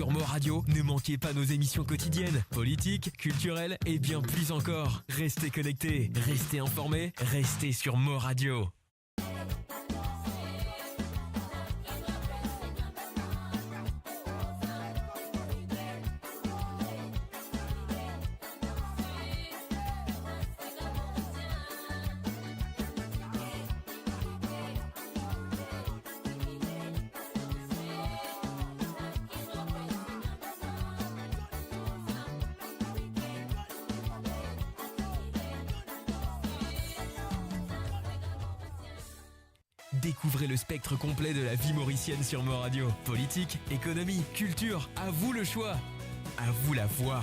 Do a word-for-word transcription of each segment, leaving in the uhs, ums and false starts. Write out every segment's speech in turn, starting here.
Sur Mo Radio, ne manquez pas nos émissions quotidiennes, politiques, culturelles et bien plus encore. Restez connectés, restez informés, restez sur Mo Radio. Découvrez le spectre complet de la vie mauricienne sur Mo Radio. Politique, économie, culture, à vous le choix. À vous la voix.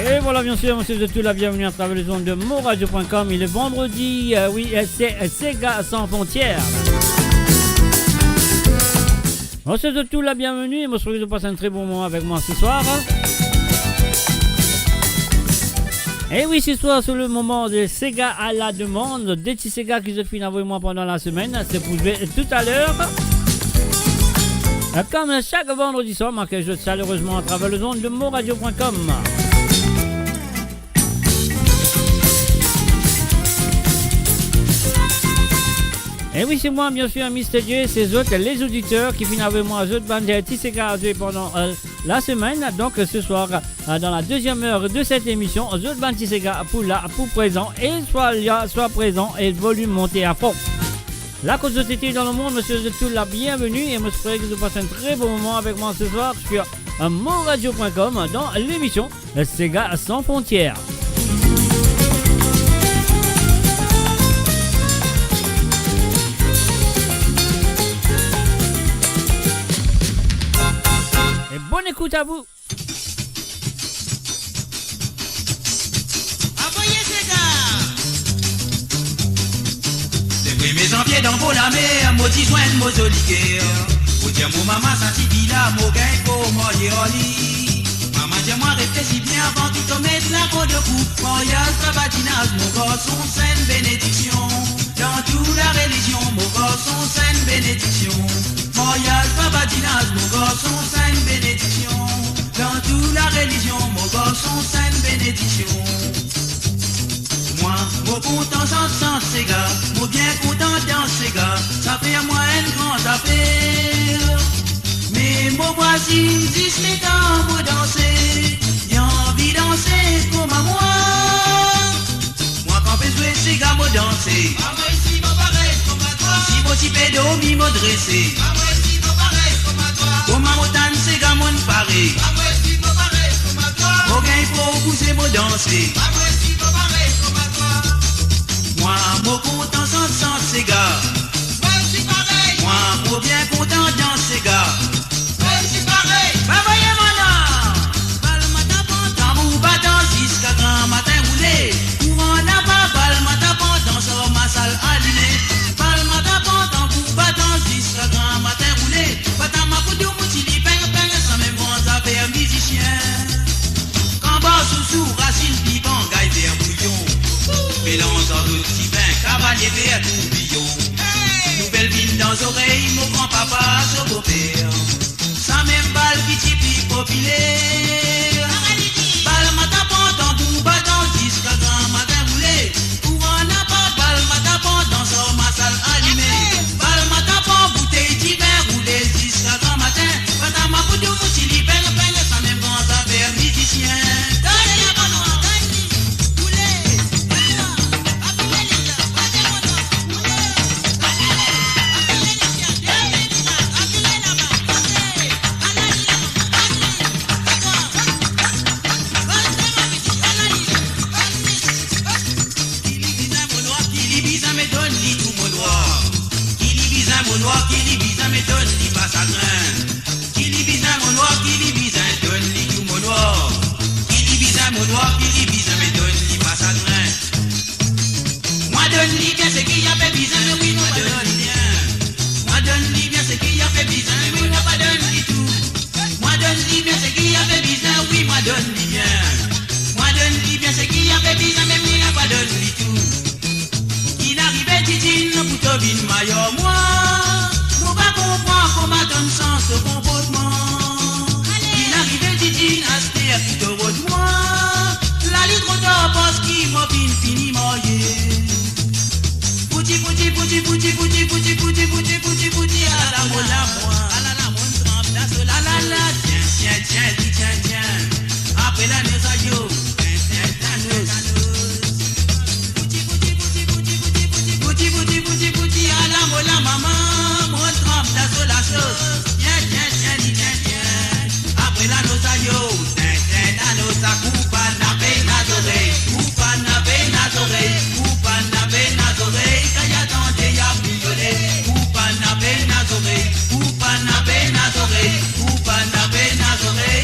Et voilà, bien sûr, monsieur, de tout la bienvenue à travers les ondes de Mo Radio point com. Il est vendredi, euh, oui, euh, c'est, euh, Sega Sans Frontières. Monsieur, de tout la bienvenue. Moi, je souhaite que vous passez un très bon moment avec moi ce soir. E wi, se swar, se le moman de sega a la demande, de ti sega ki zot finn avoy mwa pandan la semenn, se pou zwe toutaler. Kom sak vandredi swar, mo akey zot salerezman atraver lezond de moradio pwin kom. E wi, se mwa, biensir, Mister J, se zot, lezoditer, ki finn avoy mwa zot bann ti sega a zwe pandan, euh, la semenn. Donk, se swar, euh, dan la deziem er de set emision, zot bann ti sega pou la, pou prezan, e swa la, swa prezan, e volim monte a fon. La kot zot ete dan lemond, mo swet zot tou labienveni e mo espere ki zot pas enn tre bon moman avek mwa se swar sur, euh, moradio pwin kom dan lemision Sega San Frontier. E bonn ekout a vou. Avoye sega. Le premie zanvie dan bor lamer, mo ti zwenn mo zoli ker. Mo dir mo mama, sa tifi la, mo gagn pou marye ar li. Mama dir mwa, reflesi bien avan tou to met lako dekou. Maryaz pa badinaz, mo garson, se enn benediksion. Dan tou la relizion, mo garson, se enn benediksion. Maryaz pa badinaz, mo garson, se enn benediksion. Dan tou la relizion, mo garson, se enn benediksion. Mwa, mo kontan sant, sant sega, mo bien kontan dans sega, sa fer mwa enn gran zafer. Me mo vwazinn zis letan mo danse, li anvi danse kouma mwa. Mwa kan pe zwe sega mo danse. Pa mwa isi mo parey kouma twa. Si mo ti pe dormi mo drese. Pa mwa isi mo parey kouma twa. Kouma mo tann sega monn pare. Pa mwa isi mo parey kouma twa. Mo gagn pou bouze mo danse. Pa mwa isi mo parey kouma twa. Mwa mo kontan sant, sant sega. Mwa isi parey. Mwa mo bien kontan dans sega. Bal matapan, tanbour batan, ziska gramatin roule. Kouran napa, bal matapan, dansar masal alime. Bal matapan, tanbour batan, ziska gramatin roule. Batan makoudou, mouti li peng peng, sa mem gran zafer mizisien. Kanbar, sousou, rasinn, pipan, gay ver bouyon. Melanz ar dot divin, kavalie ver toubiyon. Nouvel vinn dan zorey mo granpapa, so boper. Sa mem bal ki ti pli popiler. Bal matapan, tanbour batan, ziska gramatin roule. Kouran napa, bal matapan, dansar masal alime. Bal matapan, boutey divin roule ziska gramatin. Batan makoudou, mouti li peng peng, sa mem gran zafer mizisien. Donn li, donn li. Ki li bizin mo nwar, ki li bizin, me donn li tou mo nwar. Ki li bizin mo nwar, ki li bizin, me donn li pa sagrin. Ki li bizin mo nwar, ki li bizin, donn li tou mo nwar. Ki li bizin mo nwar, ki li bizin, me donn li pa sagrin. Mwa donn li bien seki li pe bizin, me wi, mwa donn li bien. Mwa donn li bien seki li pe bizin, me wi, mwa pa donn li tou. Mwa donn li bien seki li pe bizin, wi, mwa donn li bien. Mwa donn li bien seki li pe bizin, me wi, mwa pa donn li tou. Inn arive Didine pou to vinn mayor mwa. Mo pa konpran kouma tonn sanz to konportman. Inn arive Didine, aster ki to rod mwa. La li tro tar parski mo finn fini marye. Fouti, fouti, fouti, ala mo la mwa. Ala la, monn tranp laso, la la la, tien, tien, tien, li tien, tien. Apre la noz ayo, tien, tien, tien, noz. Fouti, fouti, fouti, fouti, fouti, fouti, fouti, fouti, fouti, fouti, ala mo la mama, monn tranp laso, laso. Tien, tien, tien, li tien, tien. Apre la noz ayo, tin, tin, la noz a koupa, na pena zorey, koupa, na pena zorey, koupa, na pena zorey, kan ya tande ya miole, koupa, na pena zorey, koupa, na pena zorey, koupa, na pena zorey,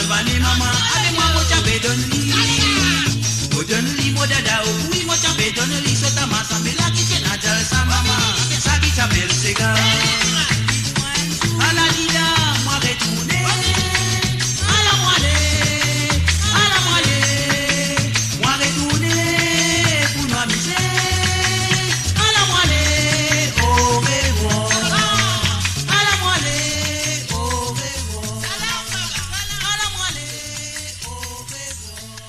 Vane mama, ale mwa mo ti ape donn li. Mo donn li mo dada, o wi mo ti ape donn li, so ta masa me la ki ti ena dal sa mama. Sa ki ti apel sega. Ala dida, mwa retourne. Ala mwa ale, ala mwa ale. Mwa retourne pou nou amize. Ala mwa ale, orevwar. Ala mwa ale, orevwar. Ala mwa ale, orevwar.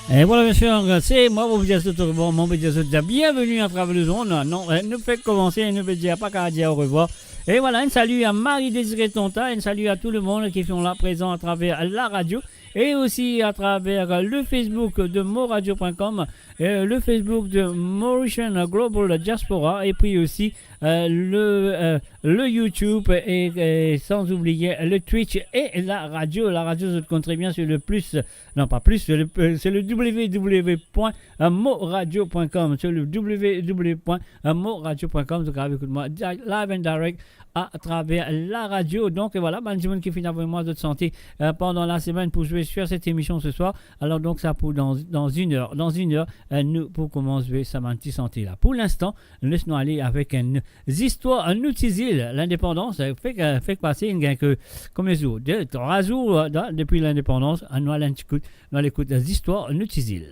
E vwala, mesye, se mwa, mo pou dir zot orevwar, mo pou dir zot bienveni atraver lezond. Non, eh, nou fek koumanse, nou pe dir pa kapav dir orevwar. E vwala, enn sali a Marie Désirée Tonta, enn sali a tou lemonn ki sont là présents à travers la radio et aussi à travers le Facebook de moradio point com, euh, le Facebook de Mauritian Global Diaspora et puis aussi, euh, le, euh, le YouTube et, et sans oublier le Twitch et la radio. La radio, zot konn tre bien, c'est le plus, non, pas plus, c'est le, euh, c'est le w w w point moradio point com, c'est le w w w point moradio point com, zot kapav ekout mwa di-, live and direct atraver la radio. Donk, vwala, bann dimoun ki finn avoy mwa zot santi, euh, pandan lasemenn pou zwe sur cette émission ce soir. Alors donc, ça pour dans, dans une heure. Dans une heure, euh, nou pou koumans zwe sa bann ti santi la. Pou linstan, les nou ale avek enn zistwar, enn nou ti zil, lindepandans, euh, fek, euh, fek pase enn, enn, ke, konbien zour, de, trwa zour, euh, de, depi lindepandans, nou al enn ti kout, nou al ekout zistwar nou ti zil.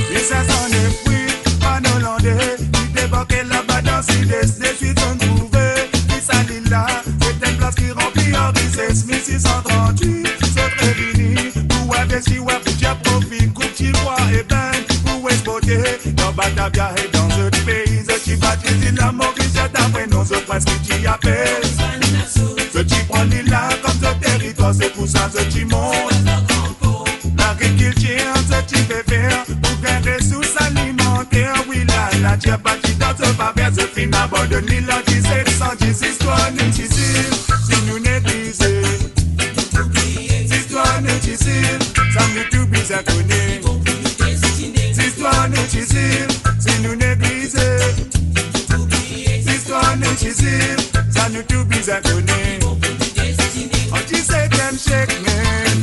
Mil senk san nef, wi, bann Olandais, li debake laba dan Sides, deswit zot trouve ki sa lil la, se enn plas ki ranpli ar rizes. Mil sis san trant-wit, zot revini pou envesti, wi, pou tir profi, koup ti bwa e benn pou exporte dan Batavia e dan zot pei. Zot ti batiz lil la Moris, zot apel non zot prins ki ti apel. Zot ti pran lil la kom zot teritwar, se pou sa zot ti mont lagrikiltir, zot ti pe fer pou gagn resours alimanter. Wi, la, later pa ti dan zot faver, zot finn abandonn li an diset san dis. Zistwar nou ti zil, si nou neglize, zistwar nou ti zil, sa nou tou bizin kone. Zistwar nou ti zil, si nou neglize, zistwar nou ti zil, sa nou tou bizin kone. An disetiem siek mem,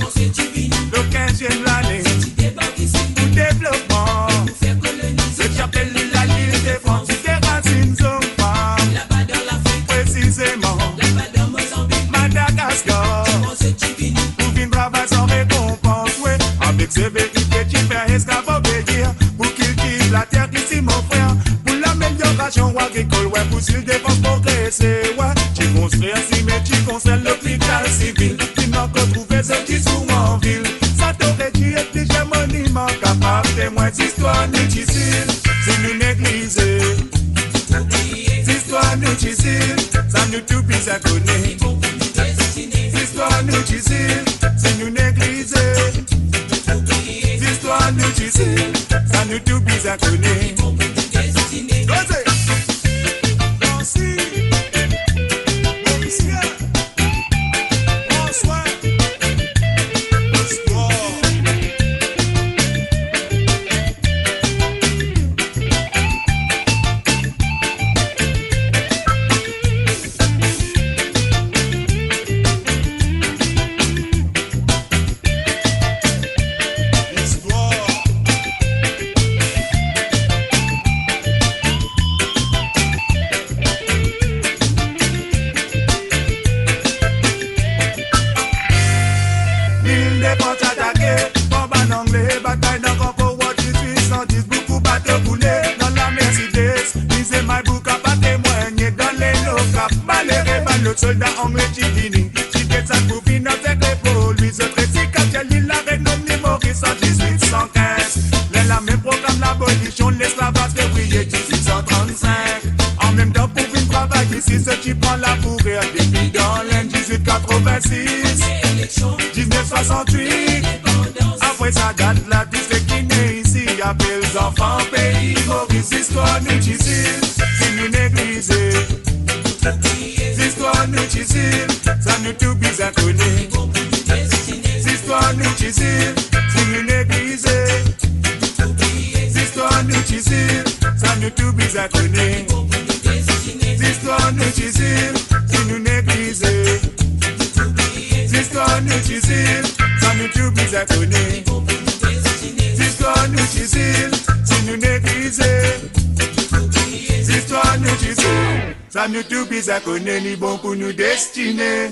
lor kinziem lane, pou devlopman, zot ti apel li la Lil de Frans. Li te rann zot fam, presizeman Madagaskar, pou vinn travay san rekonpans, wi, avek severite, ti fer esklav obeir, pou kiltiv later ki ti mo frer, pou lameliorasion agrikol, wi, pou Lil de Frans progrese, wi. Ti konstrir sime, ti konstrir lopital sivil, finn ankor trouve zot ti sou anvil. Sa ti ore ti et plizier moniman kapav temwin zistwar nou ti zil, si nou neglize. Zistwar nou ti zil, sa nou tou bizin kone. Zistwar nou ti zil, si nou neglize. Zistwar nou ti zil, sa nou tou bizin kone. Koze! Dansi! Morisien! Pran swin! Zistwar! Lil de Frans atake par bann Angle, batay dan Gran Kowar, dizuit san dis, boukou bato koule dan lamer Sides. Mize Maybouka pa temwingne dan Lelo Kap. Malere bann lot solda Angle ti vini, ti get sa pou vinn atak lepo lwi. Zot resi kapav tir lil la, renom li Moris an dizuit san kinz. Ler lamem proklame labolision lesklavaz, fevriye dizuit san trannsink. Anmemtan pou vinn travay isi, zot ti pran labourer depi dan Lenn, dizuit katrovin-sis, diznef swasant-wit. Apre sa dat la, tou seki ne isi apel zanfan pei Moris. Zistwar nou ti zil, si nou neglize. Zistwar nou ti zil, sa nou tou bizin kone. Zistwar nou ti zil, si nou neglize. Zistwar nou ti zil, sa nou tou bizin kone. Zistwar nou ti zil, si nou neglize. Zistwar nou ti zil, sa nou tou bizin kone. Zistwar nou ti zil, si nou neglize. Zistwar nou ti zil, sa nou tou bizin kone, li bon pou nou destine.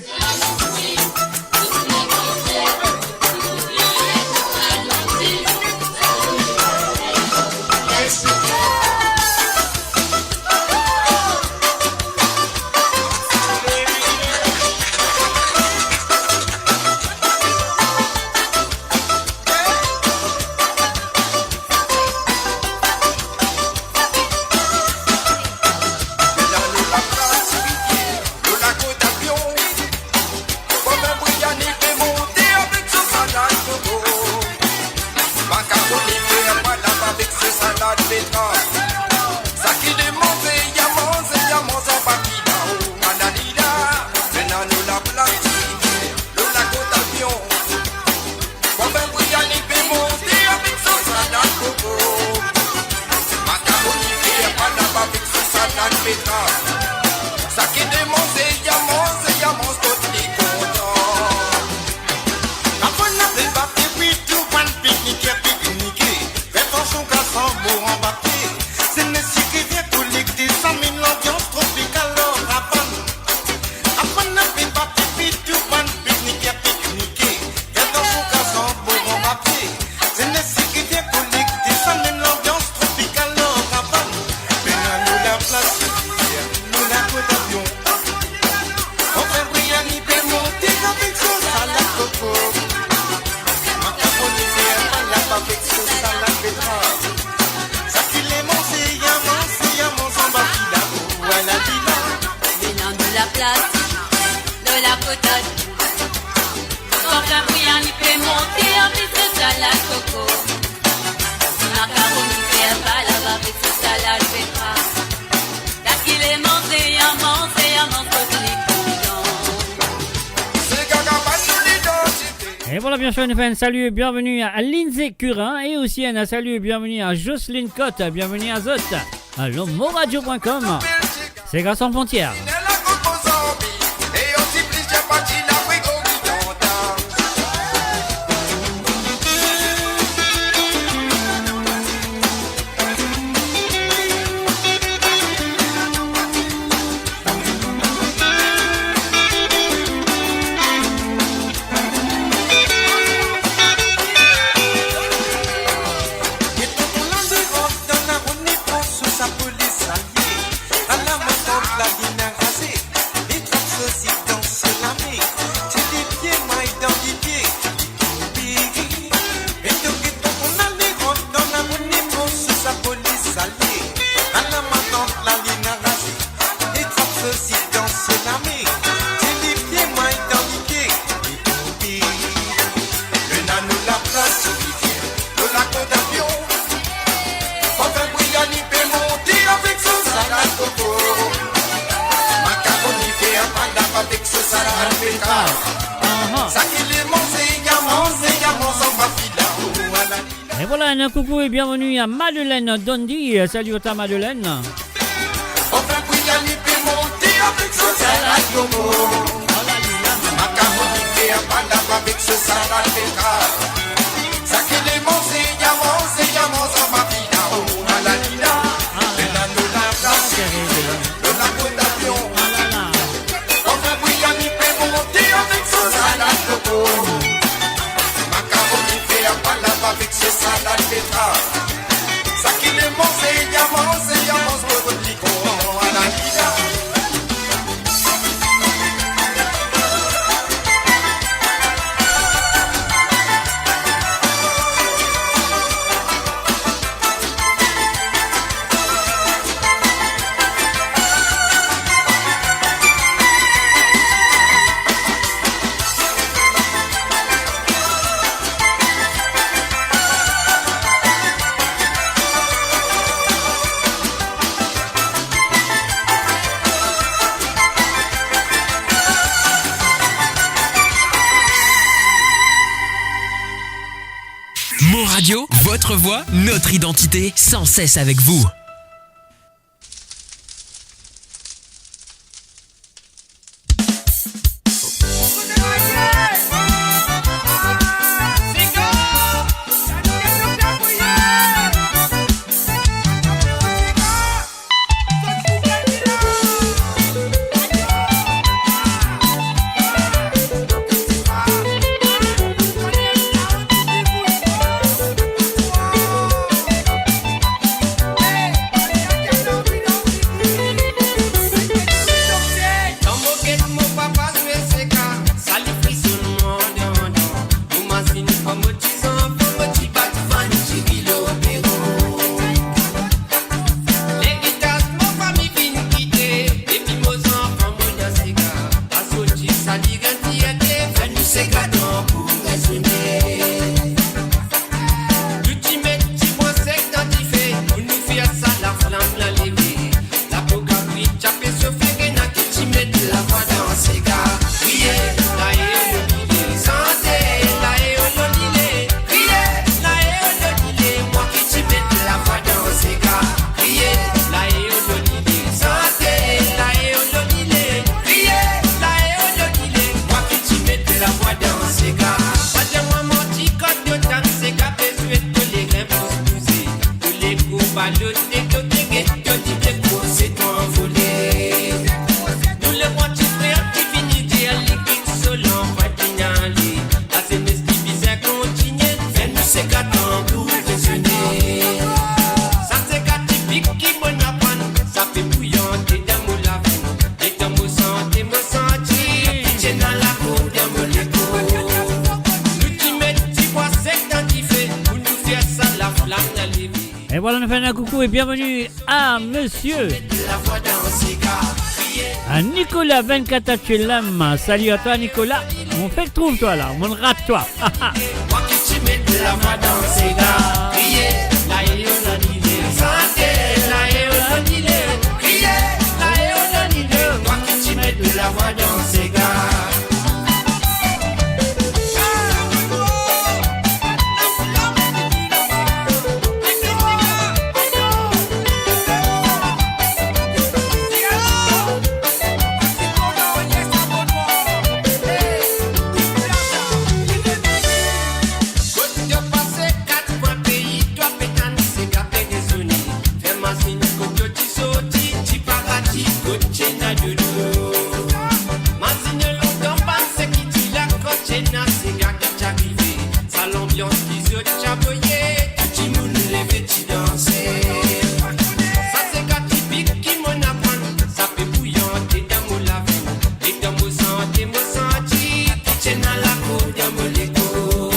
Lor lakot Avion, konbien briani pe monte avek so salad koko. Makaroni fer palab avek so salad betrav. Seki le manze, ya manze, ya manze anba filao. Alalila, mem lor laplas, lor lakot Avion. Konbien briani pe monte avek so salad koko. Makaroni fer palab avek so salad betrav. Seki le manze, ya manze, ya manze kot li kontan. Avan nou pe bat, epi tou bann pikniker piknike. Fer atansion, gason, mo anba pie. Zenesi ki vinn kolekte, sa met lanbians tropikal lor Avan. Avan nou pe bat, epi tou bann pikniker piknike. Fer atansion, gason, mo anba pie. Zenesi ki vinn kolekte, sa met lanbians tropikal lor Avan. Mem lor laplas, lor lakot Avion. Konbien briani pe monte avek so salad koko. Makaroni fer palab avek so salad betrav. Seki le manze, ya manze, ya manze anba filao. Alalila. Mem lor laplas, lor lakot Avion. Konbien briani pe monte avek so salad koko. Makaroni fer palab avek so salad betrav. Seki le manze, ya manze, ya manze kot li kontan. Se gaga pa sou lidantite. E vwala, biensir, nou fer enn sali e bienveni a Lindsay Curin e osi enn sali e bienveni a Jocelyne Cotte. Bienveni a zot. Alor, moradio point com. Sega san frontier. Ala matant lalinn raze, li trap so zip dan so lame, ti lipie may dan lipie, li tonbe. Geton, geton, kouma li rant dan lamonie, pran so sa polis alie. Ala matant lalinn raze, li trap so zip dan so lame, ti lipie may dan lipie, li tonbe. Ena nou laplas, Lor lakot Avion, parfin briani pe monte avek so salad koko. Makaroni fer palab avek so salad betrav. Aha. Sa ki le manze, ya manze, ya manze, anba filao. E vwala, enn koukou e bienveni a Madeleine Dondi. Salut à toi, Madeleine. Parfin briani pe monte avek so salad koko. Makaroni fer palab avek so salad betrav. Sa ki le manze, ya manze, ya manze, anba filao. Alalila. Ena nou laplas, lor lakot Avion. Parfin briani pe monte avek so salad koko. Makaroni fer palab avek so salad betrav. Sa ki le manze, ya manze, ya manze, kot li kontan. Alalila. Voix, notre identité, sans cesse avec vous. Legitas mo fami finn kite, depi mo zanfan mo dan sega. Pa soti sali enn ti ete, fer nou sega tanbou rezone. Nou ti met dibwa sek dan dife, pou nou fer sa laflam la leve. Lapo kabri ti ape sofe, ena ki ti met lavwa dan sega. Kriye, lae, ololile, sante, lae, ololile. Kriye, lae, ololile, mwa ki ti met lavwa dan sega. Kriye, lae, ololile, sante, lae, ololile. Kriye, lae, ololile, mwa ki ti met lavwa dan sega. Pa dir mwa manti, kan to tann sega pe zwe, to lerin pous bouze, to lekou balot e to teke, to dibien koze tanvole. Nou lemwa ti frer ki fini dir li kiksoz lanfin finn ale. Lazenes ki bizin kontinie, fer nou sega tanbou rezone. Sa sega tipik ki mo'nn aprann, sa pe bouyan dan mo lavi. Letan mo sante, mo santi ki ti ena lakour dan mo lekor. Nou ti met dibwa sek dan dife, pou nou fer sa laflam la leve. Et voilà, nous faisons un coucou et bienvenue à monsieur, à Nicolas vingt-quatre H L M. Salut à toi, Nicolas. On fait trouve toi là, on rate toi. Mwa ki ti met lavwa dan sega. Kriye, lae, ololile, sante, lae, ololile. Kriye, lae, ololile, mwa ki ti met lavwa dan sega. Kot to pase, kat kwin pei, to pe tann sega pe rezone. Fer mazinn kot to ti sorti, ti paradi, kot ti ena dolo. Mazinn lontan bann seki ti la, kan ti ena sega ki ti arive. Sa lanbians ki zot ti avoye, tou dimoun leve ti danse. Sa sega tipik ki mo'nn aprann, sa pe bouyan dan mo lavi. Letan mo sante, mo santi ki ti ena lakour dan mo lekor.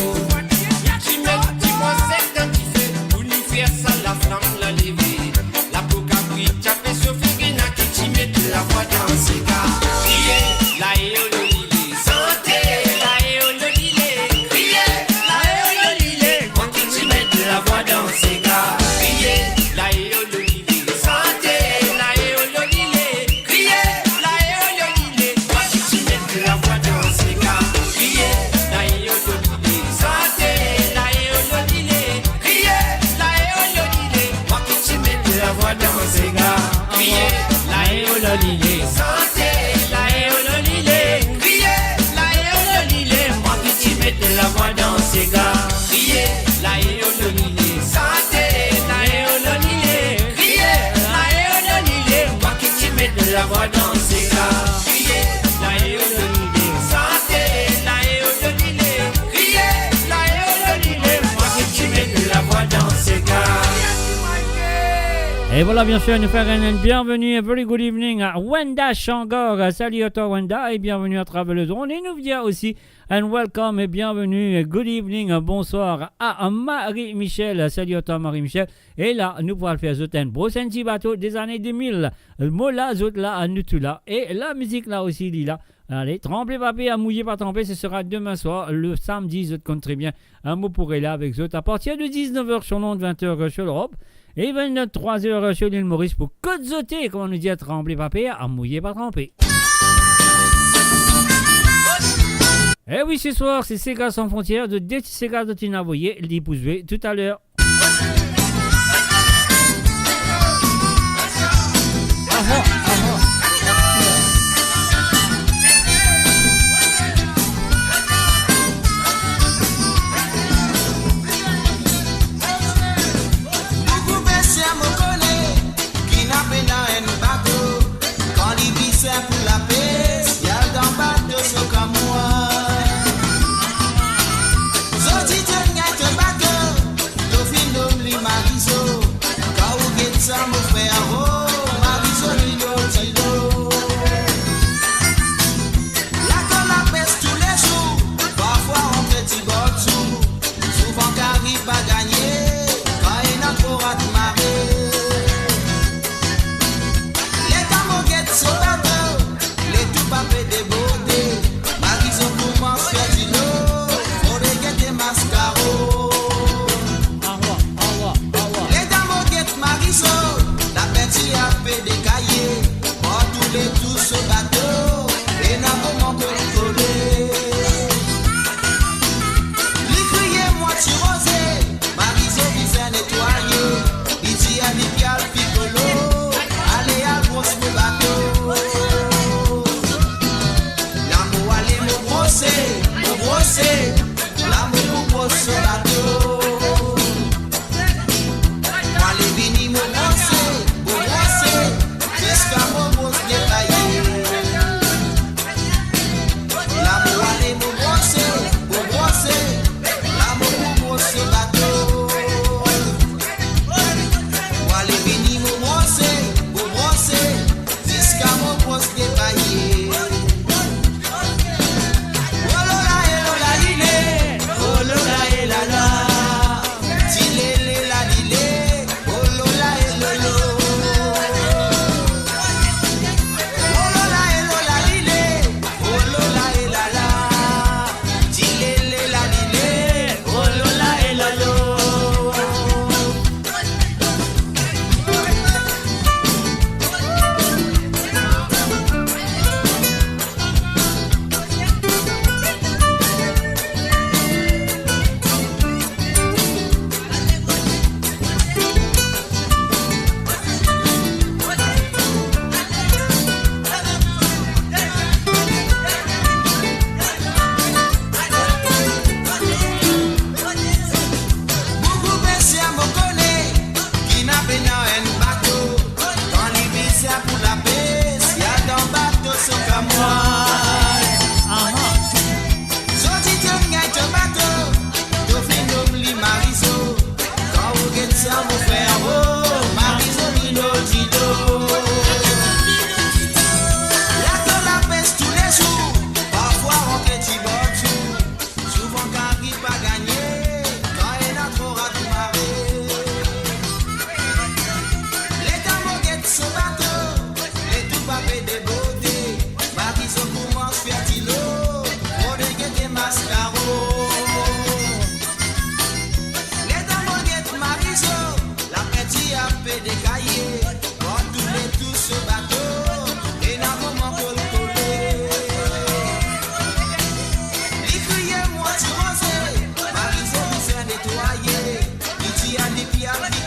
Nou ti met dibwa sek dan dife, pou nou fer sa laflam la leve. Lapo kabri ti ape sofe, ena ki ti met lavwa dan sega. Kriye, lae, ololile, sante, lae, ololile. Kriye, lae, ololile, mwa ki ti met lavwa dan sega. Kriye, lae, ololile, sante, lae, ololile. Kriye, lae, ololile, mwa ki ti met lavwa dan sega. Kriye, lae, ololile, sante, lae, ololile. Kriye, lae, ololile, mwa ki ti met lavwa dan sega. Kriye, lae, ololile, sante, lae, ololile. Kriye, lae, ololile, mwa ki ti met lavwa dan sega. Kriye, lae, ololile, sante, lae, ololile. Kriye, lae, ololile, mwa ki ti met lavwa dan sega. Kriye, lae, ololile, sante, lae, ololile. Kriye, lae, ololile, mwa ki ti met lavwa dan sega. Et voilà, bien sûr, nous faire une bienvenue, a very good evening à Wenda Shangor. Salut à toi, Wenda, et bienvenue à travers le monde. Et nous vient aussi and welcome et bienvenue, good evening, bonsoir à Marie-Michel. Salut à toi, Marie-Michel. E la, nou pou al fer zot enn bros enn ti bato dezane de mil. Mo la, zot la, nou tou la. E lamizik la osi, li la. Allez, tranble pa per, mouye pa tranpe, ce sera demain soir, le samedi, zot konn tre bien. Hein, mo pou reste la avek zot à partir de dix-neuf heures sur l'onde, vingt heures sur l'Europe, et vingt-trois heures sur l'île Maurice pou kot zot ye, kouma nou dir, tranble pa per, mouye pa tranpe. Eh oui, ce soir, c'est Sega Sans Frontières, de de ti sega zot inn avoye, li pou zwe tout à l'heure.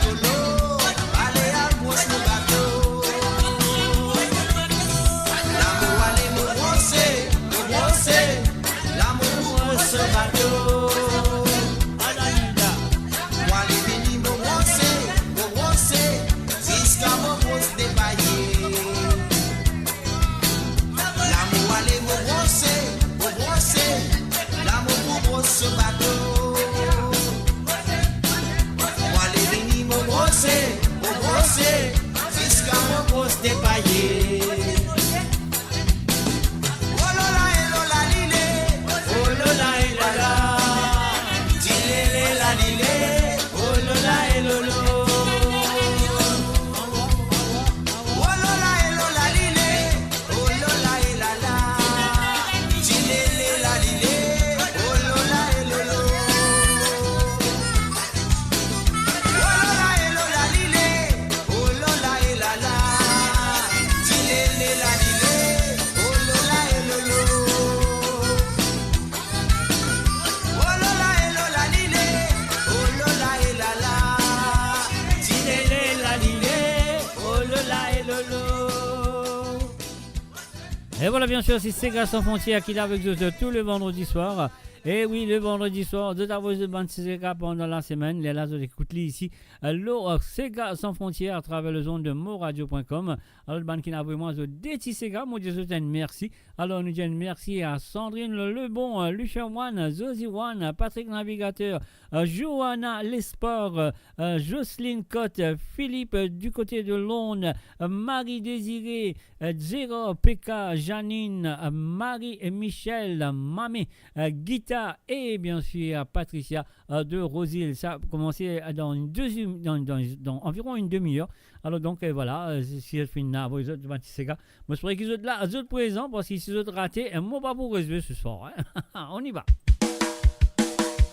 Kolo, ale al bros mo bato. Lamour ale mo brose, mo brose. Lamour pou bros so bato. Mo ale vini mo brose, mo brose. Ziska mo bros depaye. Lamour ale mo brose, mo brose. Lamour pou bros so bato. Mo ale vini mo brose, mo brose, ziska mo bros depaye. Oh lola, e lola, lile. Oh lola, e lola. Ti lele la lile. Oh lola, e lolo. Oh lola, e lola, lile. Oh lola, e lala. Ti lele la lile. Oh lola, e lolo. Oh lola, e lola, lile. Oh lola, e lala. Ti lele la lile. Oh lola, e lolo. Oh lola, e lola, lile. Oh lola, e lala. Ti lele la lile. Oh lola, e lolo. E vwala, bien sir, se Sega San Frontières ki la avek zot tou le vandredi swar. E wi, le vandredi swar, zot avoy zot bann ti sega pandan lasemenn, lerla zot ekout li isi, euh, lor, euh, Sega San Frontières atraver lezond de moradio point com. Alor, bann ki inn avoy mwa zot de ti sega, mo dir zot enn mersi. Alor, nou dir enn mersi a Sandrine Lebon, euh, Lucia One, Zozi One, Patrick Navigateur, euh, Johanna Lesport, euh, euh, Jocelyne Cotte, euh, Philippe, euh, du côté de Londres, euh, Marie Désirée, euh, Gérard, Peka, Janine, euh, Marie et Michel, euh, Mamé, euh, Gita et bien sûr, euh, Patricia, euh, de Rosil. Sa koumans, euh, dan enn demi, dan, dan, dan anviron enn demi-er. Alor donk, euh, vwala, euh, si, si zot finn avoy zot bann ti sega, mo espere ki zot la, zot prezan, parski si zot rate, euh, mo pa pou rezwe se swar, hein. On y va.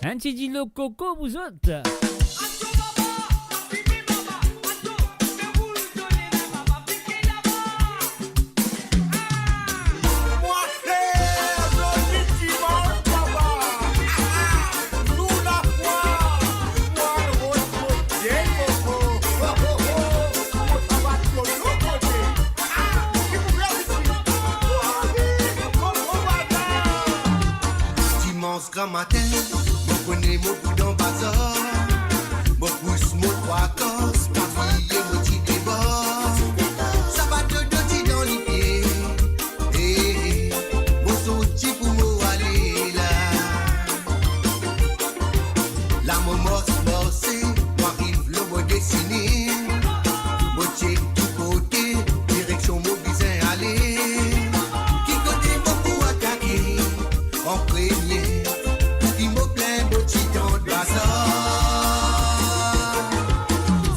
Enn ti dilo koko pou zot. Dimans gramatin, mo kone mo pou dan bazar. Mo pous mo trwa kors, pa bliye mo ti debor. Sabat dodo ti dan lipie. Eh, eh, mo sorti pou mo ale la. La mo mars marse, mo ariv lor mo destine. Mo chek tou kote, direksion mo bizin ale. Ki kote mo pou atake an premie? Ki mo plin mo ti dan bazar.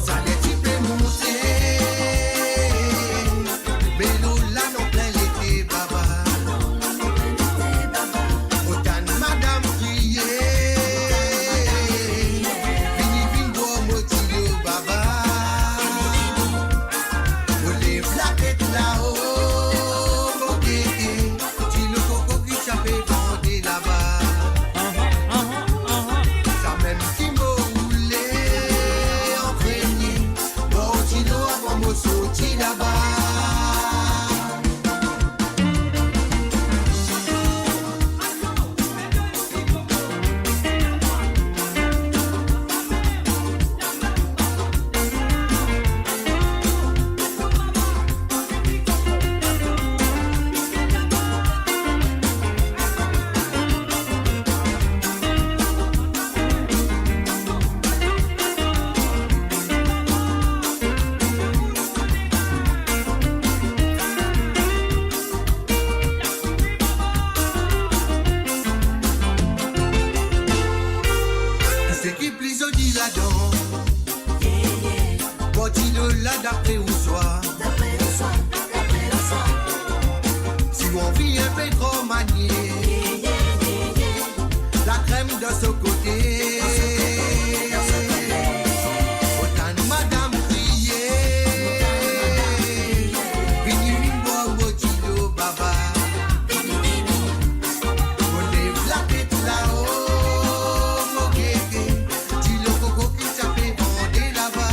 Saler ti pe monte, me lor la non plin lete baba. Mo tann madam kriye, vini vinn bwar mo dilo baba. Mo lev latet lao, mo gete dilo koko ki ti pe vande laba. Samem ki mo roule an premie, mo dilo avan mo sorti laba. Seki pli zoli ladan, mo dilo la dapre ou swa. Si ou anvi inpe tro manie, lakrem dan so kote. Mo tann madam kriye, vini vinn bwar mo dilo baba. Mo lev latet lao, mo gete dilo koko ki ti pe vande laba.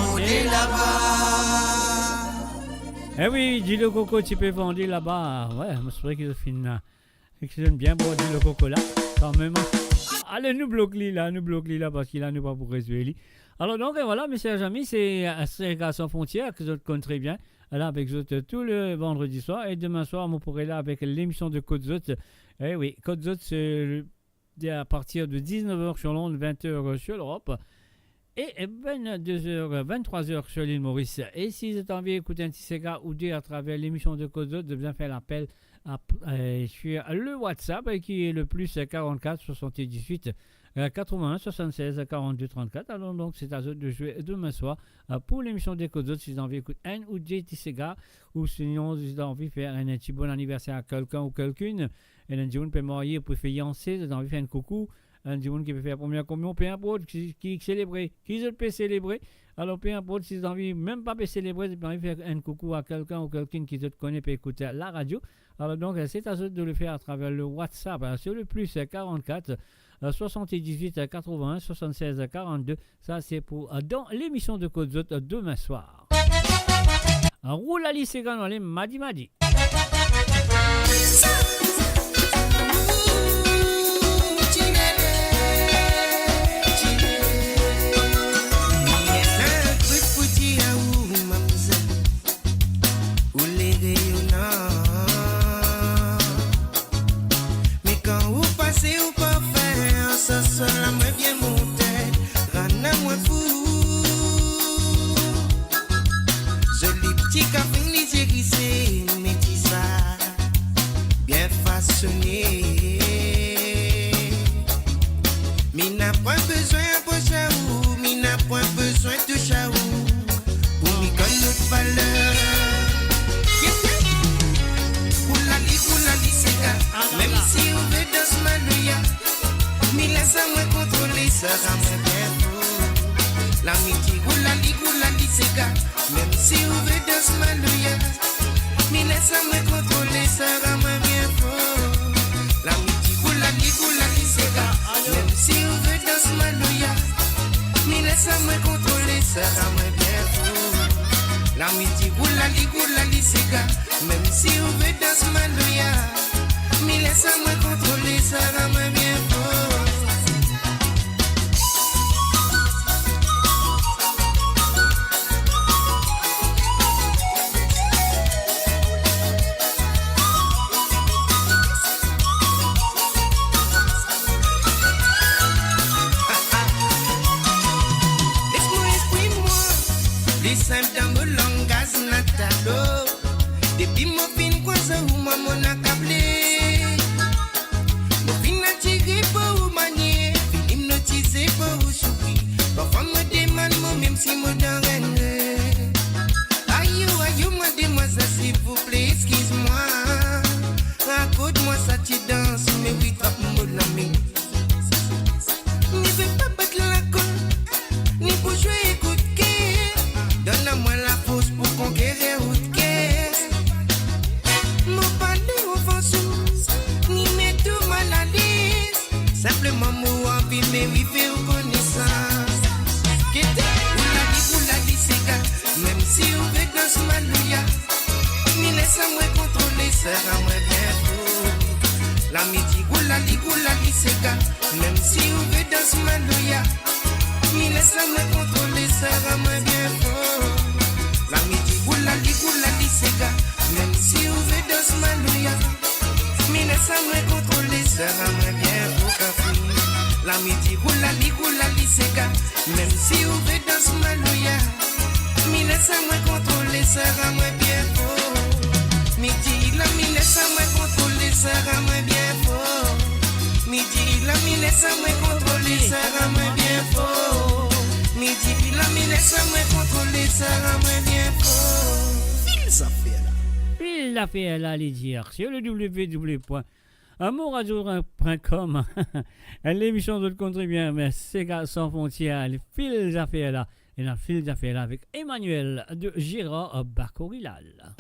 Vande laba. Eh wi, dilo koko ti pe vande laba. Wi, mo swete ki zot finn, ki zot bien bwar dilo koko la, kanmem. Ale, nou blok li la, nou blok li la, parski la, nou pa pou rezwe li. Alor donk, e vwala, mes chers amis, se, euh, Sega Sans Frontières, ki zot konn tre bien. La, avek zot, euh, tou le vandredi swar. E demin swar, mo pou revinn la avek lemision de Kot Zot. Eh wi, Kot Zot, se le de, à partir de dix-neuf heures sur l'onde, vingt heures sur l'Europe, et vingt-deux heures, vingt-trois heures sur l'île Maurice. E si zot anvi ekout enn ti sega ou de atraver lemision de Kot Zot, zot bizin fer lapel a, euh, sur le WhatsApp, euh, ki le plus quarante-quatre soixante-dix-huit, euh, quatre-vingt-un soixante-seize quarante-deux trente-quatre. Alor donk, se a zot de zwe demin swar, euh, pou lemision de Kot Zot, si zot anvi ekout enn ou de ti sega, ou sinon, si zot anvi fer enn, enn ti bon aniverser a kelkenn ou kelkinn, enn dimoun pe marye, pe fianse, zot anvi fer enn koukou, enn dimoun ki pe fer premie kominyon, pe inport ki, ki selebre, ki zot pe selebre. Alor, pe inport si zot anvi mem pa pe selebre, zot pe anvi fer enn koukou a kelkenn ou kelkinn ki zot kone pe ekout laradio. Alor donk, se a zot de le fer atraver le WhatsApp, hein, sur le plus quarante-quatre, euh, soixante-dix-huit, quatre-vingt-un, soixante-seize, quarante-deux. Sa se pou, euh, dan lemision de Kot Zot, euh, demin swar. Roul ali sega nou ale madi madi. Ou le reyonnan. Me kan ou pase ou parfin, an sanson la mwa bien monte, rann mwa fou. Zoli pti kafinn lizie grize, me ti sa bien fasone. Mi napa bizin apros ou, mi napa bizin tous ou, pou mi konn nou valer. Roul ali, roul ali sega, mem si ou ve dans maloya, mi les mwa kontrole, sera mwa bien fo. La mi dir roul ali, roul ali sega, mem si ou ve dans maloya, mi les mwa kontrole, sera mwa bien fo. La mi dir roul ali, roul ali sega, mem si ou ve dans maloya, mi les mwa kontrole, sera mwa bien fo. La mi dir roul ali, roul ali sega, mem si ou ve dans maloya, mi les mwa kontrole, sera mwa bien fo. Les mwa exprim mwa, pli sinp dan mo langaz natal. Depi mo finn krwaz ou, mwa mo akable. Mo finn atire par ou manier, finn ipnotize par ou sourir. Parfwa mo demann mwa mem si mo dan enn rev. Ayo, ayo, mwa demwazel, silvouple, eskiz mwa. Rakont mwa sa ti dans, me wi, trap mo lame. Ni pe pa bat lakol, ni pou zwe kout ker. Donn mwa lafors pou konkerir ou ker. Mo pa le ofans ou, ni met ou malalez. Sinpleman mo anvi, me wi, fer ou konesans. Kete, roul ali, roul ali sega, mem si ou ve dans maloya, mi les mwa kontrole, sera mwa bien fo. La mi dir roul ali, roul ali sega, mem si ou ve dans maloya, mi les mwa kontrole, sera mwa bien fo. La mi dir roul ali, roul ali sega, mem si ou ve dans maloya, mi les mwa kontrole, sera mwa bien fo kafi. La mi dir roul ali, roul ali sega, mem si ou ve dans maloya, mi les mwa kontrole, sera mwa bien fo. Mi dir la mi les mwa kontrole, sera mwa bien fo. Mi dir la mi les mwa kontrole, sera mwa bien fo. Mi dir la mi les mwa kontrole, sera mwa bien fo. Fil zafer la. Fil zafer la, li dir, sur le w w w point amour radio point com. Lemision zot konn tre bien, me Sega Sans Frontières, li fil zafer la. Ena fil zafer la avek Emmanuel de Gérard Bacorilal.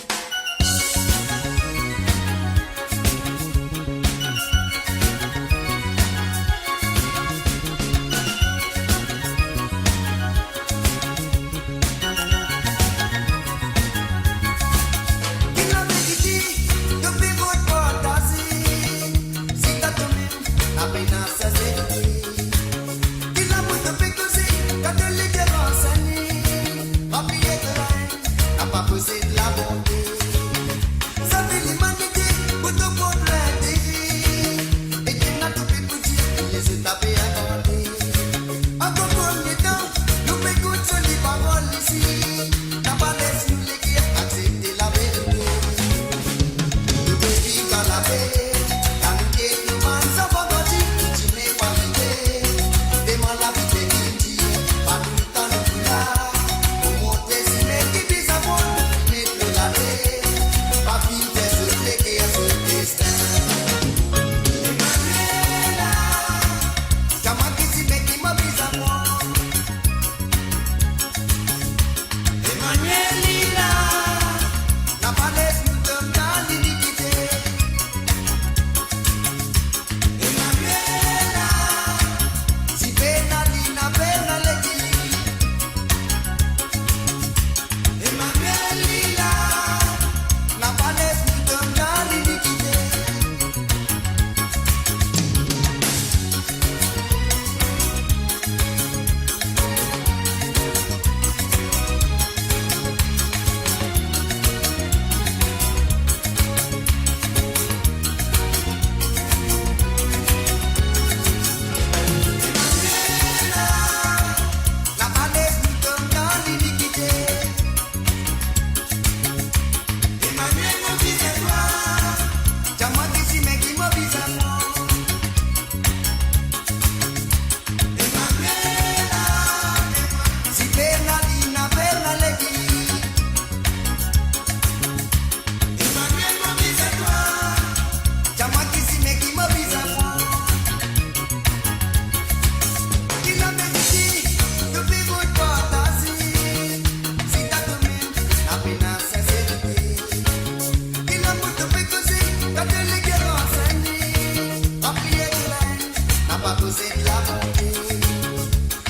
Se labonte,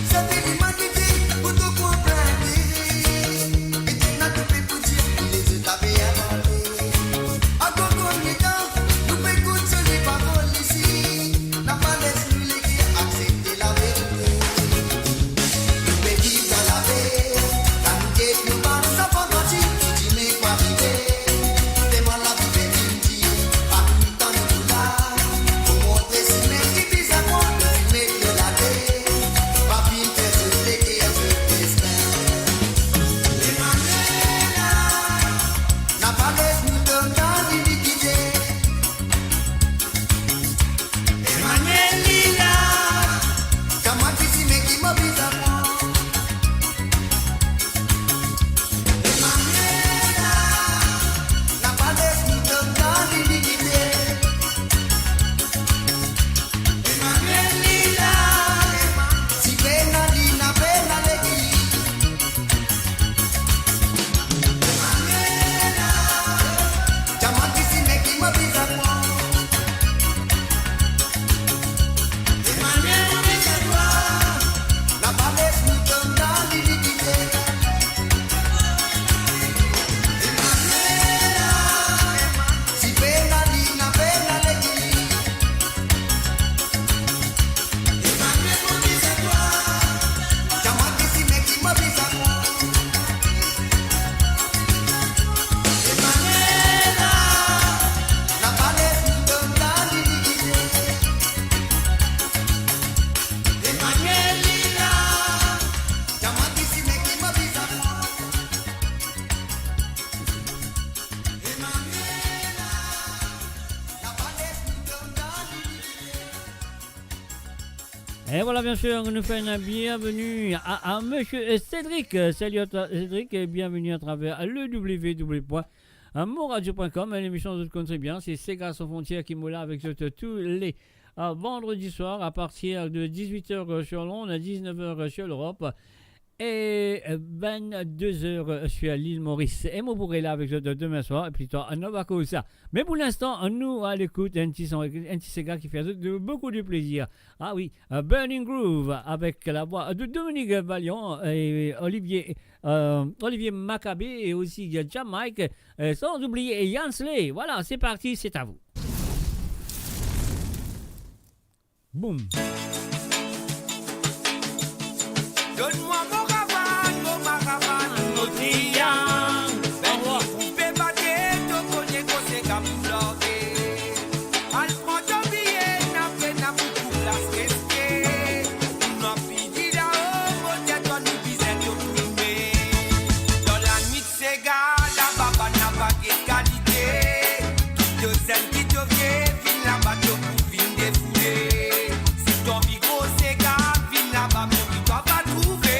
se limanite pou tou konpran ki, e ena tou pe pou dir ki lezot la pe invante. Ankor konbien tan nou pe kout so leparol isi? Napa les nou lege aksepte laverite. Nou pe viv dan lape, la nou get nou bann zanfan grandi, dime kwa rive. Telman lavi pe vinn dir, pa tou letan nou pou la. Pou montre sime ki bizin pran, nou finn met nou late. Pa finn fer zot leker zot destin. Emanuela, napa les nou tom dan linikite. Emanuela, kamarad ki sime ki mo bizin pran. Emanuela, napa les nou tom dan linikite. Emanuela, si pena li, na pena legliz. Emanuela, kamarad ki sime ki mo bizin pran. Emanuela, mo bizin twa, napa les nou tom dan linikite. Emanuela, si pena li, na pena legliz. Emanuela, mo bizin twa, kamarad ki sime ki mo bizin pran. Emanuela, napa les nou tom dan linikite. Emanuela, kamarad ki sime ki mo bizin pran. Emanuela, napa les nou tom dan linikite. Et voilà, bien sûr, nous faisons une bienvenue à, à monsieur Cédric. Salut à toi, Cédric, et bienvenue à travers le w w w point moradio point com, une émission de Country Bien. C'est Sega Sans Frontières qui moula avec tous les, euh, vendredis soirs à partir de dix-huit heures sur l'onde, à dix-neuf heures sur l'Europe. E, eh, vennde zer, eh, sir lil Moris. E mo pou rela avek zot demin swar, e pli tar, nou va koz sa. Me pou linstan, nou al ekout enn ti son, enn ti sega ki fer zot de, boukou de plezir. Ah wi, eh, Burning Groove avek lavwa de Dominique Valiant e Olivier, eh, Olivier Maccabé e osi, eh, Jam Mike, eh, san oubliye Yansley. Voilà, c'est parti, c'est à vous. Boum. Donn mwa mo ravann, mo maravann, mo triyang. Benn koupe bate, to kone koze gam love. Al pran to biye, na pena boukou plas reste. Nou anvi di lao, mo tet, nou bizin to filme. Dan lanwit sega, laba bann laba get kalite. Ki to zenn, ki to vie, vinn laba to pou vinn defoule. Si to anvi gro sega, vinn laba, mo ki twa va trouve.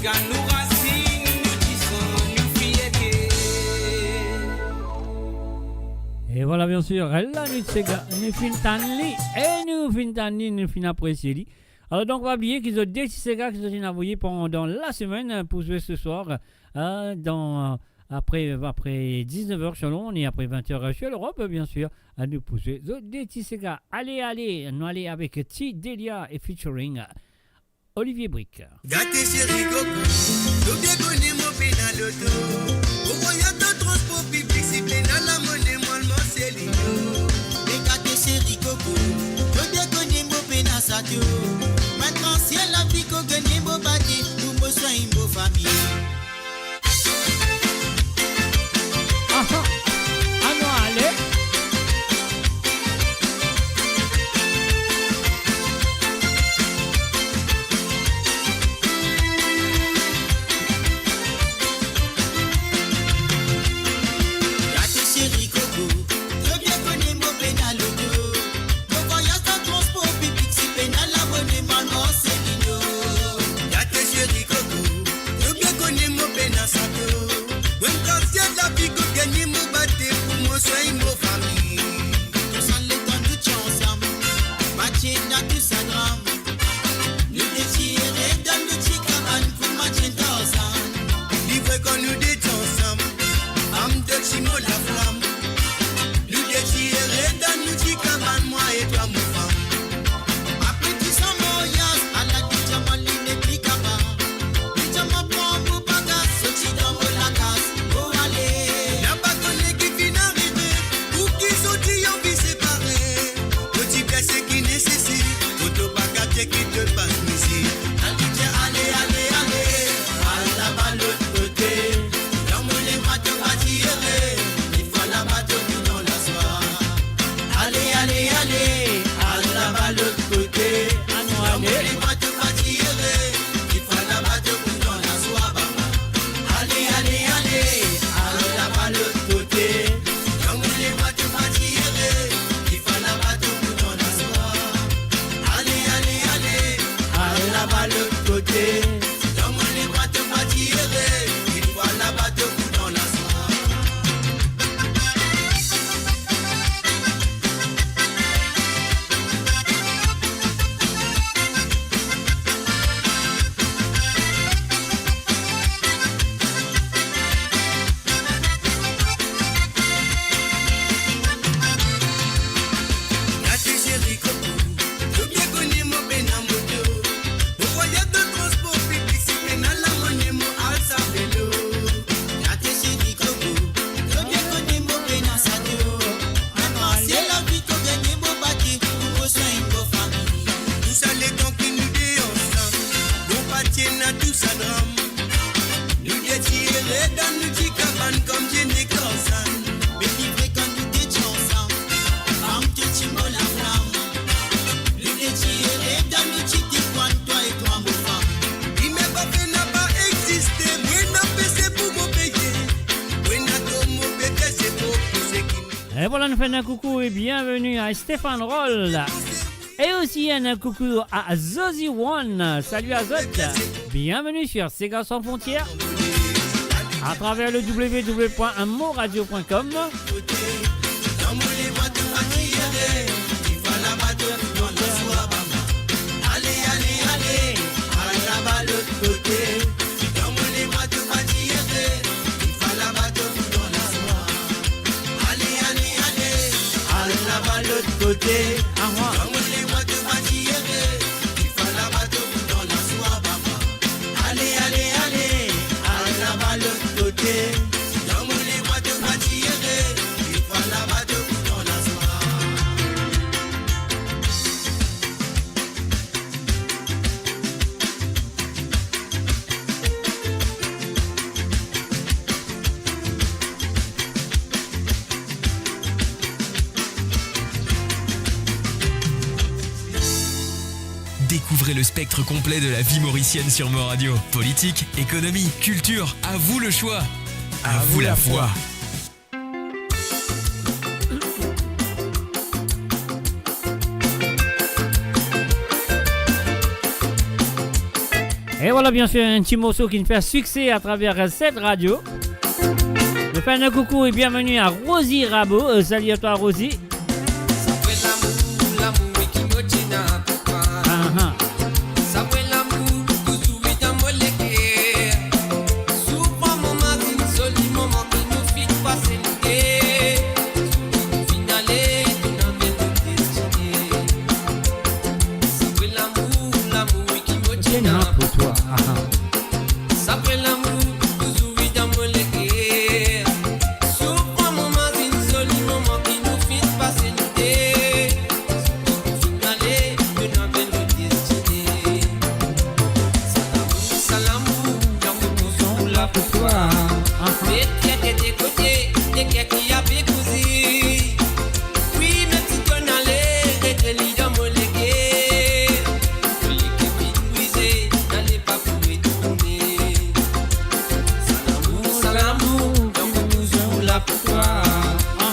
Kan nou rasinn, nou disan, nou fierte. E vwala, biensir, la nou ti sega, nou finn tann li, e nou finn tann li, nou finn apresie li. Alor donk, pa bliye ki zot de ti sega ki zot inn avoye pandan lasemenn pou zwe seswar, eh, dan, apre, apre diznef er selon, e apre vent er sur Europe, biensir, nou pou zwe zot de ti sega. Ale, ale, nou ale avek Ti Delia e featuring Olivier Brique. Gate seri koko, to bien kone mo pena loto. Mo vwayaz dan transpor piblik, si pena lamone, mo al Marcelinho. Me gate seri koko, to bien kone mo pena sato. Mo al transe lavi, ko gagne mo bate, pou mo swagn mo fami. Aha. Anou ale. Gate seri koko, to bien kone mo pena loto. Mo vwayaz dan transpor piblik, si pena lamone, mo al Marcelinho. Gate seri koko, to bien kone mo pena sato. Mo al transe lavi, ko gagne mo bate, pou mo swagn mo fami. Tou sa letan nou ti ansam, pa ti ena tou sa dram. Nou de ti ere dan nou ti kabann, kouma ti enn Tarzan. Li vre kan nou de ti ansam, fam to ti mo laflam. Nou de ti ere dan nou ti kabann, mwa e twa mo fam. Apre disan maryaz, ala de diaman li met li kaba. De diaman pran mo bagas, soti dan mo lakaz, mo ale. Napa kone ki finn arive, pou ki zot ti anvi separe. Mo ti fer seki neseser, mo to pa kapav tek li to pas mizik. Al li dir ale, ale, ale, al laba lot kote. Lanmou lemwa to pa ti ere, li fwa laba to pou dan laswa. Ale, ale, ale, al laba lot kote. Anou ale. Lanmou lemwa to pa ti ere, li fwa laba to pou dan laswa, baba. Ale, ale, ale, al laba lot kote. Lanmou lemwa to pa ti ere, li fwa laba to pou dan laswa. Ale, ale, ale, al laba lot kote. Lanmou lemwa to pa ti ere, li fwa laba to pou dan laswa. Gate seri koko, to bien kone mo pena moto. Mo vwayaz dan transpor piblik, si pena lamone, mo al sa velo. Gate seri koko, to bien kone mo pena sato. Mo al transe lavi, ko gagne mo bate, pou mo swagn mo fami. Tou sa letan ki nou de ansam, nou pa ti ena tou sa dram. Nou de ti ere dan nou ti kabann, kouma ti enn Tarzan. Me li vre kan nou de ti ansam, fam to ti mo laflam. Nou de ti ere dan nou ti dikwann, twa e twa mo fam. Li mem pa pena pa existe, mo ena pese pou mo peye. Mo ena to mo pe pese pou, pou seki. E vwala, nou fer enn koukou e bienveni a Stéphane Roll. E osi enn koukou a Zozi One. Salut à zot. Bienvenue sur Sega Sans Frontières à travers le w w w point moradio point com. Ale, ale, ale, al laba lot kote. Awa. Ale, ale, ale, al laba lot kote. Découvrez le spectre complet de la vie mauricienne sur Mo Radio. Politique, économie, culture, à vous le choix. À vous la foi. Et voilà, bien sûr, un petit morceau qui nous fait succès à travers, euh, cette radio. Je fais un coucou et bienvenue à Rosie Rabot. Euh, salut à toi, Rosie. Ah, ah. Sa vre lamour, lamour ki mo ti ena pou twa. Sa vre lamour, touzour vinn dan mo leker. Souvran mo mazinn zoli moman ki nou finn pase nou de. Finn ale, nou ena enn lot destine. Sa lamour, sa lamour, lamour touzour la pou twa. Met fierte de kote, leker ki ape kouze. Wi, mem si tonn ale, ret li dan mo leker. Mo leker finn brize, nale pa pou retourne. Sa lamour, sa lamour, lamour touzour la pou twa.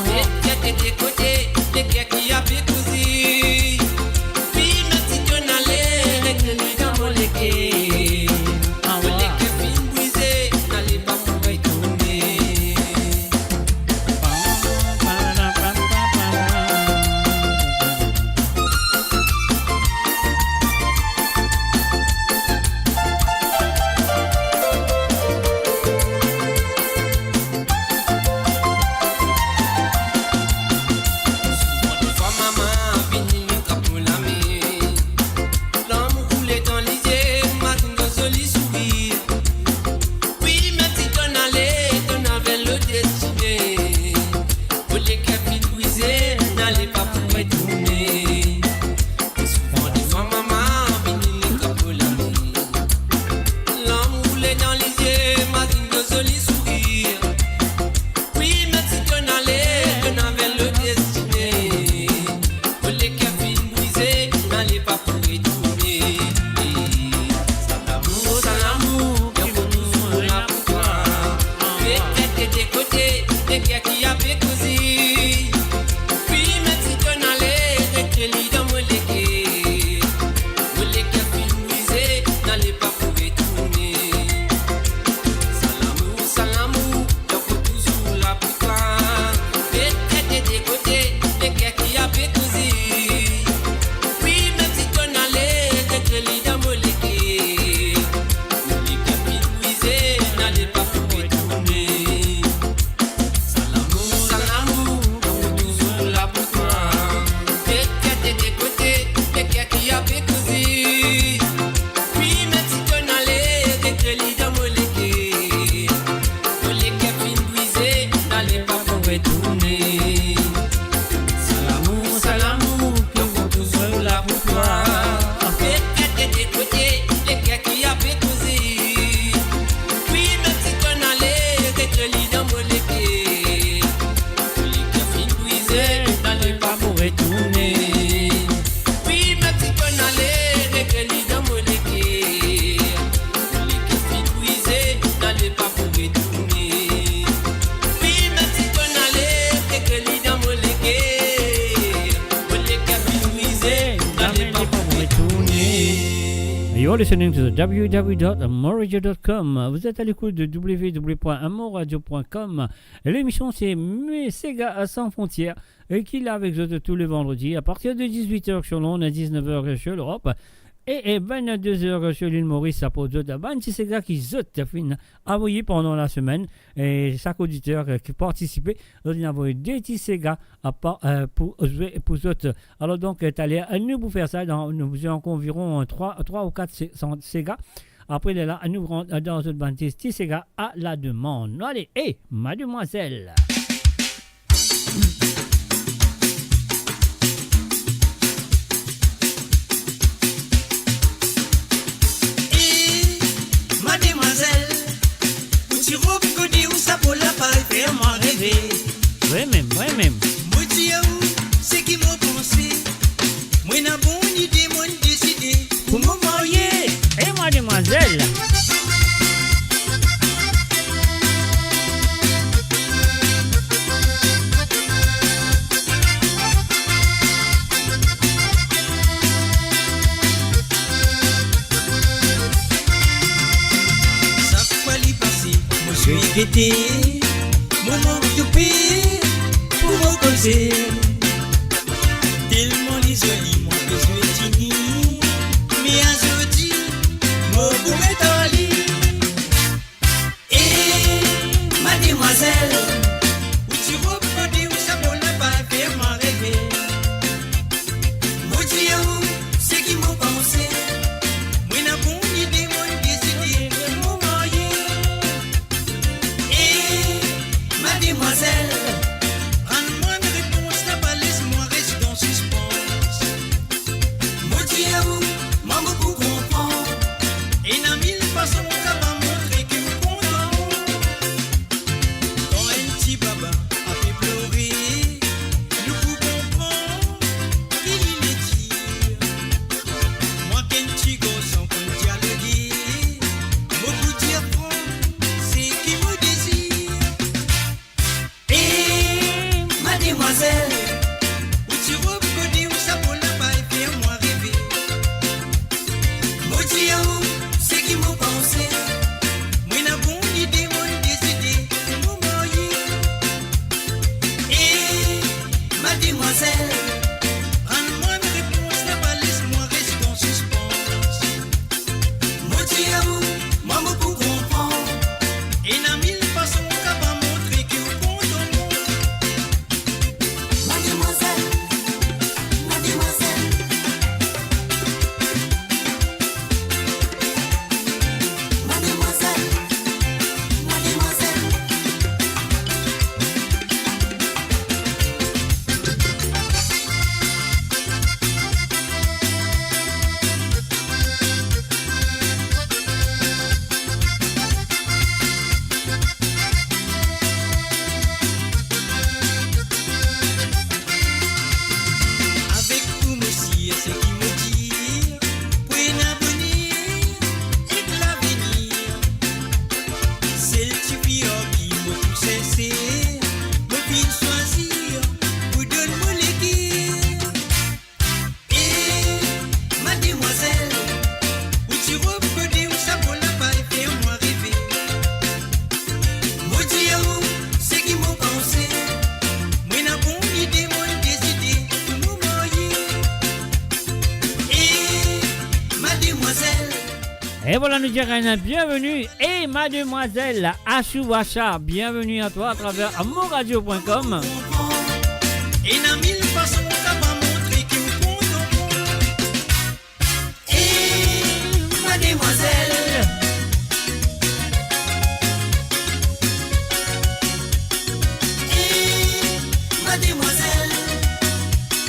Met fierte de kote, leker ki ape kouze. Wi, mem si tonn ale, ret li dan mo leker. Mo leker finn brize, nale pa pou retourne. Souvran defwa mama vini, li trap mo lame. Larm koule dan lizie, mo mazinn to zoli sourir. Wi, mem si tonn ale, tonn avel lot destine. Mo leker finn brize, nale pa pou retourne. Souvran defwa mama vini, li trap mo lame. Larm koule dan lizie, mo mazinn to zoli sourir. Wi, mem si tonn ale, tonn avel lot destine. Mo leker finn brize, nale pa pou retourne. Sa lamour, sa lamour, lamour touzour la pou twa. Met fierte de kote, leker ki ape kouze. Wi, mem si tonn ale, ret li dan mo leker. Mo leker finn brize, nale pa pou retourne. Sa lamour, sa lamour, lamour touzour la pou twa. Met fierte de kote, leker ki ape kouze. Wi, mem si tonn ale, ret li dan mo leker. Mo leker finn brize, nale pa pou retourne. Sa lamour, sa lamour, lamour touzour la pou twa. Met fierte de kote, leker ki ape kouze. Wi, mem si tonn ale, ret li dan mo leker. Mo leker finn brize, nale pa pou retourne. Sa lamour, sa lamour, lamour touzour la pou twa. Met fierte de kote, leker ki ape kouze. Wi, mem si tonn ale, ret li dan mo leker. Mo leker finn brize, nale pa pou retourne. Wi, mem si tonn ale, ret li dan mo leker. Mo leker finn brize, nale pa pou retourne. Wi, mem si tonn ale, ret li dan mo leker. Mo leker finn brize, nale pa pou retourne. You're listening to the W W W dot moradio dot com. Vous êtes à l'écoute de W W W point moradio point com. Et l'émission, c'est Mes Séga sans frontières, et qui est là avec vous tous les vendredis à partir de dix-huit heures sur l'onde, à dix-neuf heures sur l'Europe, et, et vingt-deux heures sur l'île Maurice, sa pou zot, bann ti séga ki zot finn avoye pandan lasemainn, e sak oditer, e, ki partisipe, zot inn avoye de ti séga apar, e, pou zwe pou zot. Alor donk, e, taler, e, nou pou fer sa, dan, nou bizin ankor anviron, e, trwa, trwa ou kat sé-, san-, séga. Apre lerla, nou rant dan zot bann ti, ti séga a la demann. Nou ale, e, mademwazel. Eh, mademwazel, ou ti rob kode ou sa po la pa fer mwa reve. Vre mem, vre mem. Mo dir ou seki mo panse, mo ena bon ide, mo deside pou mo marye. Eh, mademwazel. Gete, mo mank toupe pou mo koze. Telman li zoli, mo pe zwe tini. Me azordi, mo pou met ar li. E mademwazel, ou ti rob kode ou sa mo la pa fer mwa reve. Mo dir ou seki mo panse. Mo ena bon lide, mo deside, mo marye. E mademwazel, rann mwa enn repons, la pa les mwa res dan sispans. Mo dir ou, mwa mo pou konpran. Ena mil fason ou kapav montre ki ou kontan. Kan enn ti baba ape plore, nou pou konpran ki li le dir. Mwa ki enn ti garson konn dialoge, mo pou dir fran seki mo dezir. E mademwazel, ou ti rob kode ou sa mo la pa fer mwa reve. Mo dir ou seki mo panse. Mo ena bon lide, mo deside, mo marye. E mademwazel, rann mwa enn repons, la pa les mwa res dan sispans. Mo dir ou, mwa mo pou konpran. Ena mil fason ou kapav montre ki ou kontan mwa. Mademwazel, mademwazel. Mademwazel, mademwazel. Avek ou mo sir seki mo dir, pou ena bonir ek lavenir. Sel tifi ar ki mo pou serse, mo finn swazir pou donn mo leker. E mademwazel, ou ti rob kode ou sa mo la pa fer mwa reve. Mo dir ou seki mo panse. Mo ena bon lide, mo deside pou nou marye. E mademwazel. E vwala, nou dir Raina bienveni. E mademwazel Ashou Asha, bienveni a twa atraver amourradio point com. Ena mil fason ou kapav montre ki ou kontan. E mademwazel. E mademwazel. E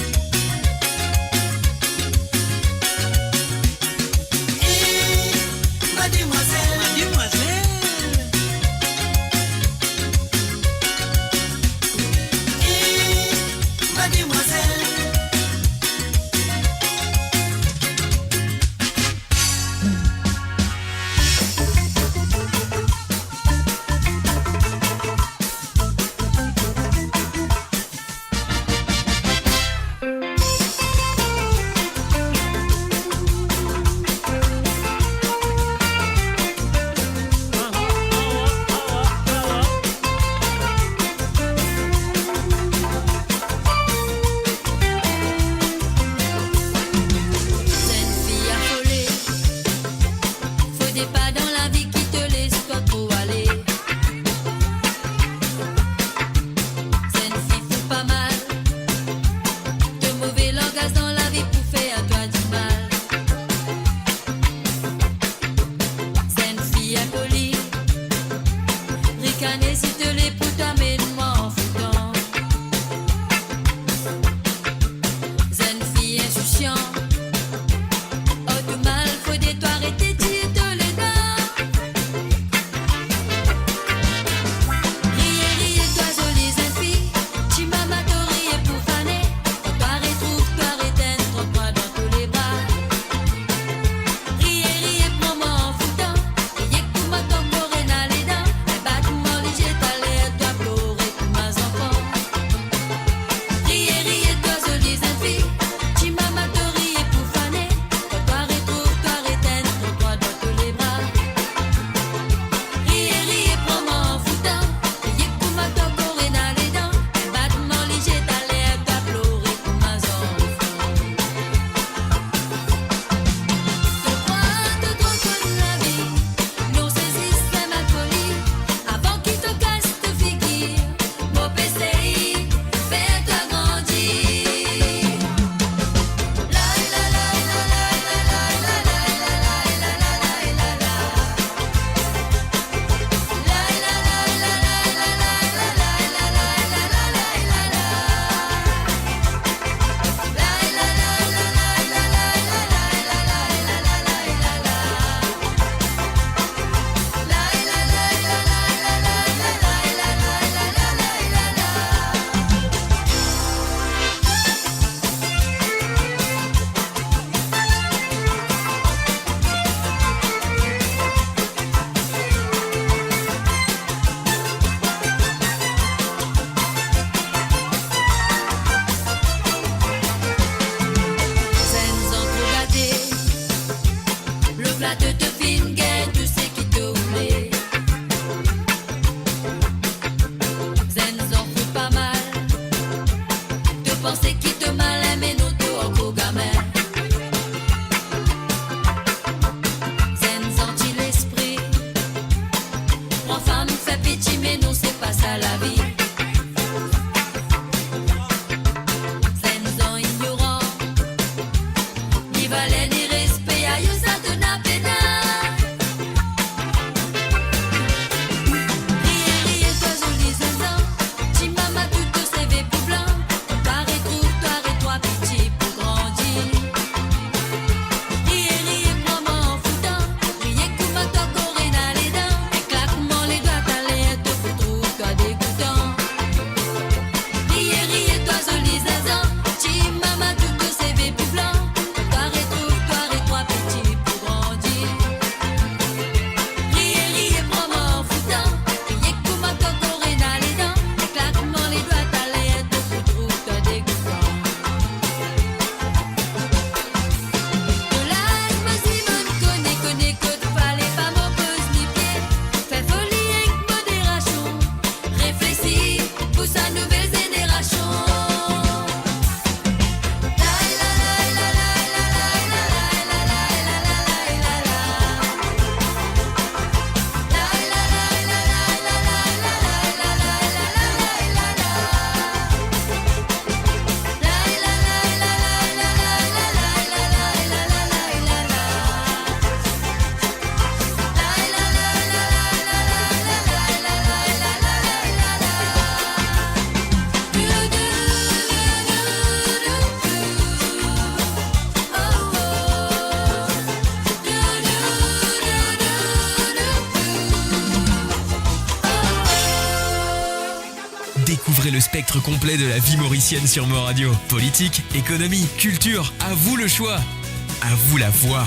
mademwazel. Mademwazel. E mademwazel. Zenn fi afole, fode pa dan lavi ki to les twa tro ale. Zenn fi fou pa mal, to move langaz dan lavi pou fer twa dimal. Zenn fi inpoli, rikane si to le pou twa, me mwa anfoutan. Zenn fi insousyan, oh tou mal, fode twa arete dir to ledan. Riye, riye, twa zoli zenn fi, ti mama to riye pou fane. Kan twa retrouv twa, retenn twa dan to lebra. Riye, riye, pran mwa anfoutan, riye kouma to kor ena ledan, enn bat mwa lizie taler. Seki to malin, me nou to ankor gamin. Zenn zanti lespri. Pran fam, fer piti, me nou se pa sa lavi. Zenn zan ignoran. Ni valer, ni respe, ayo sa to ena pena. Riye, riye, twa zoli zenn zan. Ti mama, tou to seve pou blan. Twa retrouv twa, re twa piti pou grandi. Riye, riye, pran mwa an foutan. Riye kouma twa kor ena ledan. Klakman ledwa, taler to pou trouv twa degoutan. Riye, riye, twa zoli zenn zan. Ti mama, tou to seve pou blan. Twa retrouv twa, re twa piti pou grandi. Riye, riye, pran mwa an foutan. Riye kouma twa kor ena ledan. Klakman ledwa, taler to pou trouv twa degoutan. To laz, mo si mo'nn kone, kone kot fale pa mo poz ni pie. Fer foli ek moderasion. Reflesi pou sa nouvel zenerasion. Découvrez le spectre complet de la vie mauricienne sur Mo Radio. Politique, économie, culture, à vous le choix. À vous la voix.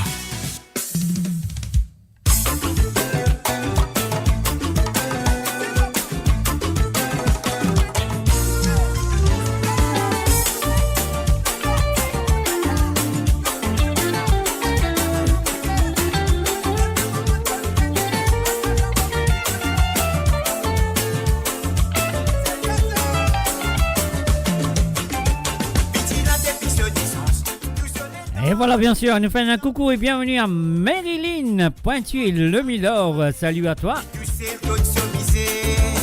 E vwala, byen sir, nou fer enn koukou e byenveni a Marilyn Pointu, le Milor. Salut à toi. Tousel kot so mizer.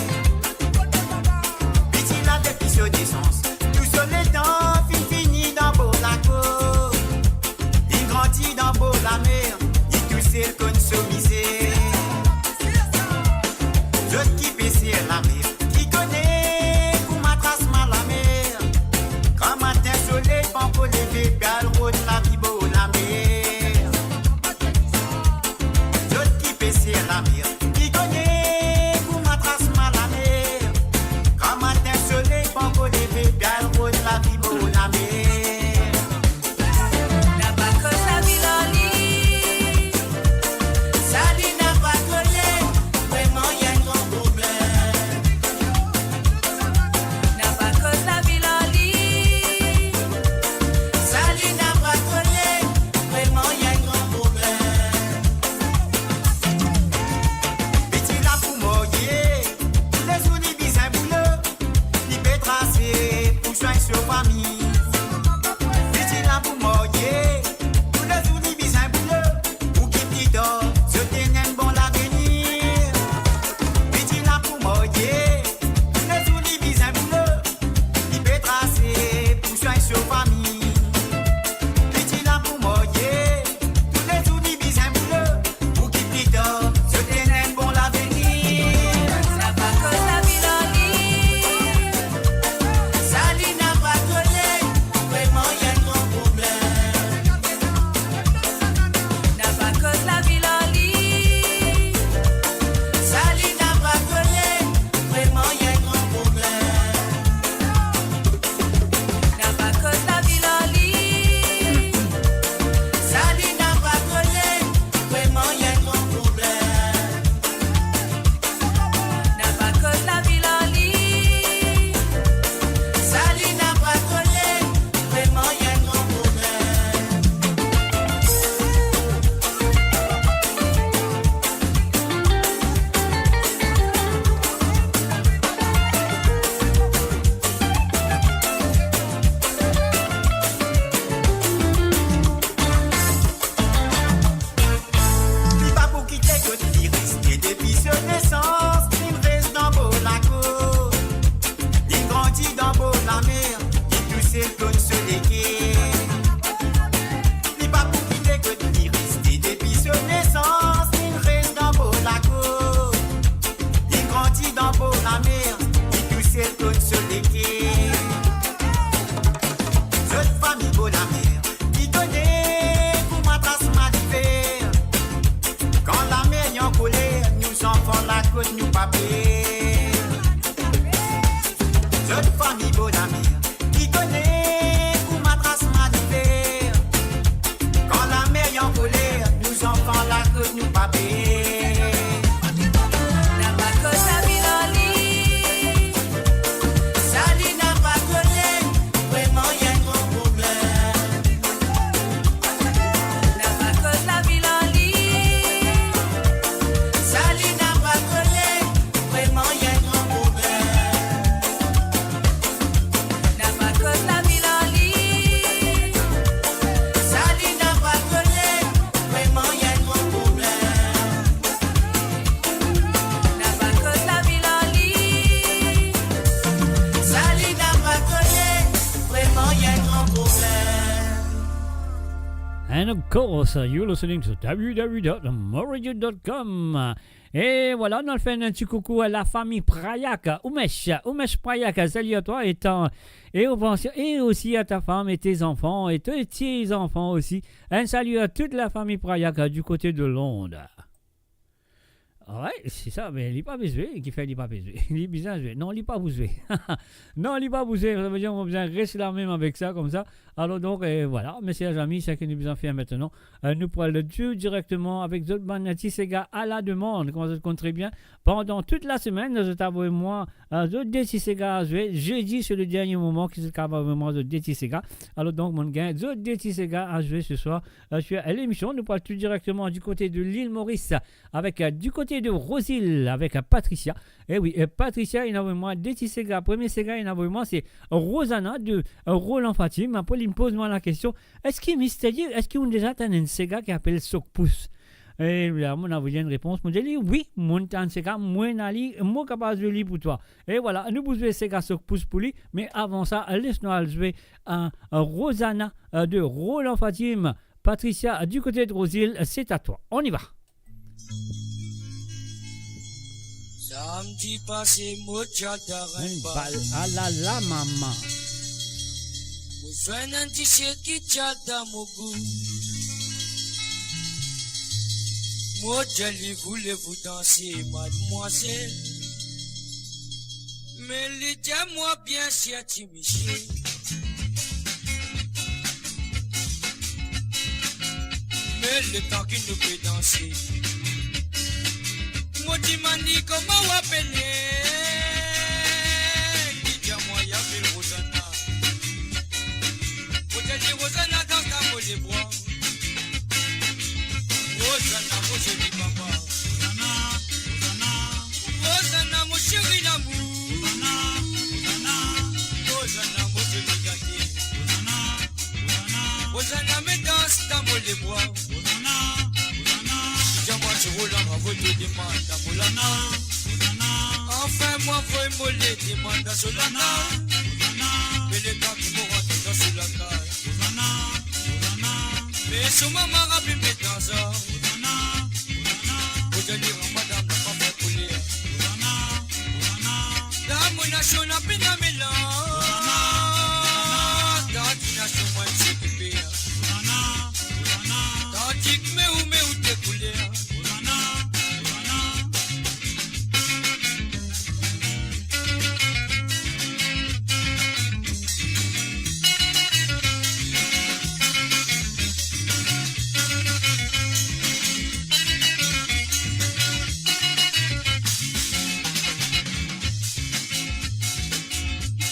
Piti la depi so nesans. Tou so letan finn fini dan bor lakoz. Li grandi dan bor lamer. Li tousel konn so mizer. Zot ki pe ser lamer, ki kone kouma tras malamer. Gramatin soley pankor leve, pe al rod lavi bor lamer. Zot ki pe ser lamer, ki kone kouma tras malamer. Gramatin soley pankor leve, pe al rod lavi bor lamer. Napa koz lavi lor li, sa li napa kone, vreman enn gran problem. Zot fami Bonamir, ki kone kouma tras manifer. Kan lamer ankoler, nou zanfan lakot nou pa pe. Napa koz lavi lor li, sa li napa kone, vreman enn gran problem. Napa koz lavi lor li, sa li napa kone, vreman enn gran problem. Napa koz lavi lor li, sa li napa kone, vreman enn gran problem. Napa koz lavi lor li, sa li napa kone, vreman enn gran problem. And of course, uh, you're listening to w w w dot moradio dot com. E vwala, nou al fer enn ti koukou a la fami Prayak, Umesh, Umesh Prayak, salut à toi et, euh, et aux pensions, et aussi à ta femme et tes enfants et tes petits-enfants aussi. Un salut à toute la famille Prayak, euh, du côté de Londres. Wi, se sa, me li pa pe zwe, ki fer li pa pe zwe. Li bizin zwe. Non, li pa pou zwe. Non, li pa pou zwe. Sa ve dir, nou bizin res la mem avek sa, koumsa. Alor donk, eh, vwala, mesier zami, seki nou bizin fer aster, eh, nou pou al tou direkteman avek zot bann ti sega a la demann, kouma zot konn tre bien. Pandan tout lasemenn, zot avoy mwa, eh, zot de ti sega a zwe. Zedi, se le dernie moman ki zot kapav avoy mwa zot de ti sega. Alor donk, monn gagn zot de ti sega a zwe se swar, eh, sur lemision. Nou pou al tou direkteman du kote de Lil Moris, avek, eh, du kote de Rosil, avek, eh, Patricia. E wi, eh, Patricia, inn avoy mwa de ti sega. Premie sega inn avoy mwa, se Rosana de, eh, Roland Fatim. Apre, li poz mwa lakestion, eski Mister Yu, eski ou deza tann enn sega ki apel Sokpous? E la, monn avoy li enn repons, monn dir li, wi, monn tann sega, monn tann li, mo kapav zwe li pou twa. E vwala, nou pou zwe sega Sokpous pou li, me avan sa, les nou al zwe a, a Rosana, eh, de Roland Fatim. Patricia, du kote de Rosil, c'est à toi. On y va. Samdi pase, mo ti al dan enn bal. Bal, alala, mama. Mo zwenn enn ti seki ti al dan mo gou. Mo dir li, voulez-vous danser, mademoiselle? Me li dir mwa, bien sir, ti misie. Me letan ki nou pe danse, mo dimann li, kouma ou apele? Li dir mwa, li apel Rosana. Mo dir li, Rosana, dans dans mo lebra. Rosana, mo zoli baba. Rosana, Rosana. Rosana, mon chéri lamour. Rosana, Rosana. Rosana, mo zoli gate. Rosana, Rosana. Rosana, me dans dan mo lebra. Rosana, Rosana. Li dir mwa, ti Roland, avoy to demann a Solana. Rosana, Rosana. Anfin, mwa avoy mo le demann a Solana. Rosana, Rosana. Me letan ki mo rant dan so lakaz, Rosana, Rosana. Me so mama rap enn pe dans sa. Rosana, Rosana. Mo dir li, madam, napa fer koler. Rosana, Rosana. Dan mo nasion, napa ena melanz. Rosana, Rosana. Dan ti nasion, mwa, mo ti pe. Rosana, Rosana. Dan ti me ou, me ou te kouler. Rosana, Rosana.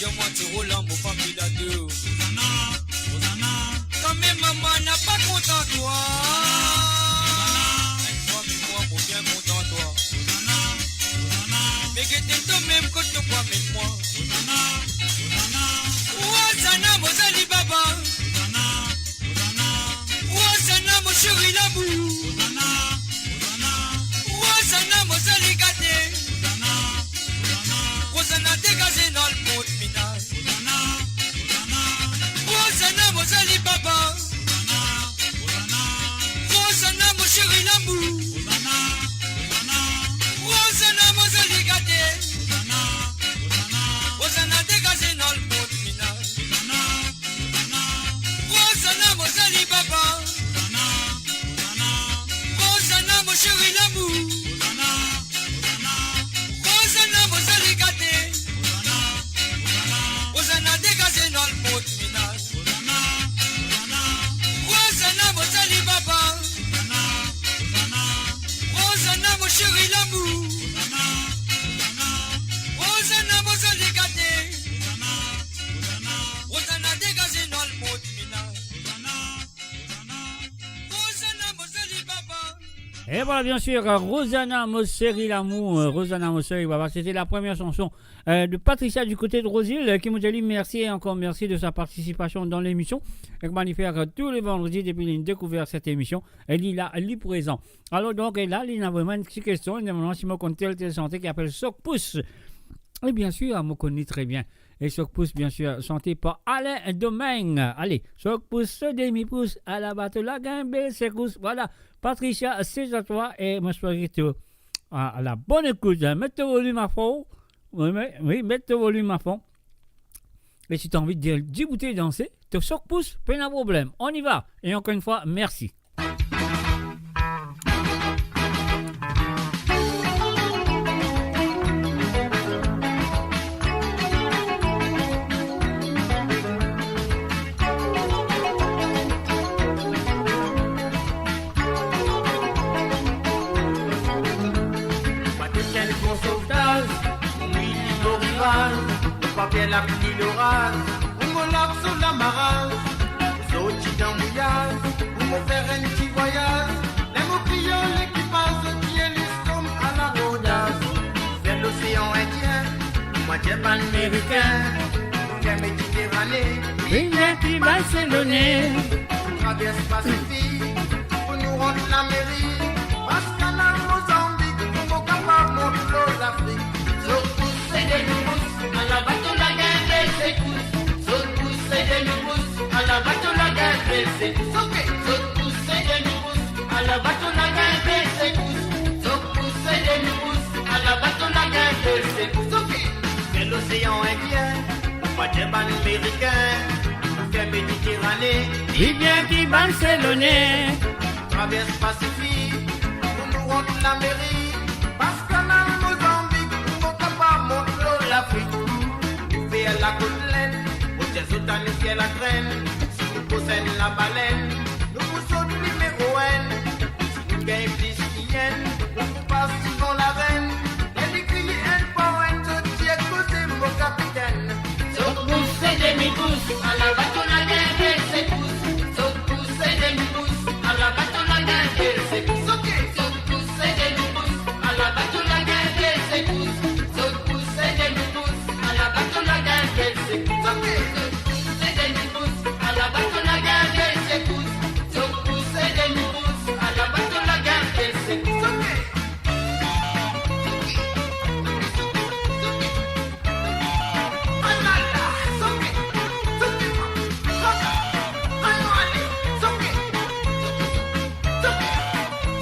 Dir mwa, ti Roland, mo pa fidel a twa. Rosana, Rosana. Kanmem mama napa kontan twa. Rosana, Rosana. Enn fwa, me mwa, mo bien kontan twa. Rosana, Rosana. Me gete tomem kot to pou amenn mwa. Rosana, Rosana. Rosana, mo zoli baba. Rosana, Rosana. Rosana, mon chéri lamour. Rosana, Rosana. Rosana, mo zoli gate. Rosana, Rosana. Rosana, degaze nou al mont minaz. Rosana, Rosana. Rosana, mo zoli baba. Rosana, Rosana. Rosana, mon chéri lamour. Rosana, Rosana. Rosana, mo zoli gate. Rosana, Rosana. Rosana, degaze nou al mont minaz. Rosana, Rosana. Rosana, mo zoli baba. Rosana, Rosana. Et voilà, bien sûr, euh, Rosanna, Mo Seri Lamour, euh, Rosanna, Mo Seri Baba, c'était la première chanson, euh, de Patricia du côté de Rose-Île, euh, qui nous dit merci et encore merci de sa participation dans l'émission. Et qu'on va lui faire, euh, tous les vendredis depuis qu'il a découvert cette émission. Et il est là, il est présent. Alors donc, et là, il y a vraiment une petite question, il demande si moi, je connais tel, tel chanteur qui appelle Sok Pous. Et bien sûr, moi, je connais très bien. E Sok Pous, bien sûr, chanté par Alain Domingue. Allez, Sok Pous, so demi pous, ala bato la gagn bel sekous. Voilà, Patricia, c'est à toi. Et moi, je souhaite que tu as la bonne écoute, hein. Mets ton volume à fond. Oui, mais, oui, mets ton volume à fond. Et si tu as envie de dire, debout et danser, ton Sok Pous, pas de problème. On y va. Et encore une fois, merci. Mo ti enn bon sovtaz, mo mwi li lor rivaz, mo pa per lapli loraz, pou mo lak so lamaraz, mo sorti dan mouyaz, pou mo fer enn ti vwayaz. Ler mo kriye lekipaz, zot dir listom ala rodas. Mo fer losean Indien, mo dir bann Merikin, mo fer Mediterane, vinn ki Barselone. Mo travers Pasifik, pou nou rant Lamerik, pas kanal Mozanbik, pou mo kapav mont lor Lafrik. Sok Pous e demi pous, ala bato la gagn bel sekous. Sok Pous e demi pous, ala bato la gagn bel sekous. Ok. Sok Pous e demi pous, ala bato la gagn bel sekous. Sok Pous e demi pous, ala bato la gagn bel sekous. Ok. Fer losean Indien, mo dir bann Merikin, fer Mediterane, vinn ki Barselone. Travers Pasifik, pou nou rant Lamerik, pas kanal Mozanbik, pou mo kapav mont lor Lafrik. Nou fer lakot Lenn, mo dir zot anou fer latrenn. Si nou pos enn labalenn, nou pou sot nimero enn. Si nou gagn plis ki enn, nou pou pas divan larenn. Ler li kriye enn par enn, zot dir koze mo kapitenn. Sok Pous e demi pous, ala bato la gagn bel sekous. Sok Pous e demi pous, ala bato la gagn bel sekous. Ok. Sok Pous e demi pous, ala bato la gagn bel sekous. Sok Pous e demi pous, ala bato la gagn bel sekous. Ok. Sok Pous e demi pous, ala bato la gagn bel sekous. Sok Pous e demi pous, ala bato la gagn bel sekous.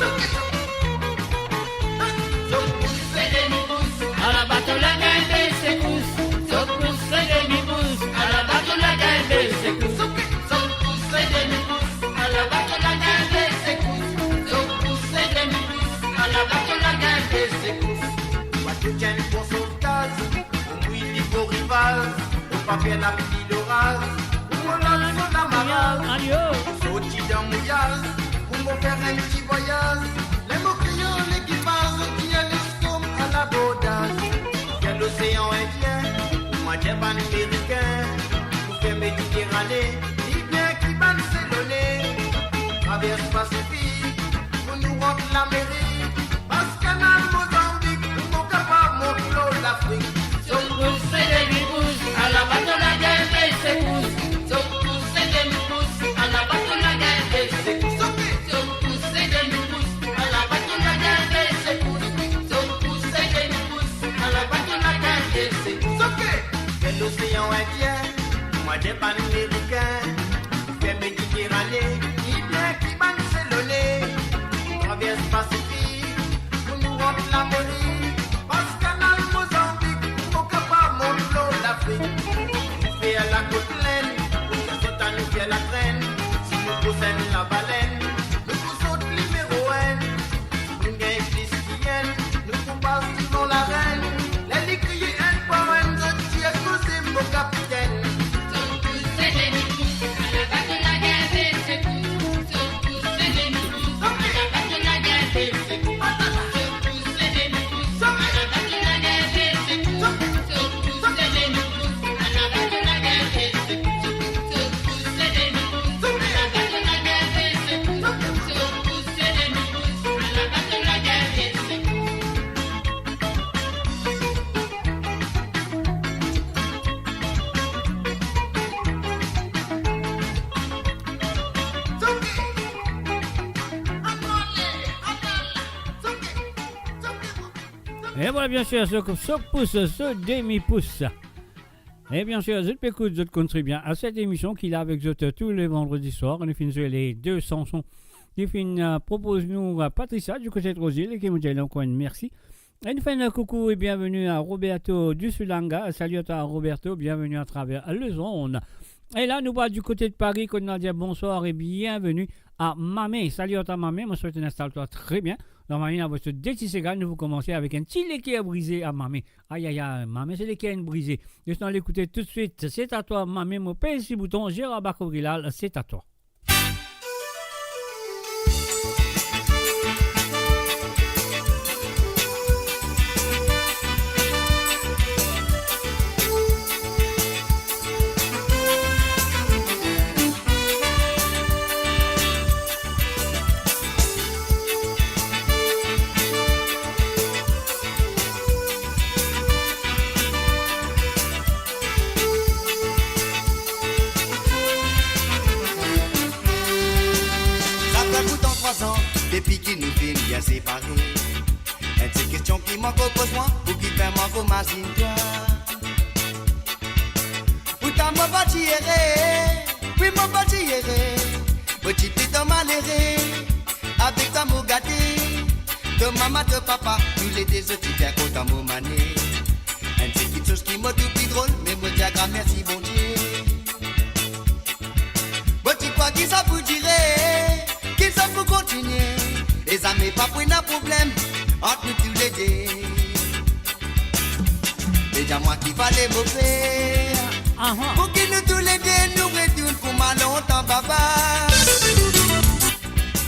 Ok. Sok Pous e demi pous, ala bato la gagn bel sekous. Sok Pous e demi pous, ala bato la gagn bel sekous. Sok Pous e demi pous, ala bato la gagn bel sekous. Sok Pous e demi pous, ala bato la gagn bel sekous. Mo ti enn bon sovtaz, mo mwi li lor rivaz, mo pa per lapli loraz, pou mo lak so lamaraz. Ayo. Sorti dan mouyaz, pou mo fer enn ti vwayaz. Ler mo kriye lekipaz, zot dir listom ala rodas. Fer losean Indien, mo dir bann Merikin, mo fer Mediterane, vinn ki Barselone. Travers Pasifik, pou nou rant Lamerik, pas kanal Mozanbik, pou mo kapav mont lor Lafrik. Sok Pous e demi pous, ala bato la gagn bel sekous. Sok Pous e demi pous, ala bato la gagn bel sekous. Ok. Sok Pous e demi pous, ala bato la gagn bel sekous. Sok Pous e demi pous, ala bato la gagn bel sekous. Ok. Fer losean Indien, mo dir bann Merikin, fer Mediterane, vinn ki Barselone. Travers Pasifik, pou nou rant Lamerik, pas kanal Mozanbik, pou mo kapav mont lor Lafrik. Nou fer lakot Lenn, pou zot anou fer latrenn. Si nou pos enn labalenn, nou pou sot nimero enn. Si nou gagn plis ki enn, nou pou pas divan larenn. Ler li kriye enn par enn, zot dir koze mo kapitenn. Sok Pous e demi pous, ala bato la gagn bel sekous. Sok Pous e demi pous, ala bato la gagn bel sekous. Sok Pous e demi pous, E vwala, bien sir, so, so pous, so demi pous. E bien sir, zot pe ekout, zot konn tre bien, a set emision ki la avek zot tou le vandredi swar. Nou finn zwe le de sanson ki finn, eh, propoz nou, eh, Patricia du kote Trozil, e ki mo dir li ankor enn mersi. E nou fer enn koukou e bienveni a Roberto du Sulanga. Salut à toi, Roberto, bienvenue à travers les ondes. E la, nou va du kote de Paris, kot nou al dir bonswar e bienveni a Mame. Salut à toi, Mame, mo swete ou instal twa tre bien. Normalman, avek so de ti segonn, nou pou komanse avek enn ti leker brize a Mame. Ay, ay, ay, Mame, se leker inn brize. Zis nou al ekoute toutswit. C'est à toi, Mame, mo pez si bouton, Gérard Bakovilal, c'est à toi. Sa fer poutan trwa zan depi ki nou finn bien separe. Enn sel kestion ki mo ankor poz mwa, ou ki fer mo ankor mazinn twa. Poutan mo pa ti ere, wi mo pa ti ere. Mo ti plito malere, avek twa mo gate. To mama, to papa, toulede zot ti bien kontan mo mane. Enn sel kiksoz ki mo trouv pli drol, me mo dir gramersi Bondie. Mo ti krwar ki sa pou dire, ki sa pou kontinie, e zame pa pou ena problem ant nou toulede. Me dir mwa ki fale mo fer, aha, pou ki nou toulede nou retourn kouma lontan, baba.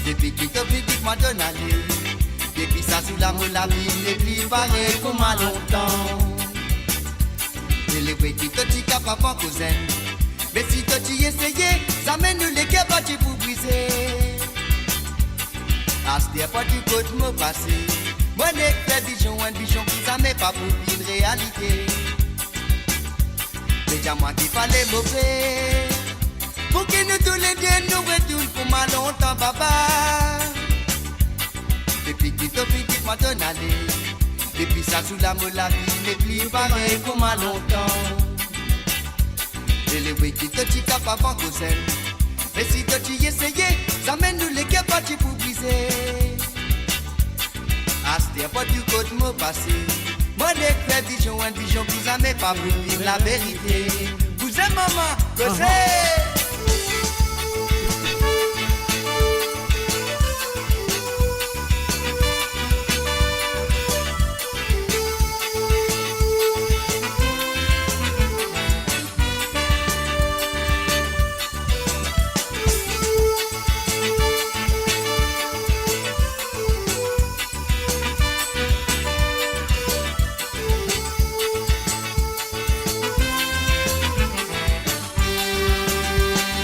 Depi ki to finn kit mwa, tonn ale, depi sa zour la mo lavi nepli parey kouma lontan. Selebre ki to ti kapav ankor zenn, me si to ti eseye, zame nou leker pa ti pou brize. Aster partou kot mo pase, mo nek fer vizion, enn vizion ki zame pa pou vinn realite. Me dir mwa ki fale mo fer, pou ki nou toulede nou retourn kouma lontan, baba. Depi ki to finn kit mwa, tonn ale, depi sa zour la mo lavi nepli parey kouma lontan. Selebre ki to ti kapav ankor zenn, me si to ti eseye, zame nou leker pa ti pou brize. Aster partou kot mo pase, mo nek fer vizion, enn vizion ki zame pa pou vinn laverite. Bouze mama, koze. Aha.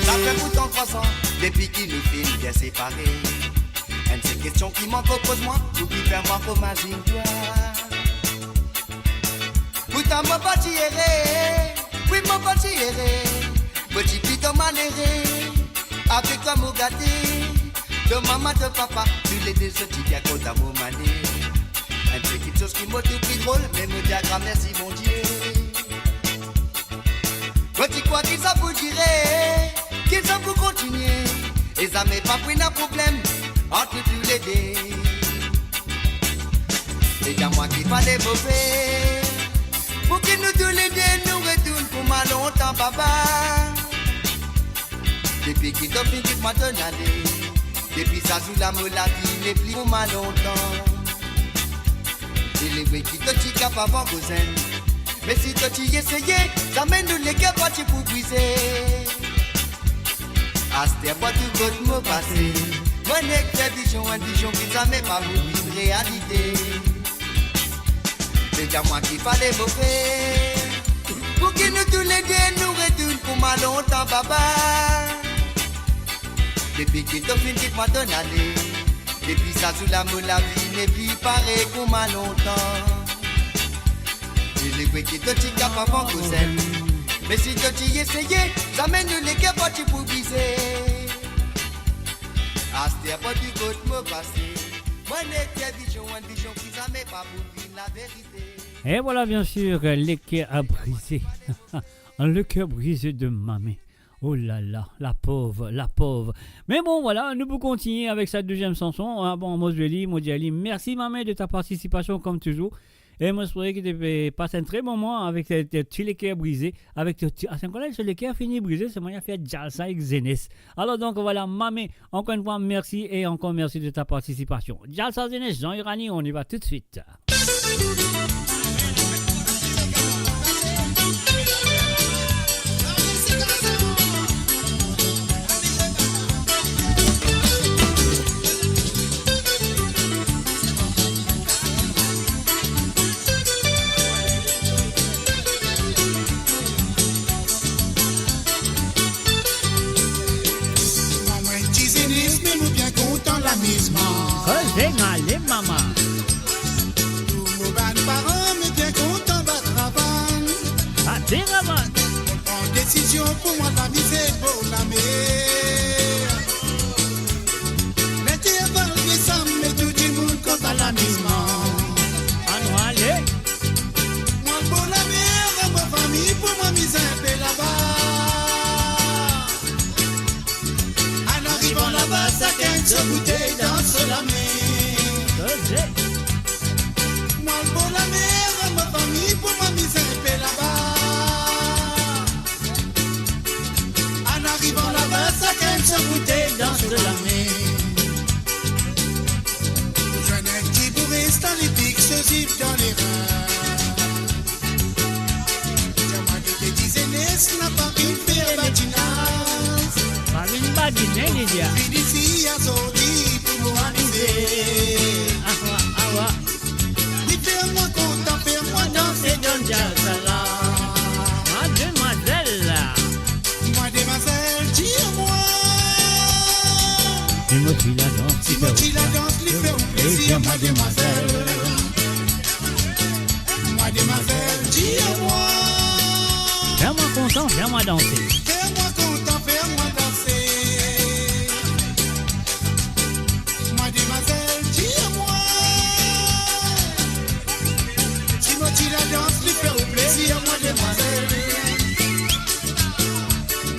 Sa fer poutan trwa zan depi ki nou finn bien separe. Enn sel kestion ki mo ankor poz mwa, ou ki fer mwa ankor mazinn twa. Poutan mo pa ti ere, wi mo pa ti ere. Mo ti plito malere, avek twa mo gate. To mama, to papa, toulede zot ti bien kontan mo mane. Enn sel kiksoz ki mo trouv pli drol, me mo dir gramersi Bondie. Mo ti krwar ki sa pou dire, ki sa pou kontinie, e zame pa pou ena problem ant nou toulede. Me dir mwa ki fale mo fer, pou ki nou toulede nou retourn kouma lontan, baba. Depi ki to finn kit mwa, tonn ale, depi sa zour la mo lavi nepli kouma lontan. Selebre ki to ti kapav ankor zenn, me si to ti eseye, zame nou leker pa ti pou brize. Aster partou kot mo pase, mo nek fer vizion, enn vizion ki zame pa pou vinn realite. Me dir mwa ki fale mo fer, pou ki nou toulede nou retourn kouma lontan, baba. Depi ki to finn kit mwa, tonn ale, depi sa zour la mo lavi nepli parey kouma lontan. Selebre ki to ti kapav ankor zenn, me si to ti eseye, zame nou leker pa ti pou brize. Aster partou kot mo pase, Mwa, leker bizin, enn bizin ki zame pa pou vinn laverite. Et voilà, bien sûr, le cœur brisé. Le cœur brisé de Mamé. Oh là là, la pauvre, la pauvre. Mais bon, voilà, nou pou kontigne avek sa deziem sanson. Ah bon, mo swete li, mo dir li, mersi, Mamé, de ta participation, comme toujours. E mo espere ki to pe pas enn tre bon moman avek to, to ti leker brize, avek to ti, ah, se ankor la, so leker fini brize, selman li a fer djalsa ek zenes. Alor, donk, voilà, Mamé, ankor enn fwa, mersi e ankor mersi de ta participation. Djalsa zenes, Jean Uranie, on y va tout de suite. Mwa, mwa enn ti zenes, me mo bien kontan lamizman. Koze ale, mama. Tou mo bann paran, me bien kontan bat ravann. Bat ravann. Pran desizion pou mwa, lamize pou lamer. Met avan desam, me tou dimoun kontan lamizman. Anou ale. Mwa bor lamer, mo fami, pou mwa mize inpe laba. An arivan laba, sakenn so boutey dan so lame. Koze. Mwa bor lamer, mo fami, pou mwa mize inpe laba. An arivan laba, sakenn so boutey dan so lame. Pou zwenn enn ti boure, sa li fix so zip dan lerin. Dir mwa ki to ti zenes, napa vinn fer badinaz. Pa vinn badine, li dir. Vinn isi azordi pou nou amize. Awa, awa. Li fer mwa kontan, fer mwa danse dan djalsa la. Mademwazel. Mwa demwazel, dir mwa. Si mo ti ladans, si mo ti ladans, li fer ou plezir, mwa demwazel. Mwa demwazel, dir mwa. Fer mwa kontan, fer mwa danse. Fer mwa kontan, fer mwa danse. Mwa demwazel, dir mwa. Si mo ti ladans, li fer ou plezir, mwa demwazel.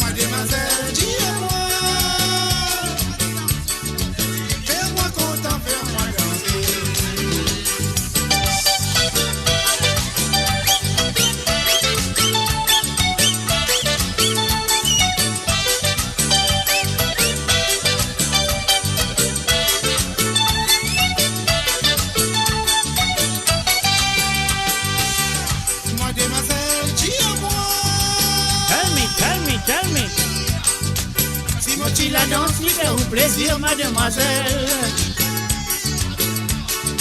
Mwa demwazel, dir mwa. Fer mwa kontan, fer mwa danse. Mwa demwazel, dir mwa. Tell me, tell me, tell me. Si mo ti ladans, li fer ou plezir, mademwazel.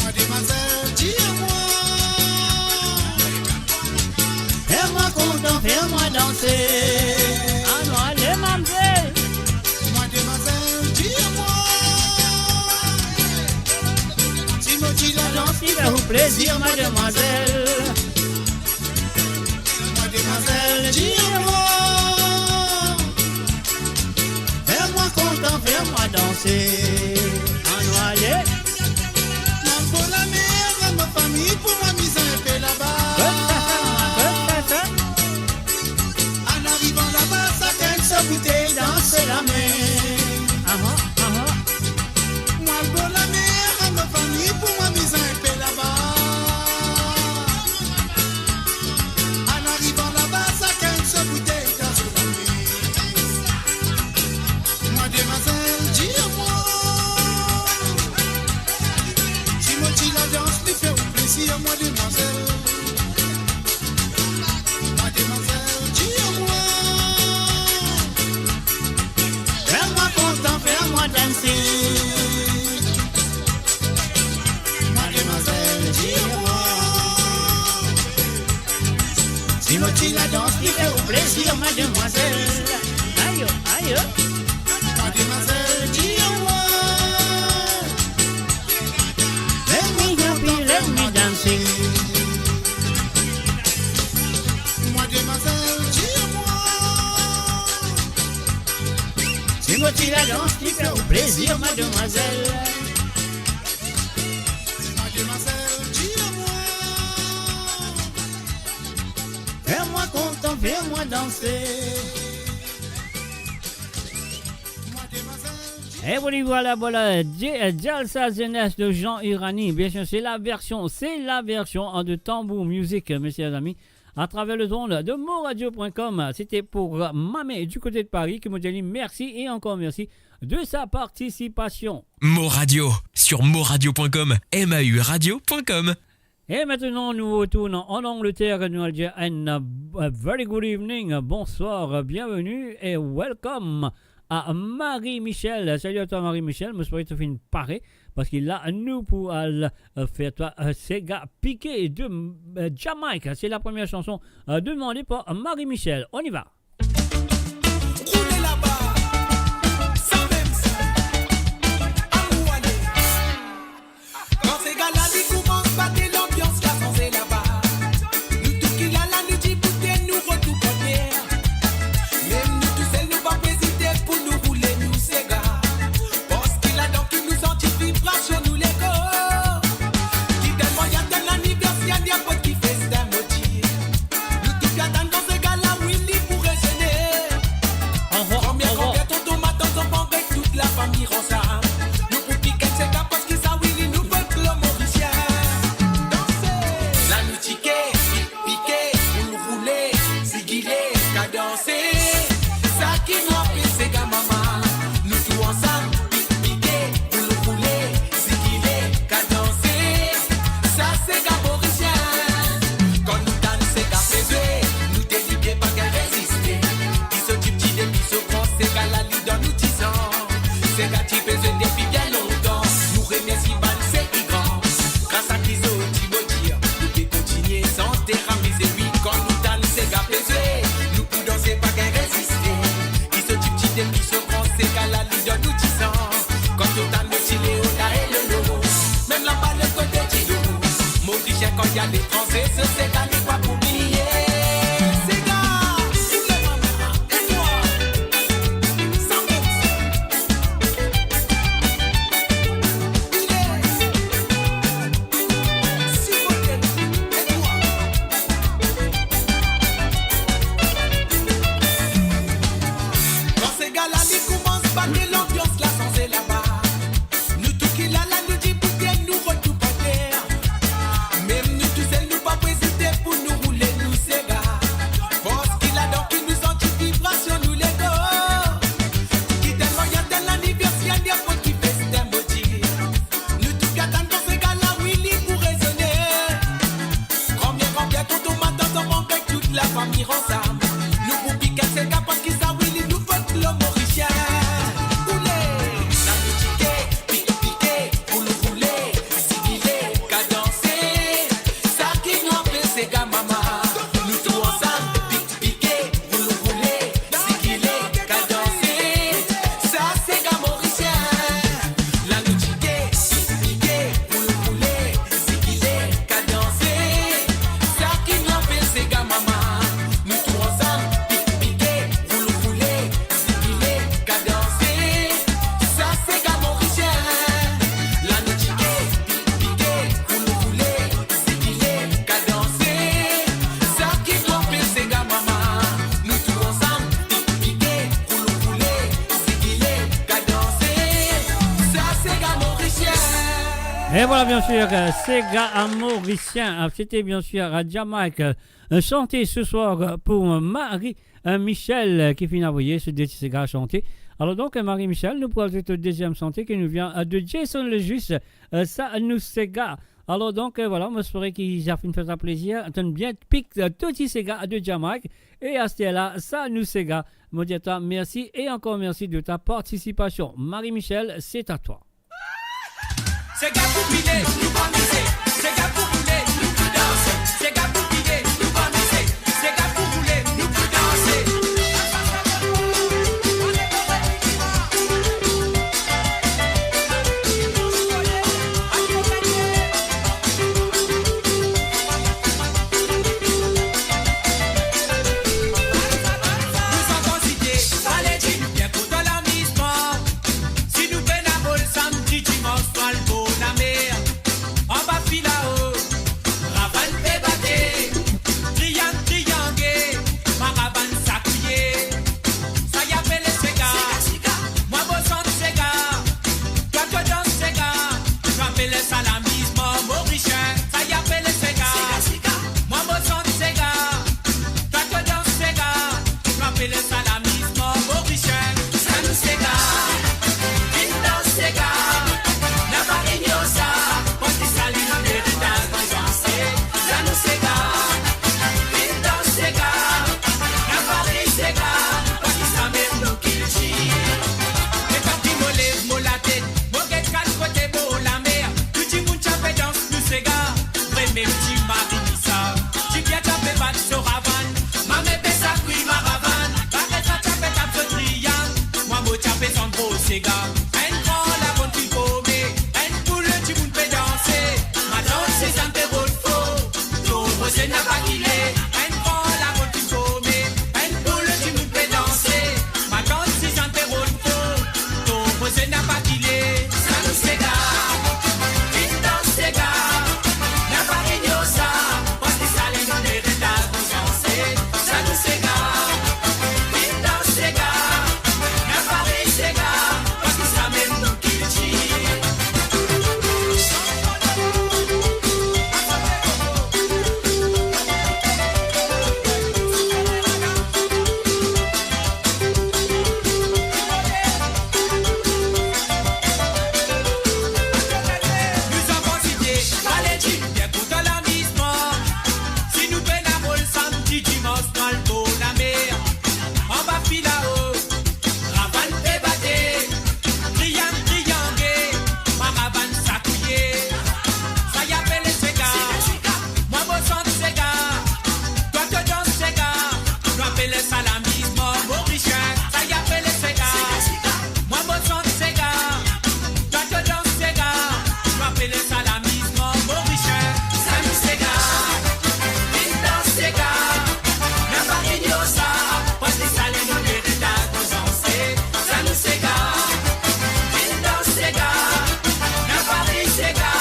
Mademwazel, dir mwa. Fer mwa kontan, fer mwa danse. Anou ale, mamzel. Mademwazel, dir mwa. Si mo ti ladans, li fer ou plezir, mademwazel. Mademwazel, dir mwa. Fer mwa kontan, fer mwa danse. Anou ale. Mwa bor lamer, mo fami, pou mwa mize inpe laba. Kot sa fer, mwa, kot sa fer. An arivan laba, sakenn so boutey dan so lame. Aha, aha. Mwa bor lamer, mo fami, pou mwa mize inpe laba. An arivan laba, sakenn so boutey dan so lame. Mademwazel, dir mwa. Si mo ti ladans, li fer ou plezir, mademwazel. Mademwazel, dir mwa. Fer mwa kontan, fer mwa danse. Mademwazel, dir mwa. Si mo ti ladans, li fer ou plezir, mademwazel. Ayo, ayo. Mademwazel, dir mwa. Let me happy, let me dancing. Mademwazel, dir mwa. Si mo ti ladans, li fer ou plezir, mademwazel. Fer mwa danse. Et voilà, voilà, voilà, J-, euh, Jalsa Jeunesse de Jean Uranie. Bien sûr, c'est la version, c'est la version, hein, de Tambour Music, euh, messieurs et amis, à travers les ondes de moradio point com. C'était pour, euh, Mamé du côté de Paris, qui me dit merci et encore merci de sa participation. Mo Radio, sur moradio point com, M A U radio point com. E aster nou retourn an Angleterre, nou al dir enn, euh, very good evening, bonsoir, bienvenue et welcome à Marie Michel. Salut à toi, Marie Michel. Mo espere to finn pare, parski la, nou pou al, euh, fer twa, euh, sega pike de, euh, Jamaïque. C'est la première chanson, euh, demandée par Marie Michel. On y va. Roule laba, sa mem sa. Amour ale. Kan sega la li koumans bat, lanbians la sanze laba. Nou tou ki la la, nou diboute, nou retourn an ater. Mem nou tousel, nou pa pou ezite pou nou roule nou sega. Parski ladan ki nou santi vibrasion nou lekor. Ki telman inn atenn laniverser, inn apote ki festin modi. Nou tou pe atann kan sega la, wi, li pou rezone. Aha, aha. Konbien, konbien tonton, matant, zanfan, avek tout lafami ansam. Nou pou pik enn sega, parski sa, wi, li nou folklor morisien. Danse. La nou tike, pik, pike, boul roule, zigile, kadanse. Sa ki nou apel sega mama. Nou tou ansam, pik, pike, boul roule, zigile, kadanse. Sa sega morisien. Kan nou tann sega pe zwe, nou delibere, pa gagn reziste. Ki so tipti depi so gran, sega la li dan nou dizan. Sega ti pe zwe depi bien lontan. Nou remersie bann seki gran. Gras a ki zot ti mo dir, nou pe kontinie sante, amize, wi. Kan nou tann sega pe zwe, nou pou danse, pa gagn reziste. Ki so tipti depi so gran, sega la li dan nou dizan. Kan nou tann Ti Leo, la e Lolo, mem laba lot kote Dilo. Morisien kan li aletranze, so sega li pa pou bliye. Sega, ou le mama, e mwa. Sa mem sa. Ou le. Sipote, e mwa. Kan sega la li koumans bat, lanbians la sanze laba. Nou tou ki la la, nou diboute, nou retourn an ater. Mem nou tousel, nou pa pou ezite pou nou roule nou sega. Parski ladan ki nou santi vibrasion nou lekor. Ki telman inn atenn laniverser, inn apote ki festin modi. Nou tou pe atann kan sega la, wi, li pou rezone. Konbien, konbien tonton, matant, zanfan, avek tout lafami ansam. Nou pou pik enn sega, parski sa, wi, li nou folklor morisien. Ou le. La nou tike, pik, pike, boul roule, zigile, kadanse. Sa ki nou apel sega mama. Nou tou ansam, pik, pike, boul roule, zigile, kadanse. Sa sega morisien. La nou tike, pik, pike, boul roule, zigile, kadanse. Sa ki nou apel sega mama. Nou tou ansam, pik, pike, boul roule, zigile, kadanse. Sa sega morisien. La nou tike, pik, pike, boul roule, zigile, kadanse. Sa ki nou apel sega mama. Nou tou ansam, pik, pike, boul roule, zigile, kadanse. Sa sega morisien. Et voilà, bien sûr, euh, sega morisien. Ah, c'était bien sûr à Jamaïque, euh, chanté ce soir, euh, pour, euh, Marie, euh, Michel, euh, ki finn avoy so de ti sega sante. Alors donc, euh, Marie Michel, nou pou azout deziem sante ki nou vien, euh, de Jason Lejuste, euh, Sa nou sega. Alors donc, euh, voilà, mo espere ki sa finn fer twa plezir. Tann bien, pik, euh, to ti sega de Jamaïque. E aster la, Sa nou sega. Mo dir twa mersi e ankor mersi de ta partisipasion. Marie Michel, c'est à toi. Sega pou pike, nou pou danse. Sega pou boule, nou pou danse. Sega pou pike, nou pou danse. Sega pou boule, nou pou danse. Nou sa konzite, ale di nou bien kontan lamizman. Si nou pena bol samdi, dimans, nou al bor lamer. Napa kile, enn van laronn finn forme, enn boul dimoun pe danse. Matant Sizann pe rod for, to koze napa kile, sa nou sega. Vinn dans sega, napa ignor sa, parski sa linn nou merit al danse. Sa nou sega, vinn dans sega, napa rey sega, parski sa mem nou kiltir. Nou zanfan Sibie, pale dimoun bien kontan lamizman. Si nou pena rod samdi, dimans, nou al bor lamer, anba filao, ravann pe bate, triang, triange, maravann sakouye. Sa i apele sega. Mwa mo sant sega, twa to dans sega. Nou apele sa lamizman morisien. Sa i apele sega. Mwa mo sant sega, twa to dans sega. Nou apele sa lamizman morisien. Sa nou sega. Vinn dans sega. Napa ignor sa, parski sa linn nou merit al danse. Sa nou sega. Vinn dans sega. Napa rey sega,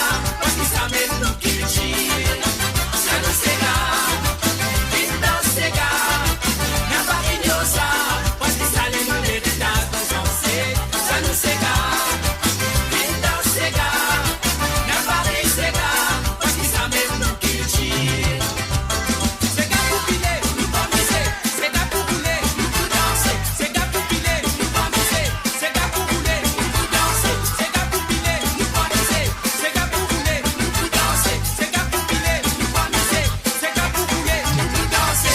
parski sa mem nou kiltir. Sa nou sega. Vinn dans sega. Napa ignor sa, parski sa linn nou merit al danse. Sa nou sega. Vinn dans sega. Napa rey sega, parski sa mem nou kiltir. Sega pou pile, nou pou amize. Sega pou boule, nou pou danse. Sega pou pile, nou pou amize. Sega pou boule, nou pou danse. Sega pou pile, nou pou amize. Sega pou boule, nou pou danse. Sega pou pile, nou pou amize. Sega pou boule, nou pou danse.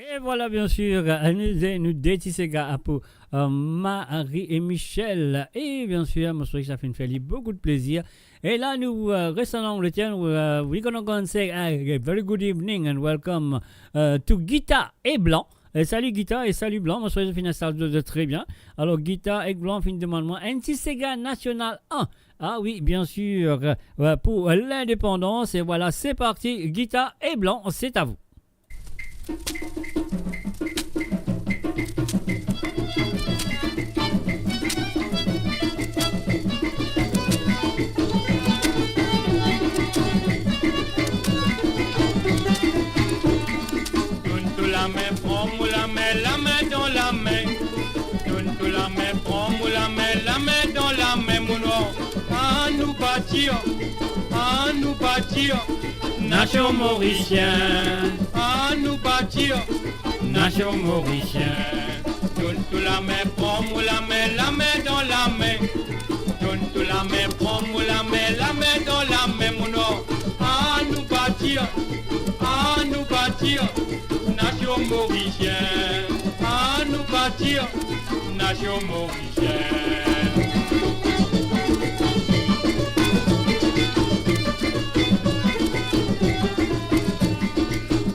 E vwala, bien sir, nou, nou de ti sega pou, euh, Marie et Michel. E bien sir, mo swete sa finn fer li boukou de plezir. E la, nou, euh, res an Angleter, nou, euh, we gonna go and say, uh, a very good evening and welcome, euh, to Gita e Blan. Euh, salut Gita e salut Blan, mo swete zot finn instal zot tre bien. Alor, Gita e Blan finn demann mwa enn ti sega nasional an. Ah oui, bien sir, euh, pou lindepandans. E vwala, se parti, Gita e Blan, se a vou. Donn to lame, pran mo lame, lame dan lame. Donn to lame, pran mo lame, lame dan lame, mo nwar. Anou batir, anou batir nasion morisien. Anou batir nasion morisien. Donn to lame, pran mo lame, lame dan lame. Donn to lame, pran mo lame, lame dan lame, mo nwar. Anou batir, anou batir nasion morisien. Anou batir nasion morisien.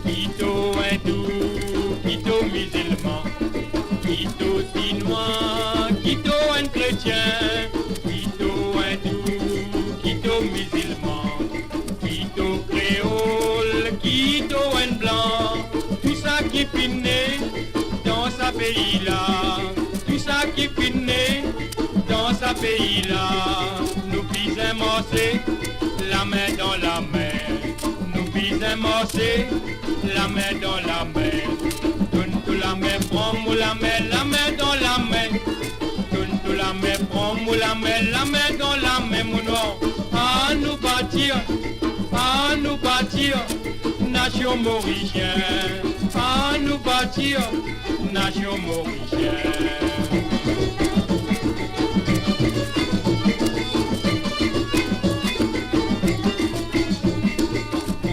Ki to indou, ki to mizilman, ki to sinwa, ki to enn kretien, ki to indou, ki to mizilman, ki to kreol, ki to enn blan, tou sa ki finn ne dan sa pei la, tou sa ki finn ne dan sa pei la, nou bizin marse lame dan lame, nou bizin marse lame dan lame. Donn to lame, pran mo lame, lame dan lame. Donn to lame, pran mo lame, lame dan lame, mo nwar. Anou batir, anou batir nasion morisien. Anou batir nasion morisien.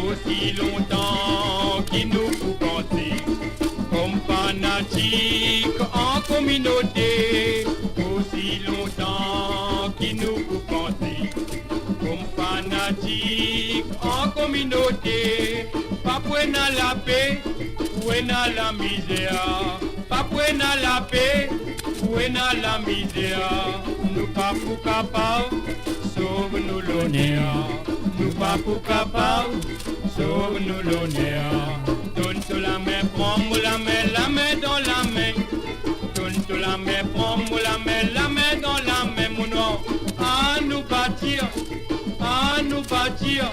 Osi lontan ki nou pou panse kom fanatik an kominote, osi lontan ki nou pou panse kom fanatik an kominote, pa pou ena lape, pou ena lamizer. Pa pou ena lape, pou ena lamizer. Nou pa pou kapav sov nou loner. Nou pa pou kapav Nou loner, donn to lame, pran mo lame, lame dan lame. Donn to lame, pran mo lame, lame dan lame, mo nwar. Anou batir, anou batir,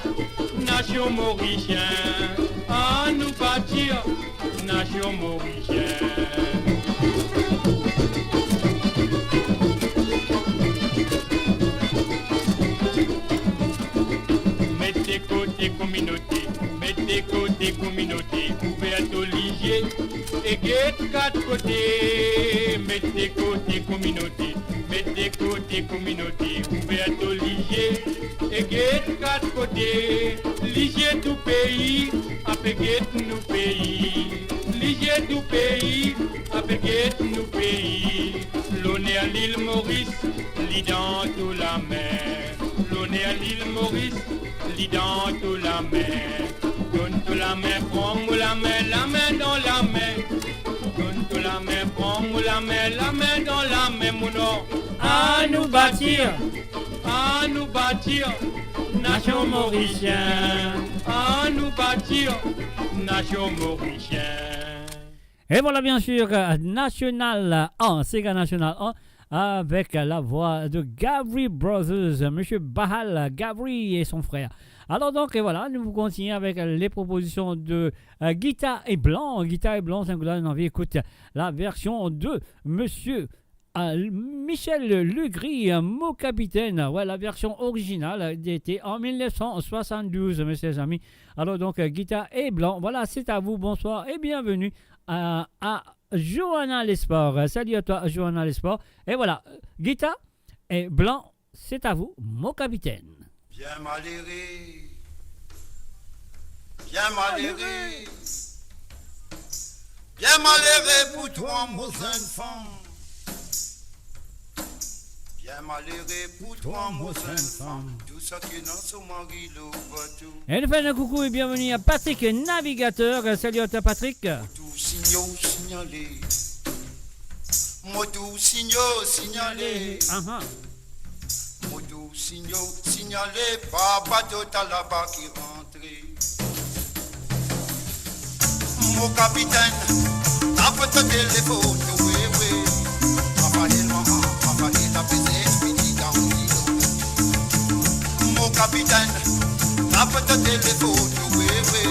nasion morisien. Anou batir, nasion morisien. Met de kote kominote, met de kote kominote, ouver to lizie e get kat kote. Met de kote kominote, met de kote kominote, ouver to lizie e get kat kote. Lizie tou pei, ape get nou pei. Lizie tou pei, ape get nou pei. Loner Lil Moris, li dan to lame. Loner Lil Moris, li dan to lame. Donn to lame, pran mo lame, lame dan lame. Donn to lame, pran mo lame, lame dan lame, mo nwar. Anou batir, anou batir, nasion morisien. Anou batir, nasion morisien. Et voilà, bien sûr, euh, National un, Sega National un, avec la voix de Gavry Brothers, Monsieur Bahal, Gavry et son frère. Alors donc, et voilà, nous continuons avec les propositions de, euh, Guitare et Blanc. Guitare et Blanc, c'est un coup d'œil, on a envie d'écouter la version de Monsieur, euh, Michel Legris, euh, Mo Capitaine. Ouais, la version originale, euh, était en mille neuf cent soixante-douze, mes chers amis. Alors donc, euh, Guitare et Blanc, voilà, c'est à vous. Bonsoir et bienvenue à, à Johanna Lesport. Euh, salut à toi, Johanna Lesport. Et voilà, euh, Guitare et Blanc, c'est à vous, Mo Capitaine. Bien malere, bien malere, bien malere pou twa mo zenn fanm. Bien malere pou twa mo zenn fanm. Tou seki ena so mari lor bato. Et nous faisons un coucou et bienvenue à Patrick Navigateur. Salut à toi, Patrick. Mo tou signe, signale. Mo tou signe, signale. Aha. Mo tou signe, signale, pa bato Talaba ki rantre. Mo kapitenn, tap to telefonn, we, we. Rafael mama, Rafael apeze, piti dan dilo. Mo kapitenn, tap to telefonn, we, we.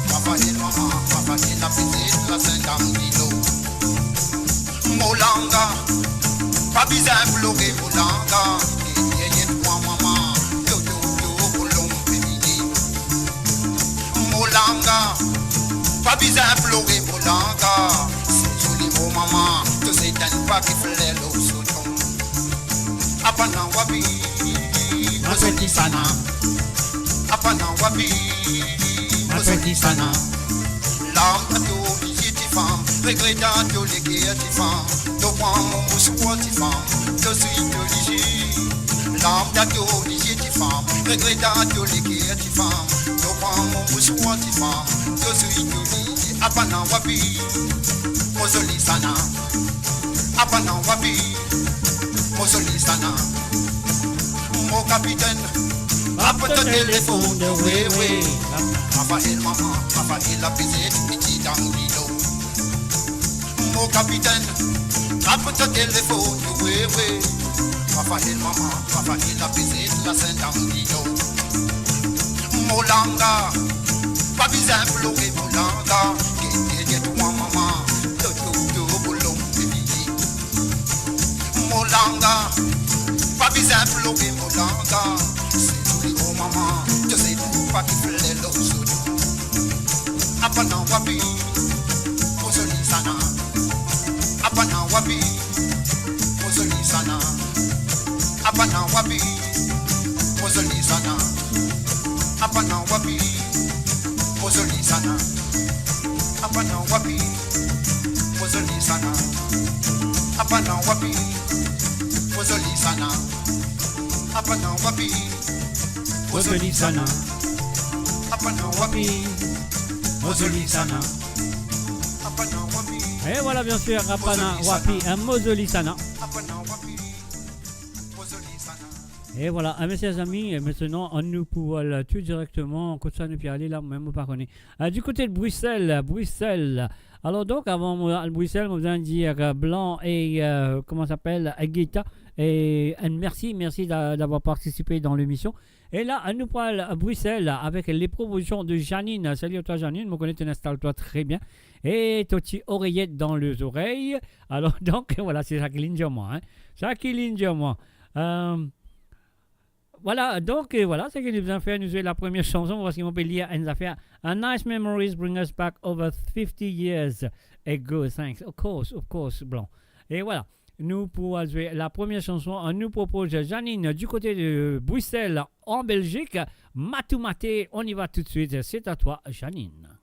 Rafael mama, Rafael apeze, lasenn dan dilo. Mo langa, pa bizin plore mo langa. Yeye twa mama, to, to, to, kolonn pe vini. Mo langa, pa bizin plore mo langa. Se zoli mo mama, to se tann pa ki fler lor so tonm. Apa na wapi, mo zoli sana. Apa na wapi, mo zoli sana. Larm dan to lizie tifam, regret dan to leker tifam. To pran mo mouswar tifam, to swi to lizie. Larm dan to lizie tifam, regret dan to leker tifam. To pran mo mouswar tifam, to swi to lizie. Apa na wapi, mo zoli sana. Apa na wapi, mo zoli sana. Mo kapitenn, tap to telefonn, we, we. Rafael mama, Rafael apeze, piti dan dilo. Mo kapitenn, tap to telefonn, we, we. Rafael mama, Rafael apeze, lasenn dan dilo. Mo langa, pa bizin plore mo langa. Gete, gete twa mama, to, to, to, kolonn pe vini. Mo langa, pa bizin plore mo langa. Se zoli mo mama, to se tann pa ki fler lor so tonm. Apa na wapi, mo zoli sana. Apa na wapi, mo zoli sana. Apa na wapi, mo zoli sana. Apa na wapi, mo zoli sana. Apa na wapi, mo zoli sana. Apa na wapi, mo zoli sana. Apa na wapi, mo zoli sana. Apa na wapi, mo zoli sana. Apa na wapi. Et voilà, bien sûr, Apa na wapi, hein, mo zoli sana. Apa na wapi, mo zoli sana. E vwala, e, mesie zami, e, aster nou pou al tou direkteman, kot sa nou pe ale la, mem mo pa kone. E, du kote de Brisel, Brisel. Alor donk, avan mo al Brisel, mo bizin dir, e, Blanc e, e, kouma sa apel, e, Gita, e, and mersi, mersi d'a-, d'avoir partisipe dan lemision. E la, nou pou al Brisel avek les propositions de Janine. Salut à toi, Janine. Mo kone to instal twa tre bien. E to ti oreyet dan lezorey. Alor donk, vwala, se sa ki linn dir mwa, en. Sa ki linn dir mwa. E, vwala, donk, e, vwala, seki nou bizin fer, nou zwe la premie sanson, parski mo pe lir enn zafer. A nice memories bring us back over fifty years ago. Thanks. Of course, of course, Blanc. E vwala, nou pou al zwe la premie sanson. Nou propoz Janine du kote de Brisel, an Belzik. Matou Maté, on y va tout de suite. C'est à toi, Janine.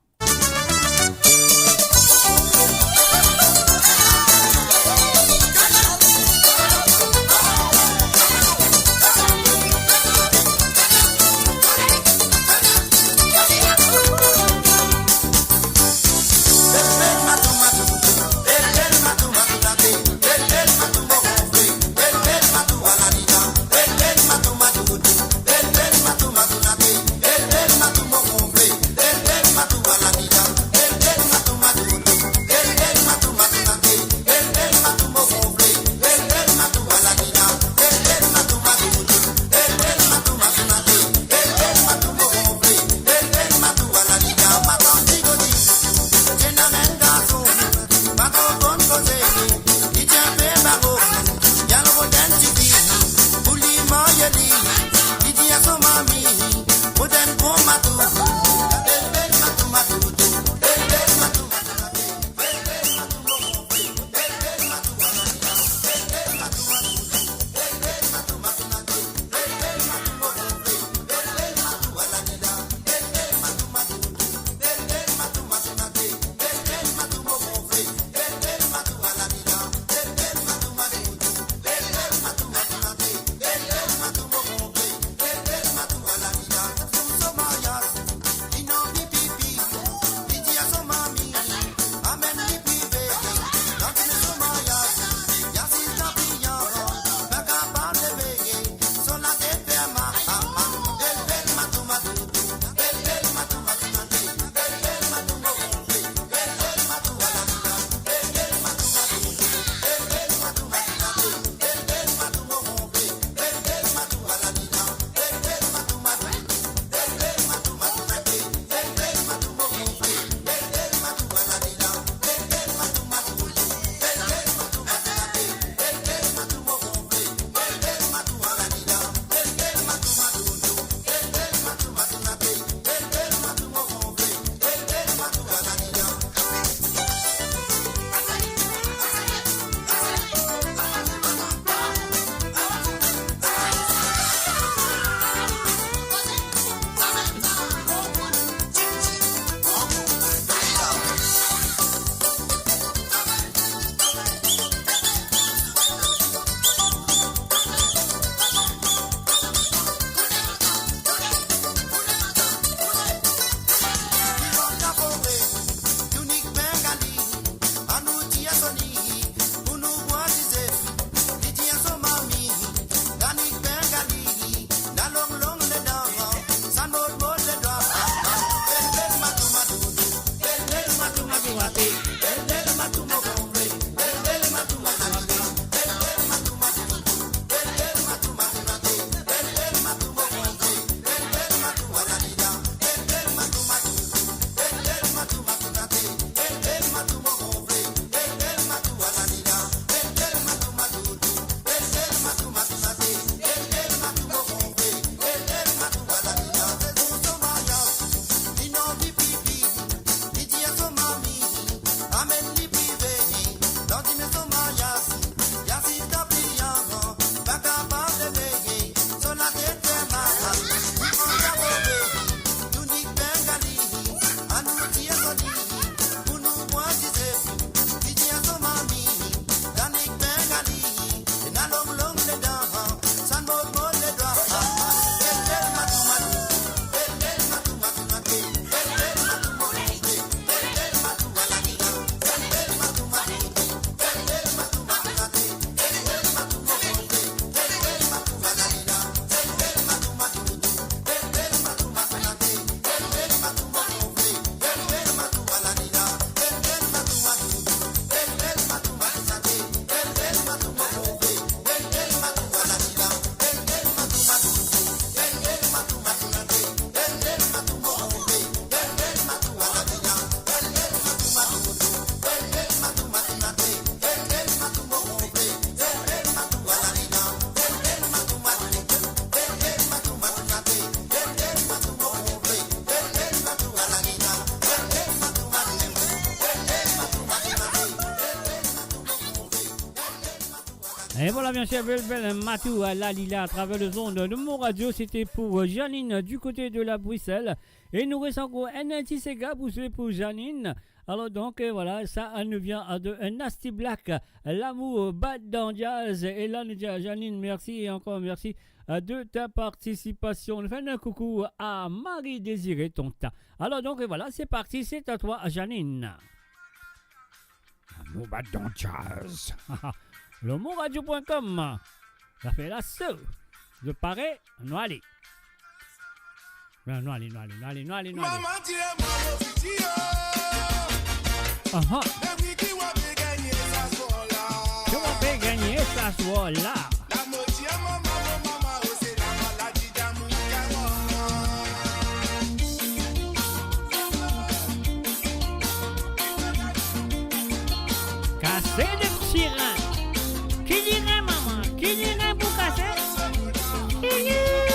Et voilà, bien sûr, bel, bel matin à Lalila à travers les ondes de Mon Radio. C'était pour, euh, Janine, euh, du côté de la Bruxelles. Et il nous reste encore un petit séga pour jouer pour Janine. Alors donc, euh, voilà, ça, elle nous vient, euh, de, euh, Nasty Black, euh, L'amour bat dans jazz. Et là, nous disons à Janine, merci et encore merci, euh, de ta participation. Nous faisons un coucou à Marie-Désirée Tonta. Alors donc, euh, voilà, c'est parti, c'est à toi, Janine. Amour bat dan jazz. Le Mon Radio point com. Zafer la so. Zot pare? Nou ale. Nou ale, nou ale, nou ale, nou ale, nou ale. Mama, ti e mama, ti e. Aha. Ki wa pe gagne sa swar la? Ki wa pe gagne sa swar la? Kase de ti rin. Ki dirin, mama? Ki dirin pou kase? Ki dirin?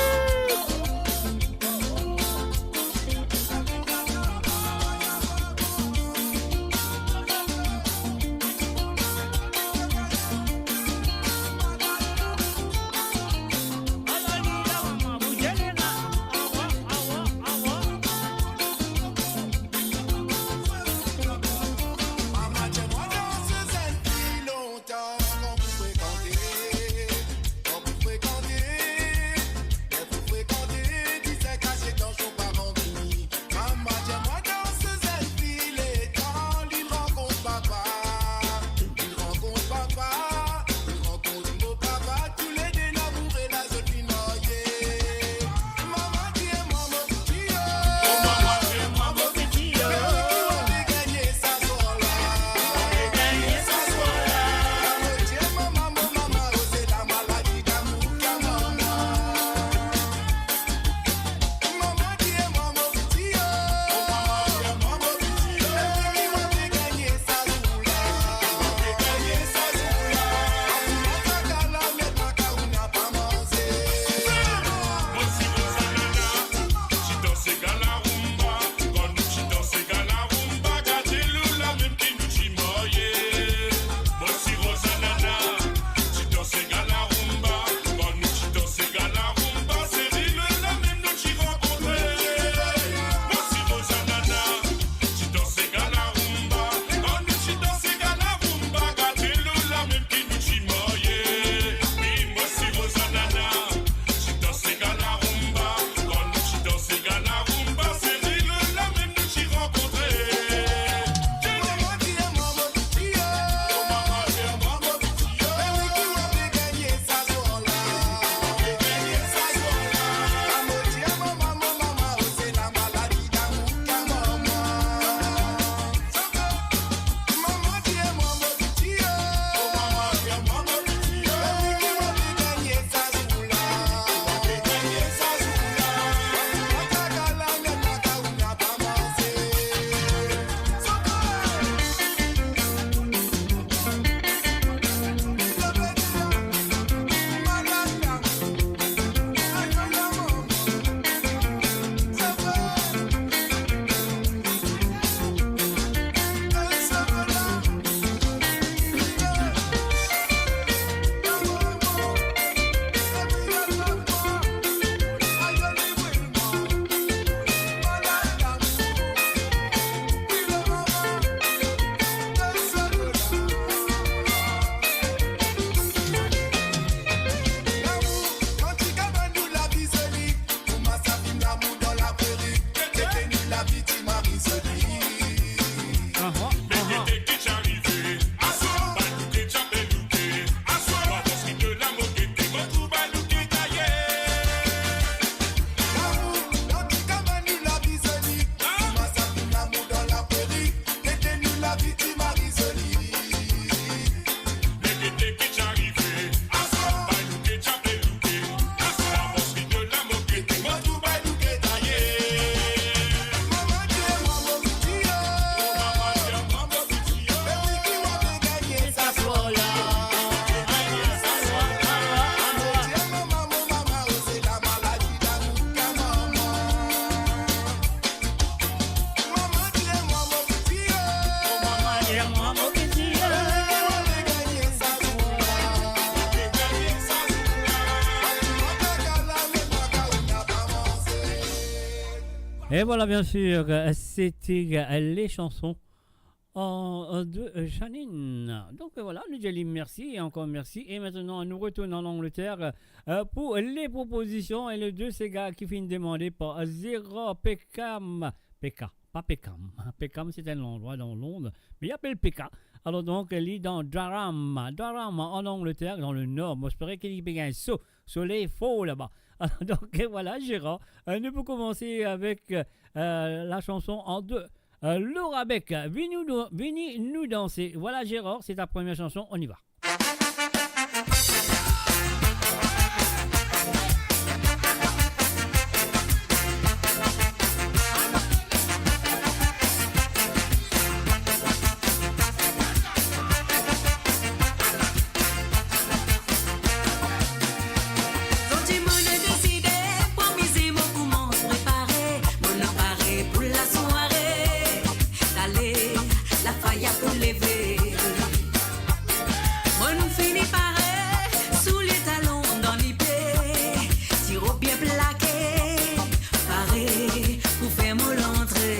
Et voilà, bien sûr, euh, c'était, euh, les chansons en, en de, euh, Janine. Donc, euh, voilà, nou dir li mersi e ankor mersi. Et maintenant, nou retourn an Angleterre, euh, pour les propositions et les deux séga ki finn demande par Gérard Peckham. Peka, pa Peckham. Peckham, c'est un endroit dans Londres, mais il appelle Peka. Alors donc, li dan Durham. Durham, en Angleterre, dans le nord. Mo espere ki li pe gagn so, soley for laba. Alors donc, voilà, Gérard, euh, nou pou komanse avek, euh, la chanson en deux. Euh, Laura Beck, vini nou, vini nou danse. Voilà, Gérard, c'est ta première chanson, on y va. Tou dimoun deside pou amize, mo koumans prepare, mo pare pou lasware. Ale, lafaya pou leve. Mo fini pare, soulie talon dan lipie, ti rob bien plake, pare pou fer mo lantre.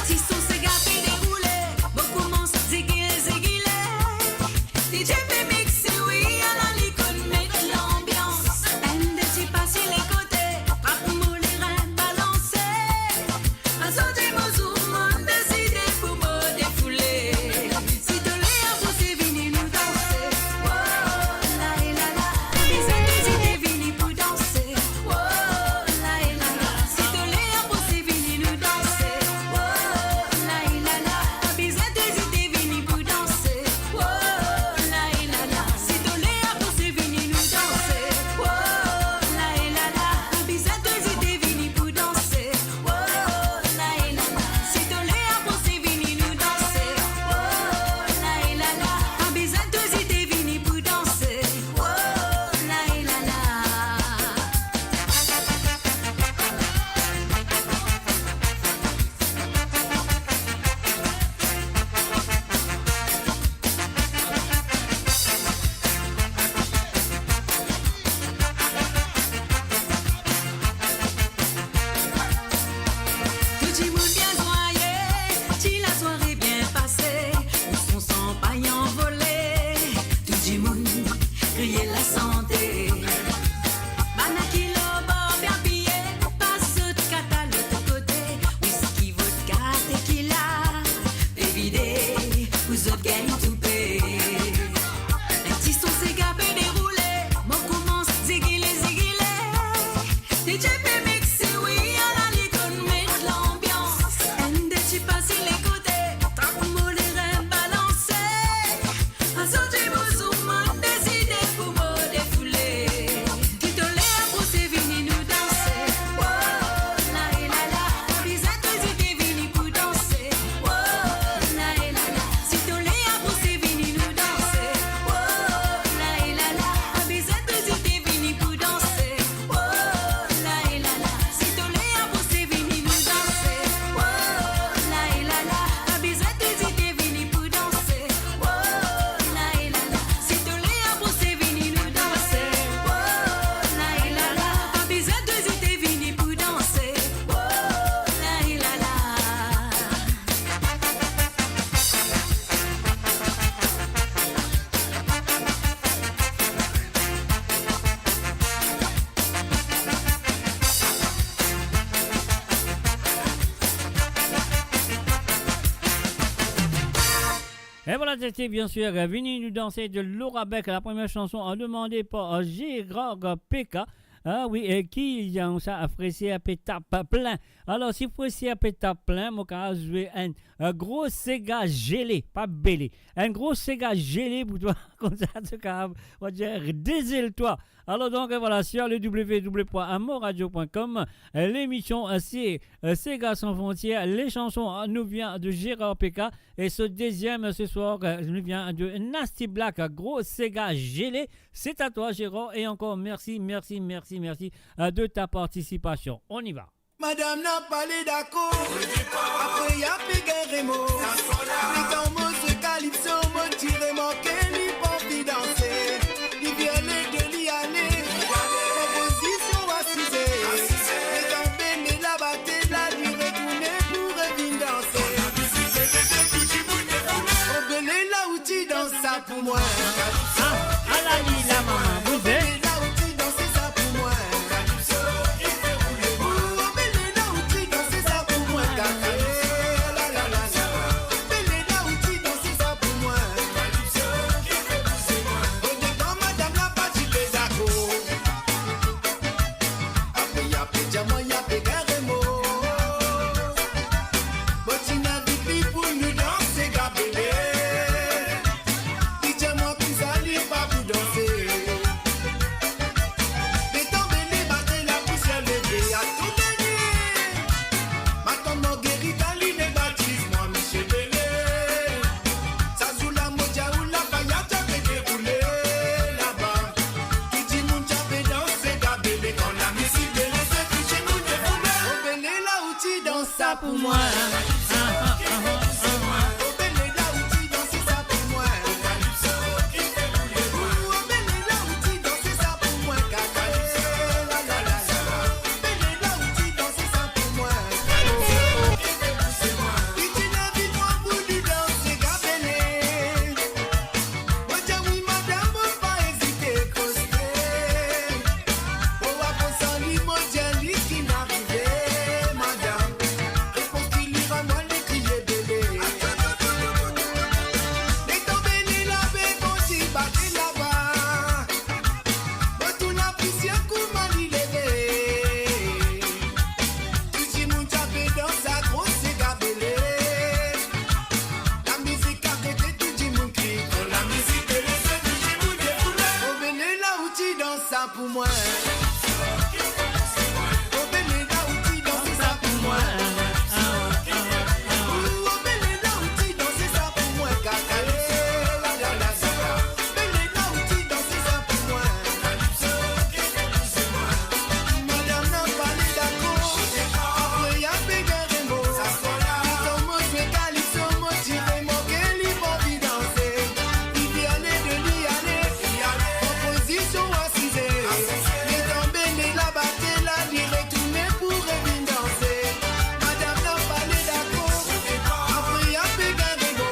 Ti son séga pe deroule, mo koumans zigile, zigile. DJ pe mixe, wi, ala li konn met lanbians. Enn de ti pas si lekote, trap mo lerin balanse. Azordi mo zour, mo deside pou mo defoule. Si to le avanse, vini nou danse. Oh, la, la, la. Pa bizin ezite, vini pou danse. Oh, la, la, la. Si to le avanse, vini nou danse. Oh, la, la, la. Pa bizin ezite, vini pou danse. Oh, la, la, la. Si to le avanse, vini nou danse. Oh, la, la, la. Pa bizin ezite, vini pou danse. Oh, la, la, la. Si to le avanse, vini nou danse. Oh, la, la, la. Pa bizin ezite, vini pou danse. Oh, la, la, la. Tou dimoun bien zwaye, ti lasware bien pase, ou son sanpagn anvole, tou dimoun kriye lasante. Bann ki lor bor bien piye, pas zot kata lot kote, wiski, vodka, tekila, pe vide, pou zot gagn toupe. Enn ti son séga pe deroule, mo koumans zigile, zigile. DJ pe mixe, wi, ala li konn met lanbians. Enn de ti pas si lekote, trap mo lerin balanse. Azordi mo zour, mo deside pou mo defoule. Si to le avanse, vini nou danse. Oh, la, la, la. Pa bizin ezite, vini pou danse. Oh, la, la, la. Si to le avanse, vini nou danse. Oh, la, la, la. Pa bizin ezite, vini pou danse. Oh, la, la, la. Si to le avanse, vini nou danse. Oh, la, la, la. Pa bizin ezite, vini pou danse. Oh, la, la, la. Si to le avanse, vini nou danse. Oh, la, la, la. Pa bizin ezite, vini pou danse. Oh, la, la, la. Et voilà, c'était bien sûr, euh, Vini nou danse de Laura Beck, la première chanson, euh, demandée par, euh, Gérard Peka. Ah oui, e ki, euh, sa, fresier pe tap plin. Alor, si fresier pe tap plin, mo kapav zwe enn, euh, gro sega zele, pa bele. Enn gro sega zele pou twa, koumsa to kapav, on va dire, dezel twa. Alors donc, euh, voilà, sur le w w w point amoradio point com, euh, l'émission, euh, c'est, euh, Sega sans frontières. Les chansons, euh, nous vient de Gérard Peka. Et ce deuxième, euh, ce soir, euh, nous vient de Nasty Black, euh, Gro Sega Gelé. C'est à toi, Gérard. Et encore, merci, merci, merci, merci, euh, de ta participation. On y va. Madam napa le dakor, apre li pe gagn remor. Letan mo zwe kalipso, mo ti remarke li pa anvi danse. Li viole de li ale, konpozision asize. Letan bene laba, Pou mwa. Ah, ala li la, mama, bouze. Obele la ou ti danse sa pou mwa. Kalipso ki fer boule mwa. Obele la ou ti danse sa pou mwa. Kalipso ki fer boule mwa. Obele la ou ti danse sa pou mwa. Kalipso ki fer boule mwa. Odepan madam la pa ti pe dakor. Apre, apre, dir mwa, li pe gagn mo. Mo ti invit li pou nou danse gabele. Li dir mwa kouma li pa pou danse. Letan bele bate, lapousier leve, a tou dernie. Matant Marguerite, li negatif, mwa, misie bele. Sa zour la, mo dir ou, lafayad ti pe deroule laba. Tou dimoun ti pe danse gabele, kan lamizik pe lanse, tou dimoun deroule. Obele la ou ti dans sa pou mwa. Obele la ou ti danse sa pou mwa. Obele la ou ti danse sa pou mwa. Obele la ou ti danse sa pou mwa. Li ti invit mwa pou nou danse gabele. Mo dir wi madam, mo pa ezite koste. Mo apros li, mo dir li ki arive, madam. Repons ki li rann mwa, li kriye bele. Letan bele la pe kontign bate laba, mo tou lapousier kouma li leve. Tou dimoun ti pe dans, gro se gabele. Lamizik arete, tou dimoun kriye. Kan lamizik lanse, tou dimoun deroule. Obele la ou ti dans sa pou mwa. Obele la ou ti danse sa pou mwa. Obele la ou ti danse sa pou mwa. Gagele, la, la, la, la. Obele la ou ti danse sa pou mwa. Madam la pa ti dakor. Apre, li pe gagn mo. Letan mo zwe kalipso, mo ti remake li pa anvi danse. Li dir ale de li ale. An pozision asize. Letan bele la bate la, li retourne pou revinn danse. Madam la pa ti dakor. Apre, li pe gagn mo.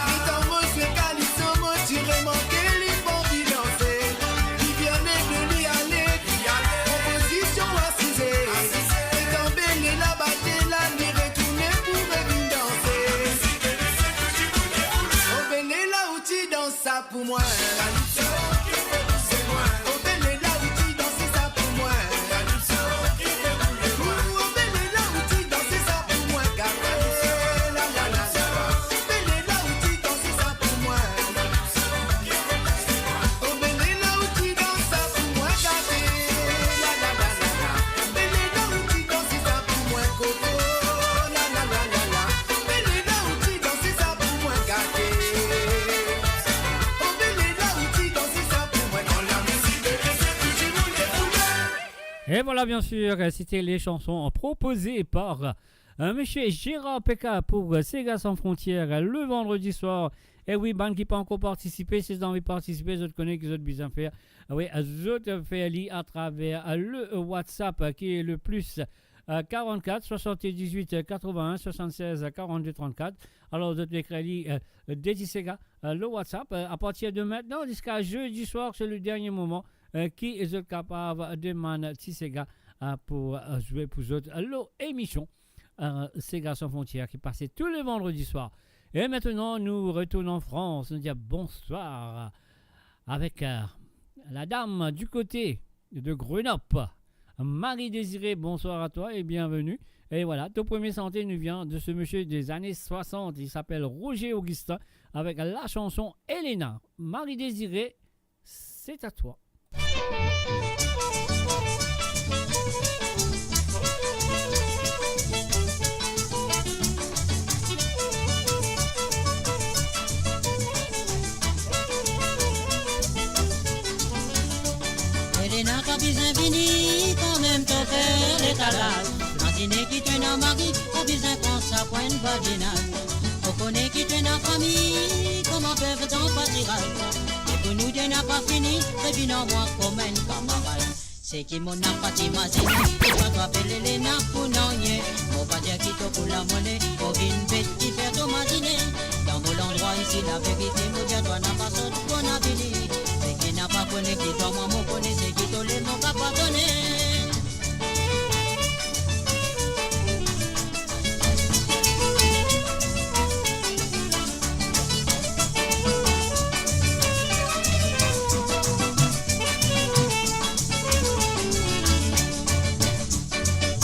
Letan mo zwe kalipso, mo ti remake li pa anvi danse. Li dir ale de li ale. An pozision asize. Letan bele la bate la, li retourne pou revinn danse. Obele la ou ti dans sa pou mwa. Obele la ou ti danse sa pou mwa. Obele la ou ti danse sa pou mwa. Gagele, la, la, la, la. Obele la ou ti danse sa pou mwa. Obele la ou ti dans sa pou mwa, gate. La, la, la, la, la. Obele la ou ti dans sa pou mwa, koto. La, la, la, la, la. Obele la ou ti dans sa pou mwa, gate. Obele la ou ti dans sa pou mwa. Kan lamizik pe lanse, tou dimoun deroule. Et voilà, bien sûr, c'était les chansons proposées par, euh, monsieur Gérard Peka pour, euh, Sega Sans Frontières, euh, le vendredi soir. Et oui, bann ki pa ankor partisipe, si zot anvi partisipe, zot kone ki zot bizin fer. Ah oui, zot fer li atraver, euh, le, euh, WhatsApp, euh, ki le plus, euh, quarante-quatre soixante-dix-huit quatre-vingts soixante-seize quarante-deux trente-quatre. Alor, zot ekrir li, euh, Dedi Sega, euh, le WhatsApp. Euh, à partir de maintenant jusqu'à jeudi soir, c'est le dernier moment, euh, ki zot kapav demann ti Sega, euh, pou, euh, zwe pou zot, euh, lor emision, euh, Sega Sans Frontières ki pas tous les vendredis soirs. Et maintenant, nous retournons en France. Nous disons bonsoir avec, euh, la dame du côté de Grenoble, Marie Désirée. Bonsoir à toi et bienvenue. Et voilà, ton premier santé nous vient de ce monsieur des années soixante. Il s'appelle Roger Augustin avec la chanson Elena. Marie Désirée, c'est à toi. Elena, pa bizin vini, kanmem to fer letalaz. Mazine ki to ena mari, pa bizin pran sa pou enn badinaz. Mo kone ki to ena fami, kouma pev dan patiraj. E pou nou de napa fini, revinn ar mwa kouma enn kamarad. Seki mo napa ti mazine, ki twa to apel Elena pou nanye. Mo pa dir ki to pou lamone, mo vinn bet ki fer to mazine. Dan mo landrwa isi, Laverite mo dir twa, napa sot kona vini. Seki napa kone ki twa mwa mo kone, seki to le mo kapav done.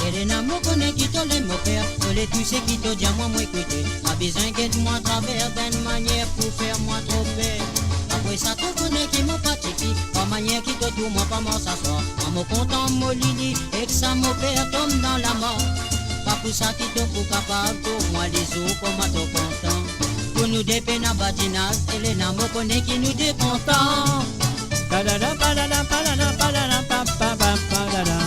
Elena, mo kone ki to le mo fer, to le tou seki to dir mwa mo ekoute. Pa bizin get mwa atraver bann manier pou fer mwa tro per. Apre sa to kone ki mo pa tifi, pa manier ki to trouv mwa pa mars aswar. Mwa mo kontan mo lili, ek sa mo per tom dan lamar. Pa pou sa ki to pou kapav trouv mwa lezour kouma to kontan. Pou nou de pena badinaz, Elena, mo kone ki nou de kontan. Padada, padada, padada, padada, pa, pa, pa, padada.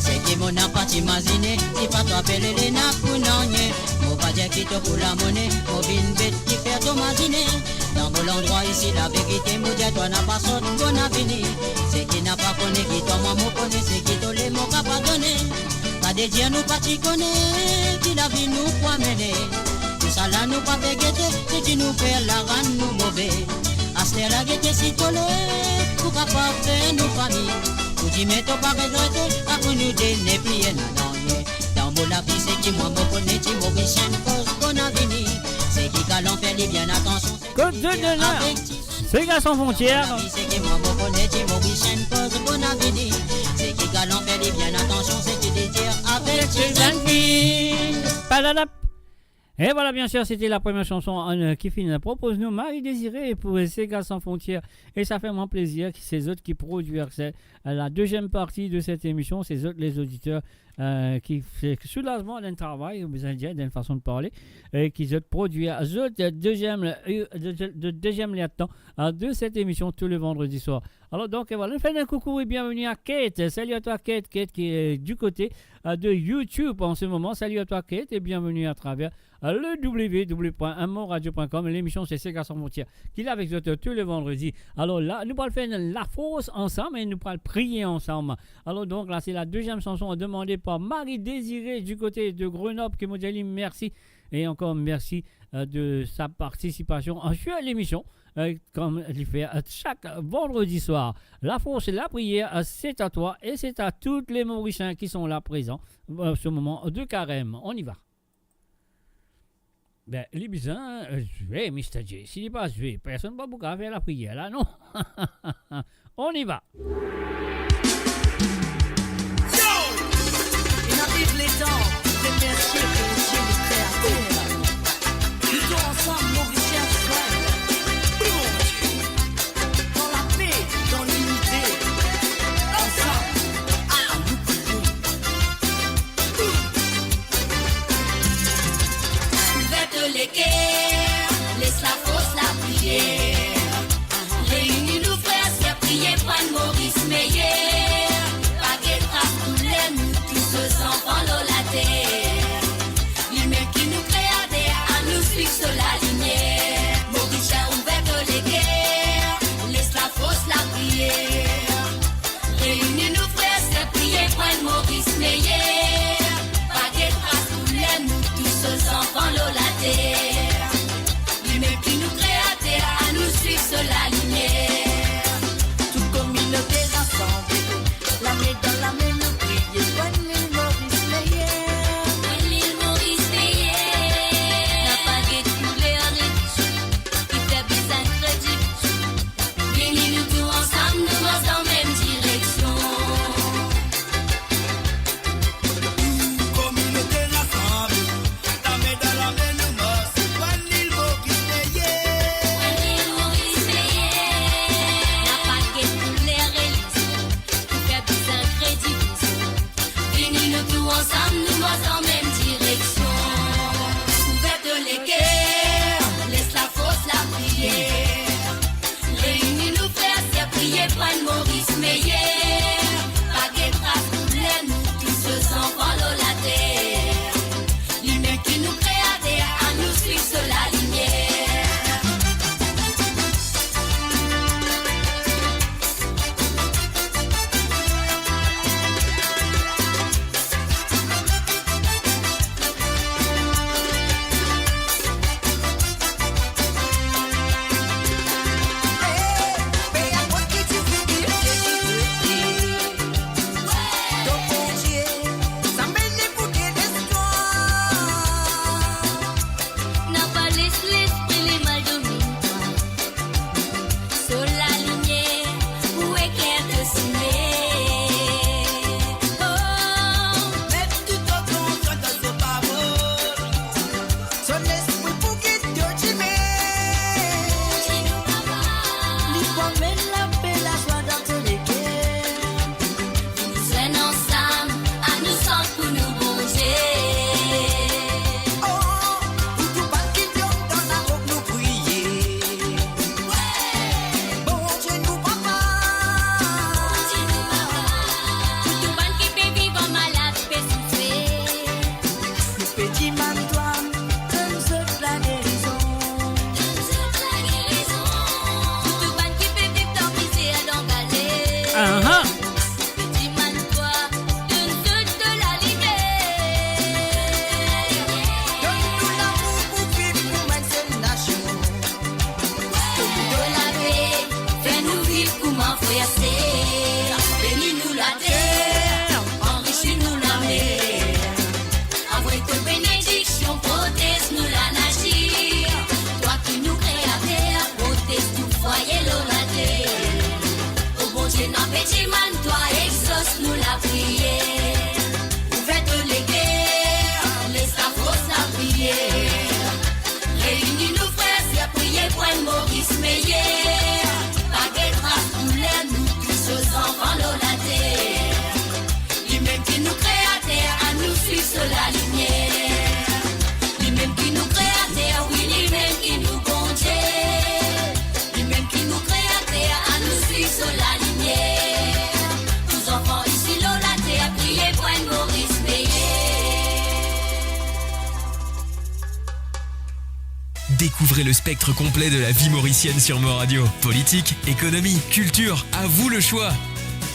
Seki mo napa ti imazine, si pa to apel Elena pou nanye. Mo pa dir ki to pou lamone, mo vinn bet ki fer to mazine. Dan mo landrwa isi, laverite mo dir twa, napa sot kona vini. Seki napa kone ki twa mwa mo kone, seki to le mo kapav done. Pa de dir nou pa ti kone ki lavi nou pou amene. Tousala nou pa pe gete, seki nou fer la rann nou move. Aster la gete si to le pou kapav fer nou fami. Pou dime to pa regrete, apre nou de nepli ena nanye. Dan mo lavi seki mwa mo kone, ti Morisien koz kona vini. Seki galan fer li bien atansion, seki Kot li zot dir ena? Avek ti Sega San Frontières. Seki mwa mo kone, ti Morisien koz kona vini. Seki galan fer li bien atansion, seki li dir avek ti zannfi. Palalap. Et voilà, bien sûr, c'était la première chanson, euh, ki finn propoz nou Marie Désirée pour Sega San Frontières. Et ça fait vraiment plaisir que c'est zot ki prodwir, c'est, euh, la deuxième partie de cette émission, c'est zot les auditeurs, euh, ki fer soulazman dan travay, ou bizin dir, dan fason de parle, e ki zot prodwir zot deziem, euh, de, de, de deziem lertan, euh, de cette émission tous les vendredis soirs. Alors donc, voilà, nous faisons un coucou et bienvenue à Kate. Salut à toi, Kate, Kate qui est du côté, euh, de YouTube en ce moment. Salut à toi, Kate, et bienvenue à travers, euh, le w w w point moradio point com. L'émission, c'est Sega San Frontières, ki la avek zot, euh, tous les vendredis. Alors là, nou pral fer lafors ansam e nou pral priye ansam. Alors donc, là, c'est la deuxième chanson demandée par Marie Désirée du côté de Grenoble, ki mo dir li mersi. Et encore mersi, euh, de sa participation, euh, sur l'émission, euh, comme li fer, euh, chaque vendredi soir. Lafors, lapriyer, euh, c'est à toi et c'est à tous les Mauriciens qui sont là présents, euh, ce moment de carême. On y va. Ben, li bizin, euh, zwe, Mister J. Si li pa zwe, personn pa pou kapav fer lapriyer la, non? On y va. Yo! Inn ariv letan remersie Bondie, le Kreater. Nou tou ansam, Morisien, zwenn Bondie. Dan lape, dan linite, ansam, anou priye. Ouver to leker, les lafors lapriyer. Reini nou frer, ser, priye bann Moris meyer. Ti mann twa, exos nou lapriyer. Ouver to leker, les lafors lapriyer. Reyini nou frer, ser priye pou enn Moris meyer. Pa gagn tras douler, nou tou so zanfan lor later. Limem ki nou Kreater, anou swiv so lalimier. Limem ki nou Kreater, wi, limem ki nou Bondie. Limem ki nou Kreater, anou swiv so lalimier. Tou zanfan isi lor later, priye pou enn Moris meyer. Découvrez le spectre complet de la vie mauricienne sur Mo Radio. Politique, économie, culture, à vous le choix.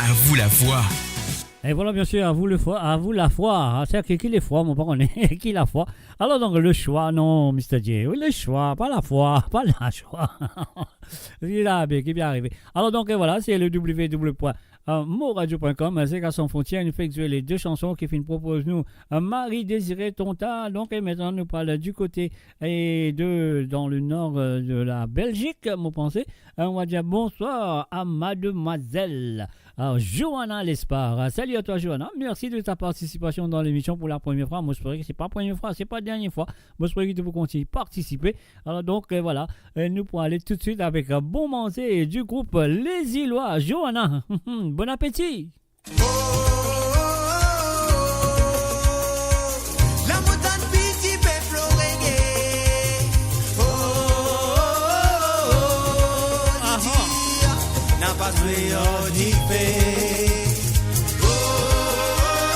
À vous la voix. Et voilà, bien sûr, à vous le foi, à vous la foi. Ah, c'est qui, qui les foi, mon, pa kone, qui la foi. Alors donc, le choix, non, Mister J. Oui, le choix, pas la foi, pas la joie. Il a bien, qui bien arrivé. Alors donc, et voilà, c'est le W W W point moradio point com, Zeka San Frontières, nou fek zwe le de sanson ki finn propoz nou, euh, Marie Désirée Tonta. Donc, et maintenant, nou pral du côté, et de, dans le nord, euh, de la Belgique, mon panse. Euh, on va dire bonsoir à mademoiselle, euh, Johanna Lespard. Salut à toi, Johanna. Merci de ta participation dans l'émission pour la première fois. Mo espere ki se pa première fois, se pa dernière fois. Mo espere ki to pou kontign partisipe. Alors donc, euh, voilà, euh, nou pou ale toutswit avek, euh, bon manze du groupe Les Ilois. Johanna, bon appétit. Oh, oh, oh, oh, oh. Lamotann piti pep lor reggae. Oh, oh, oh, oh, oh, oh. Aha. Li dir, napa zwe ar dife. Oh, oh, oh, oh,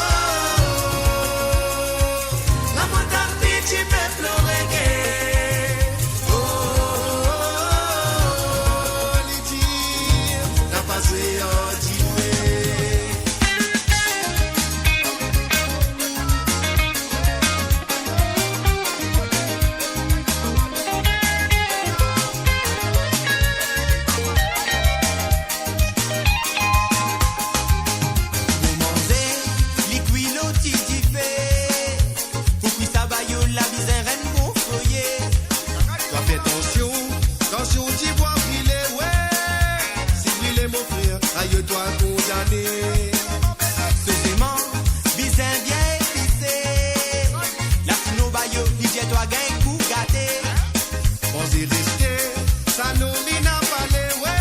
oh. Lamotann piti pep lor reggae. Oh, oh, oh, oh, oh. Li dir, napa zwe ar dife. Mo manze, li kwi lor ti dife. Pou kwi sa, ba yo la bizin enn bon foye. Twa fer tansion, tansion dibwa brile, we. Si brile, mon frer, ayo twa kondane. So seman bizin bien epise. La sinon, ba yo, li dir twa gagn gou gate. Panze reste, sa non li napa le, we.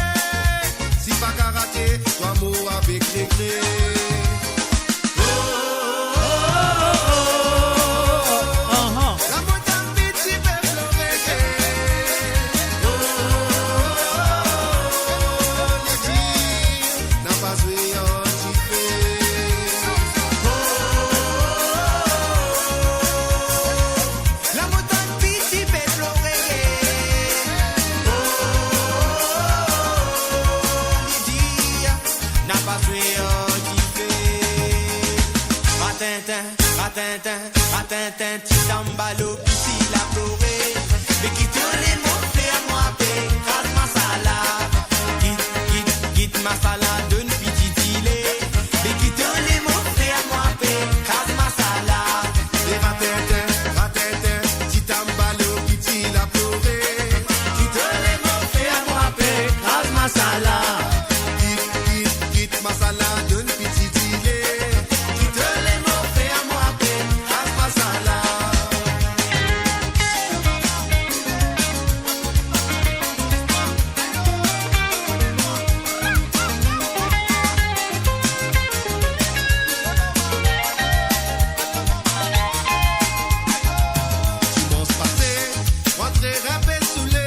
Si pa karate, twa mor avek regre. Lamotann piti pep lor reggae. Oh, oh, oh, oh, oh, li dir, napa zwe ar dife. Ratintin, ratintin, ratintin, ti tanbalo, piti la plore. Me kit to lemot fer mwa pe kraz masala. Kit, kit, kit masala, donn piti dile. Me kit to lemot fer mwa pe kraz masala. E ratintin, ratintin, ti tanbalo, piti la plore. Kit to lemot fer mwa pe kraz masala. Kit, kit, kit masala, donn piti dile. Kit to lemot fer mwa pe kraz masala. Dimans pase, mo antre inpe soule.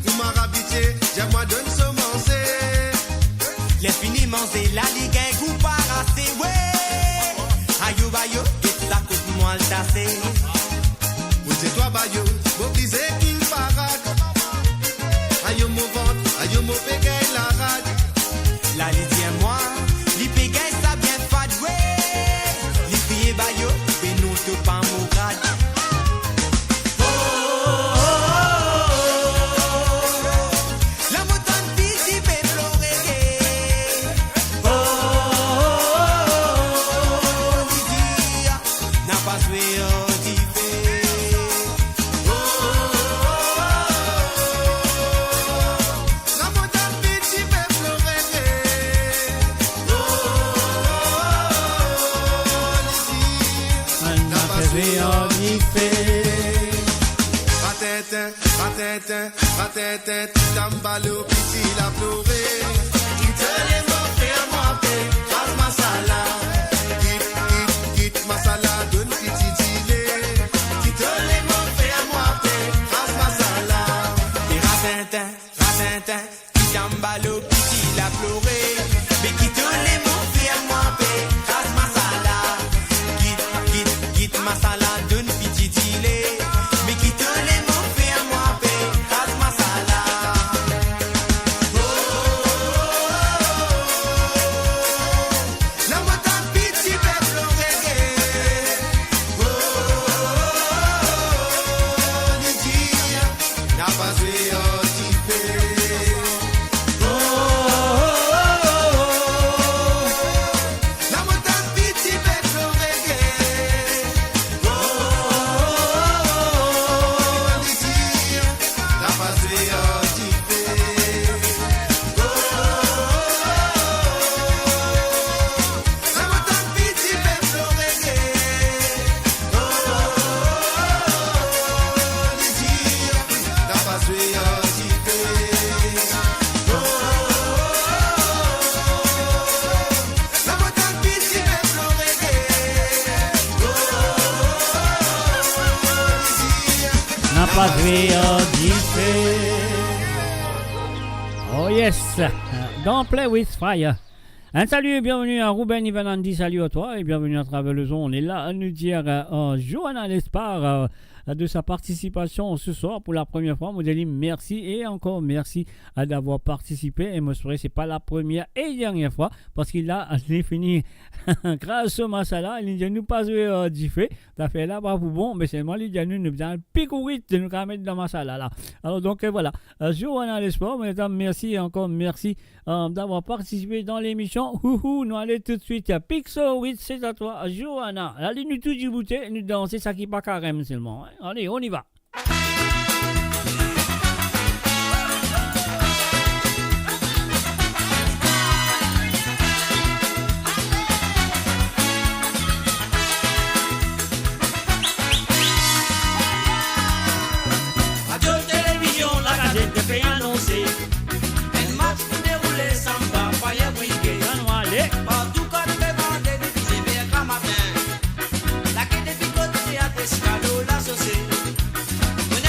Kouma abitie, dir mwa donn so manze. Ler fini manze la, li gagn gou parase, we. Ayo bayo, get sa kot mwa al tase. Mo dir twa bayo, mo oblize kinn parad. Ayo mo vant, ayo mo pe gagn larad. La li dir mwa, li pe gagn sa bien fad, we. Li kriye bayo, be non to pa mo grad. Oh, oh, oh, oh, oh, oh. Lamotann piti pe plore. Oh, oh, oh, oh, oh, oh. Li dir, napa zwe ar dife. Oh, oh, oh, oh, oh, oh. Lamotann piti pe plore. Ratintin, ti tambalo, piti la plore. Kit lemon, fer mwa pe, kraz masala. Kit, kit, kit masala, donn piti dile. Kit lemon, fer mwa pe, kraz masala. E ratintin, ratintin, ti tambalo, piti la plore. Me kit lemon, fer mwa pe, kraz masala. Kit, kit, kit masala, donn piti dile. Me kit lemon, fer mwa pe, kraz masala. Oh, oh, oh, oh, oh. Lamwa tann piti pe plore. Oh, oh, oh, oh, oh, oh, li dir, napa zwe ar dife. Oh, oh, oh, oh, oh. Lamwa tann piti pe plore. Oh, oh, oh, oh, oh, oh, li dir, napa zwe ar dife. Oh, oh, oh, oh, oh, oh. Lamwa tann piti pe plore. Oh, oh, oh, oh, oh, oh, li dir, napa zwe ar dife. Oh, oh, oh, oh, oh, oh, oh, oh. Lamwa tann piti pe plore. Oh, oh, oh, oh, oh, oh, oh, li dir, napa zwe ar dife. Oh yes, Don't Play With Fire. Un salut et bienvenue à Ruben Ivanandi, salut à toi et bienvenue à travers le zone. E la, nou dir, euh, Johanna Lespard, euh, de sa participation ce soir pour la première fois. Mo dir li mersi e ankor mersi, euh, d'avoir participé. E mo espere se pa la première et dernière fois, parski la, li fini kraz so masala, li dir nou pa zwe ar dife. Zafer la pa pou bon, me selman li dir nou, nou bizin al pik ou wit, nou kapav met dan masala la. Alors donc, euh, voilà. Euh, Johanna Lespard, mesdames, merci et encore merci, euh, d'avoir participé dans l'émission. Houhou, nou ale toutswit. Pik so wit, c'est à toi, Johanna. Alez, nou tou diboute, nou danse, sa ki pa karem selman, hein. Allez, on y va. Radio Televizion Lagazette pe anonse enn match pou deroule, Samba, Fire Brigade. Partou kot pe vande, difize ver gramatin. Lake depi kot teat Eskalo, Lasose. Monn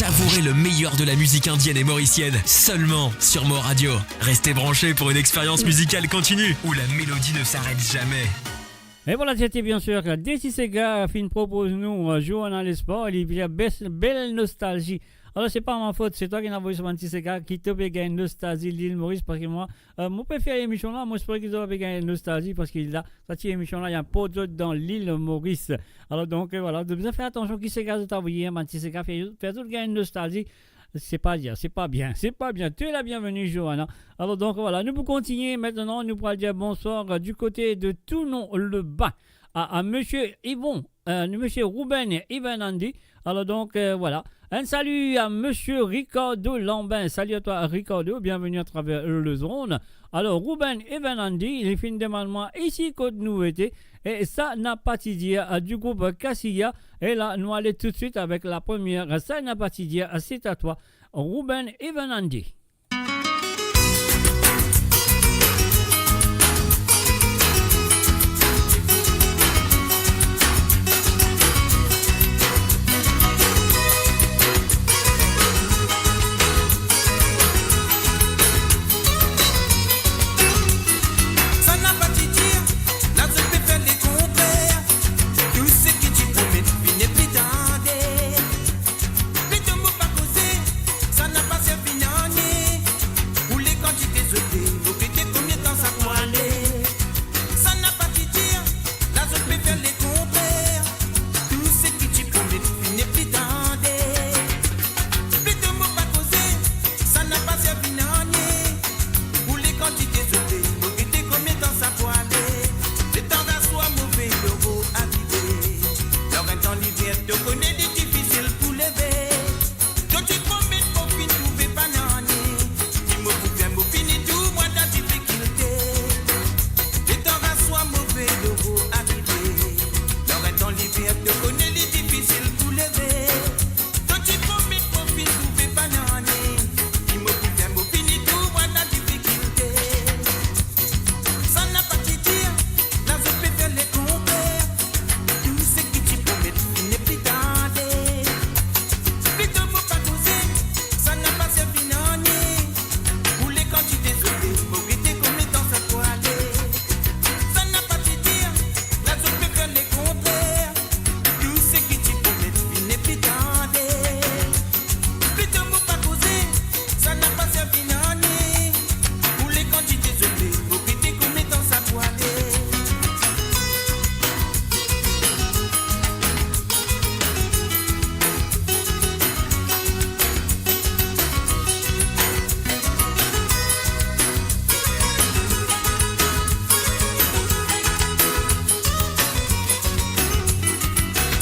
Savourez le meilleur de la musique indienne et mauricienne seulement sur Mo Radio. Restez branchés pour une expérience musicale continue où la mélodie ne s'arrête jamais. E vwala, sete bien sir, Desi Sega finn propoz nou, euh, Joana Lespar, li pe dir bel, bel nostalzi. Alor, se pa ma fot, se twa ki ena avoy sa bann ti sega ki to pe gagn nostalzi Lil Moris, parski mwa, euh, mo pe fer emision la, mo espere ki zot pe gagn nostalzi, parski la, sa ti emision la, li aport zot dan Lil Moris. Alor donk, euh, vwala, zot bizin fer atansion ki sega zot avoye, bann ti sega fer, fer zot gagn nostalzi. Se pa bien, se pa bien, se pa bien. Tu es la bienvenue, Joana. Alor donk, vwala, nou pou kontigne. Aster, nou pou al dir bonswar, euh, du kote de Toulon-le-Bas a, a Misie Yvon, euh, Misie Ruben Yvon Andy. Alor donk, euh, vwala. Un salut à Monsieur Ricardo Lambin. Salut à toi, Ricardo. Bienvenue à travers le zone. Alor, Ruben Yvon Andy, li finn demann mwa isi kot nou ete, e Sa napa ti dir, euh, du group Kasiya. E la, nou ale toutswit avek la premie, Sa napa ti dir, c'est à toi, Ruben Yvon Andy. Sa napa ti dir, la zot pe fer lekontrer. Tou seki ti promet, finn nepli tande. Plito mo pa koze, sa napa servi nanye. Pou lekantite zot pe, mo pe gete konbien tan sa pou ale. Sa napa ti dir, la zot pe fer lekontrer. Tou seki ti promet, finn nepli tande. Plito mo pa koze, sa napa servi nanye. Pou lekantite zot pe, mo gete konbien tan sa pou ale. Letan raswar move logo arive. Lor enn tan liver, to kone li difisil pou leve. To ti promet mo finn trouve pa nanye. Ki mo pou fer, mo fini tou mwa dan difikilte. Letan raswar move logo arive. Lor enn tan liver, to kone li difisil pou leve. To ti promet mo finn trouve pa nanye. Ki mo pou fer, mo fini tou mwa dan difikilte. Sa napa ti dir, la zot pe fer lekontrer. Tou seki ti promet, finn nepli tande. Plito mo pa koze, sa napa servi nanye. Pou lekantite zot pe, mo gete konbien tan sa pou ale. Sa napa ti dir, la zot pe fer lekontrer. Tou seki ti promet, finn nepli tande. Plito mo pa koze, sa napa servi nanye. Pou lekantite zot pe, mo gete konbien tan sa pou ale.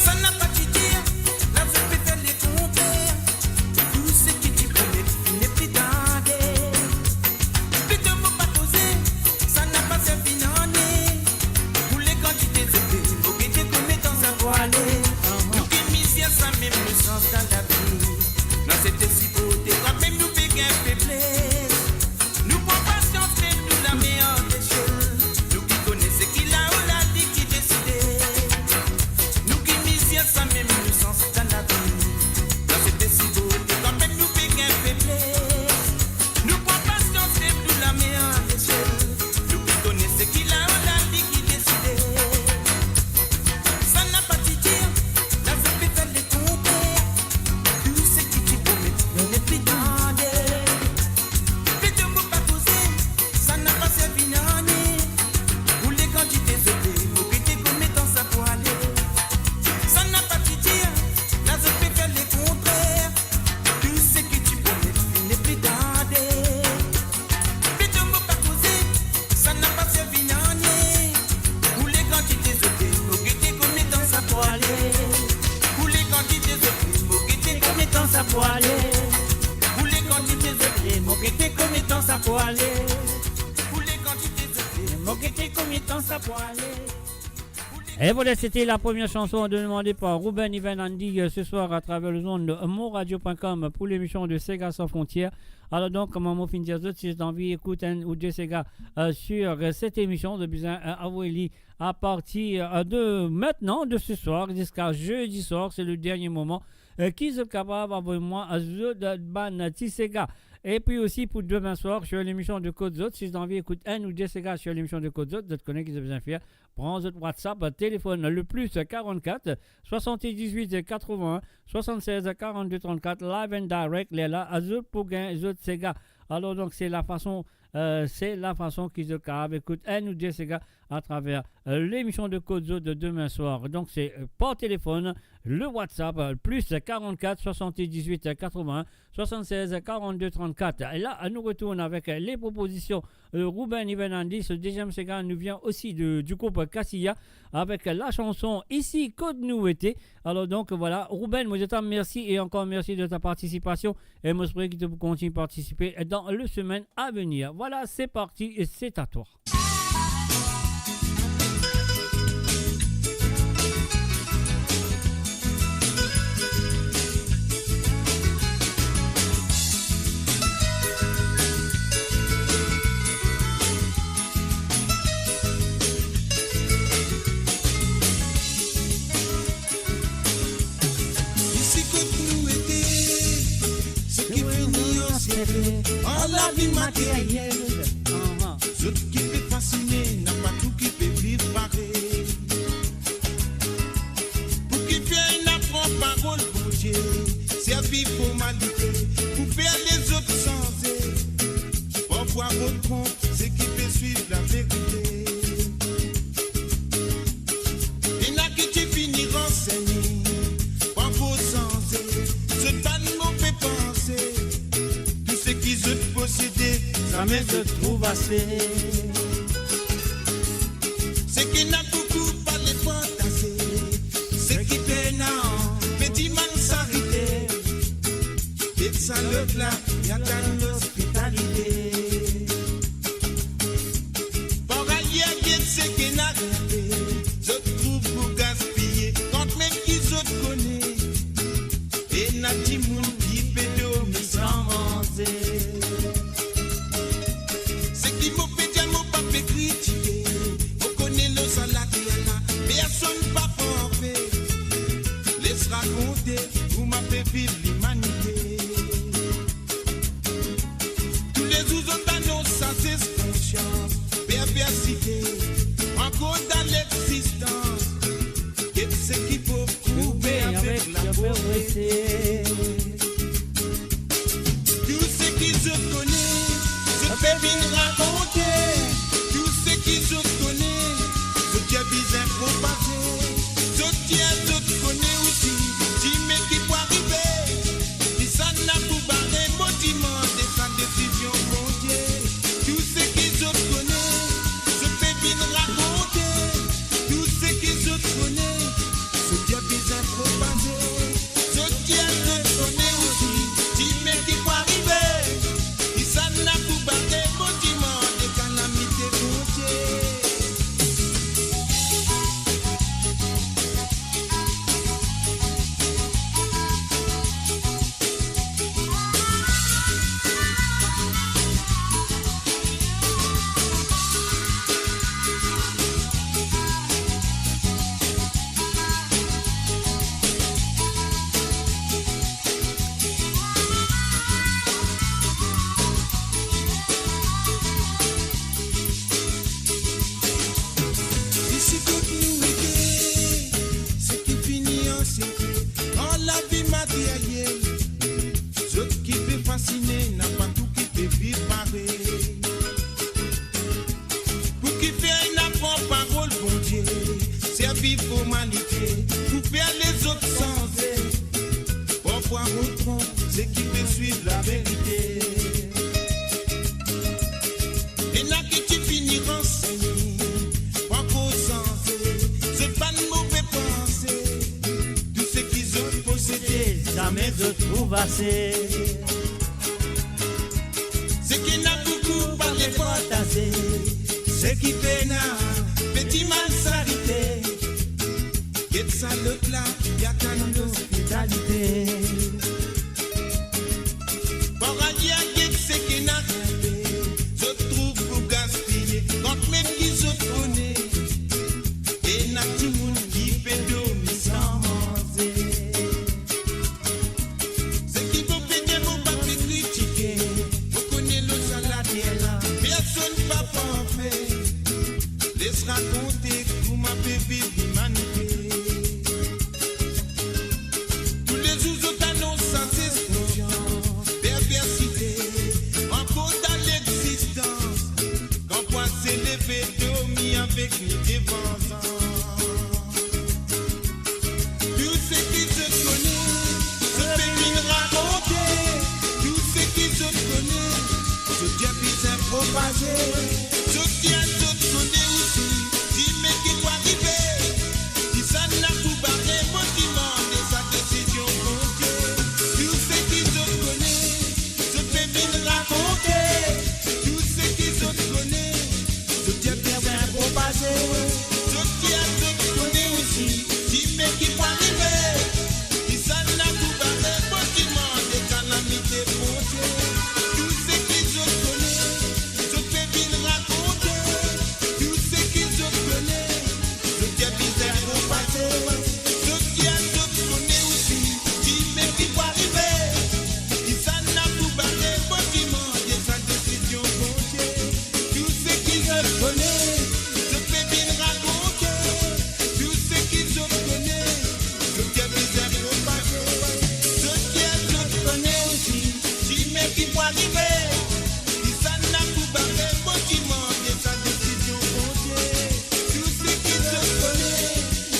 Sa napa ti dir, la zot pe fer lekontrer. Tou seki ti promet, finn nepli tande. Plito mo pa koze, sa napa servi nanye. Pou lekantite zot pe, mo gete konbien tan sa pou ale. Nou ki mizisien samem nou sans dan lavi. Nou aksepte siporte, kanmem nou pe gagn febles. Nou pran pasians, lev nou lame ar de siel. Nou ki kone seki lao la, li ki deside. Nou ki mizisien samem nou sans dan lavi. Dan sete sibo, kanmem nou pe gagn febles. Nou pran pasians, lev nou lame ar de siel. Nou ki kone seki lao la, li ki deside. Sa napa ti dir, la zot pe fer lekontrer. Tou seki ti promet, finn nepli tande. Plito mo pa koze, sa napa servi nanye. Pou lekantite zot pe, mo gete konbien tan sa pou ale. Sa napa ti dir, la zot pe fer lekontrer. Tou seki ti promet, finn nepli tande. Plito mo pa koze, sa napa servi nanye. Pou lekantite zot pe, mo gete konbien tan sa pou ale. Pou lekantite zot pe, mo gete konbien tan sa pou ale. Pou lekantite zot pe, mo gete konbien tan sa pou ale. Pou lekantite zot pe, mo gete konbien tan sa pou ale. Et voilà, c'était la première chanson demandée par Ruben Ivan Andy, euh, ce soir à travers les ondes de mon radio point com pour l'émission de Sega Sans Frontières. Alors donc, kouma mo finn dir zot, si zot anvi ekout enn ou de sega, euh, sur, euh, cette émission, zot bizin, euh, avoy li à partir, euh, de maintenant, de ce soir, jusqu'à jeudi soir, c'est le dernier moment, euh, ki zot kapav avoy mwa, euh, zot, euh, bann ti sega. Et puis aussi pour demain soir, sur l'émission de Kot Zot, si zot anvi ekout enn ou de sega sur l'émission de Kot Zot, zot kone ki zot bizin fer. Pran zot WhatsApp, euh, telefonn le plus quarante-quatre, soixante-dix-huit, quatre-vingts, soixante-seize, quarante-deux, trente-quatre, live and direct, lerla zot pou gagn zot sega. Alors donc, c'est la façon, euh, c'est la façon ki zot kapav ekout enn ou de sega à travers, euh, l'émission de Kot Zot de demain soir. Donc, c'est, euh, par téléphone, le WhatsApp, euh, plus quarante-quatre, soixante-dix-huit, quatre-vingts, soixante-seize, quarante-deux, trente-quatre. Et là, nous retournons avec, euh, les propositions, euh, Ruben Ivan Andy. Ce deuxième sega nous vient aussi de, du groupe Casilla avec la chanson Isi Kot Nou Ete. Alors donc, voilà, Ruben, mo dir twa mersi et encore merci de ta participation. Et mo espere ki to pou kontign partisipe dans le semaine à venir. Voilà, c'est parti et c'est à toi. Isi kot nou ete, seki fini an sekre, an lavi materyel. Zot ki pe fasine, napa tou ki pe viv parey. Pou kifer ena pran parol Bondie, servi formalite pou fer lezot sanze? Parfwa mo tronp seki pe swiv laverite. Ena ki ti fini ransegne, pa fo sanze zot bann move panse. Tou seki zot posede, zame zot trouv ase. Seki ena boukou pale partaze, seki pena pe dimann sarite. Get sa lot la, li atann ospitalite. Paralye, get seki ena rive, zot trouv pou gaspiye, kanmem ki zot kone ena dimoun ki pe dormi san manze. Seki mo pe dir, mo pa pe kritike, mo kone lor sa later la personn pa parfe. Les rakonte kouma pe viv limanite. Toulezour zot anons sa zes konsians, perversite, ankor dan lexistans. Get seki pou prouve avek laverite. Tou seki zot kone, zot pe vinn rakonte. Tou seki zot kone, zot dir bizin propaze. Zot dir zot kone osi dime ki pou arive. Kisannla pou bare? Mo dimann sa desizion Bondie. Tou seki zot kone, zot pe vinn rakonte. Tou seki zot kone, zot dir bizin propaze. Zot dir zot kone osi dime ki pou arive. Kisannla pou bare? Mo dimann kalamite Bondie. Isi kot nou ete, seki fini an sekre, an lavi materyel. Zot ki pe fasine, napa tou ki pe viv parey. Pou kifer ena pran parol Bondie, servi formalite pou fer lezot sanze? Parfwa mo tronp seki pe swiv laverite. Ena ki ti fini ransegne, pa ankor sanze zot bann move panse. Tou seki zot posede, zame zot trouv ase. Seki ena boukou pale partaze, seki pena pe dimann sarite. Get sa lot la, li atann nou ospitalite. Paradi a get seki ena grimpe, zot trouv pou gaspiye, kantmem ki zot kone, ena dimoun ki pe dormi san manze. Seki mo pe dir, mo pa pe kritike, mo kone lor sa later la, personn pa parfe. Les rakonte kouma pe viv limanite. Toulezour zot anons sa zis konsians, perversite, ankor dan lexistans. Kan pwa se leve, dormi avek nou devan zan. Tou seki zot kone, zot pe vinn rakonte. Tou seki zot kone, zot dir bizin propaze. Zot dir zot kone osi, dime ki pou arive. Kisannla pou bare, mo dimann sa desizion Bondie. Tou seki zot kone, zot pe vinn rakonte. Tou seki zot kone, zot dir bizin propaze. Zot dir zot kone osi, dime ki pou arive. Kisannla pou bare, mo dimann kalamite Bondie. Tou seki zot kone, zot pe vinn rakonte. Tou seki zot kone, zot dir bizin propaze. Zot dir zot kone osi, dime ki pou arive. Kisannla pou bare, mo dimann sa desizion Bondie. Tou seki zot kone, zot pe vinn rakonte. Tou seki zot kone, zot dir bizin propaze. Zot dir zot kone osi, dime ki pou arive. Kisannla pou bare, mo dimann sa desizion Bondie. Tou seki zot kone,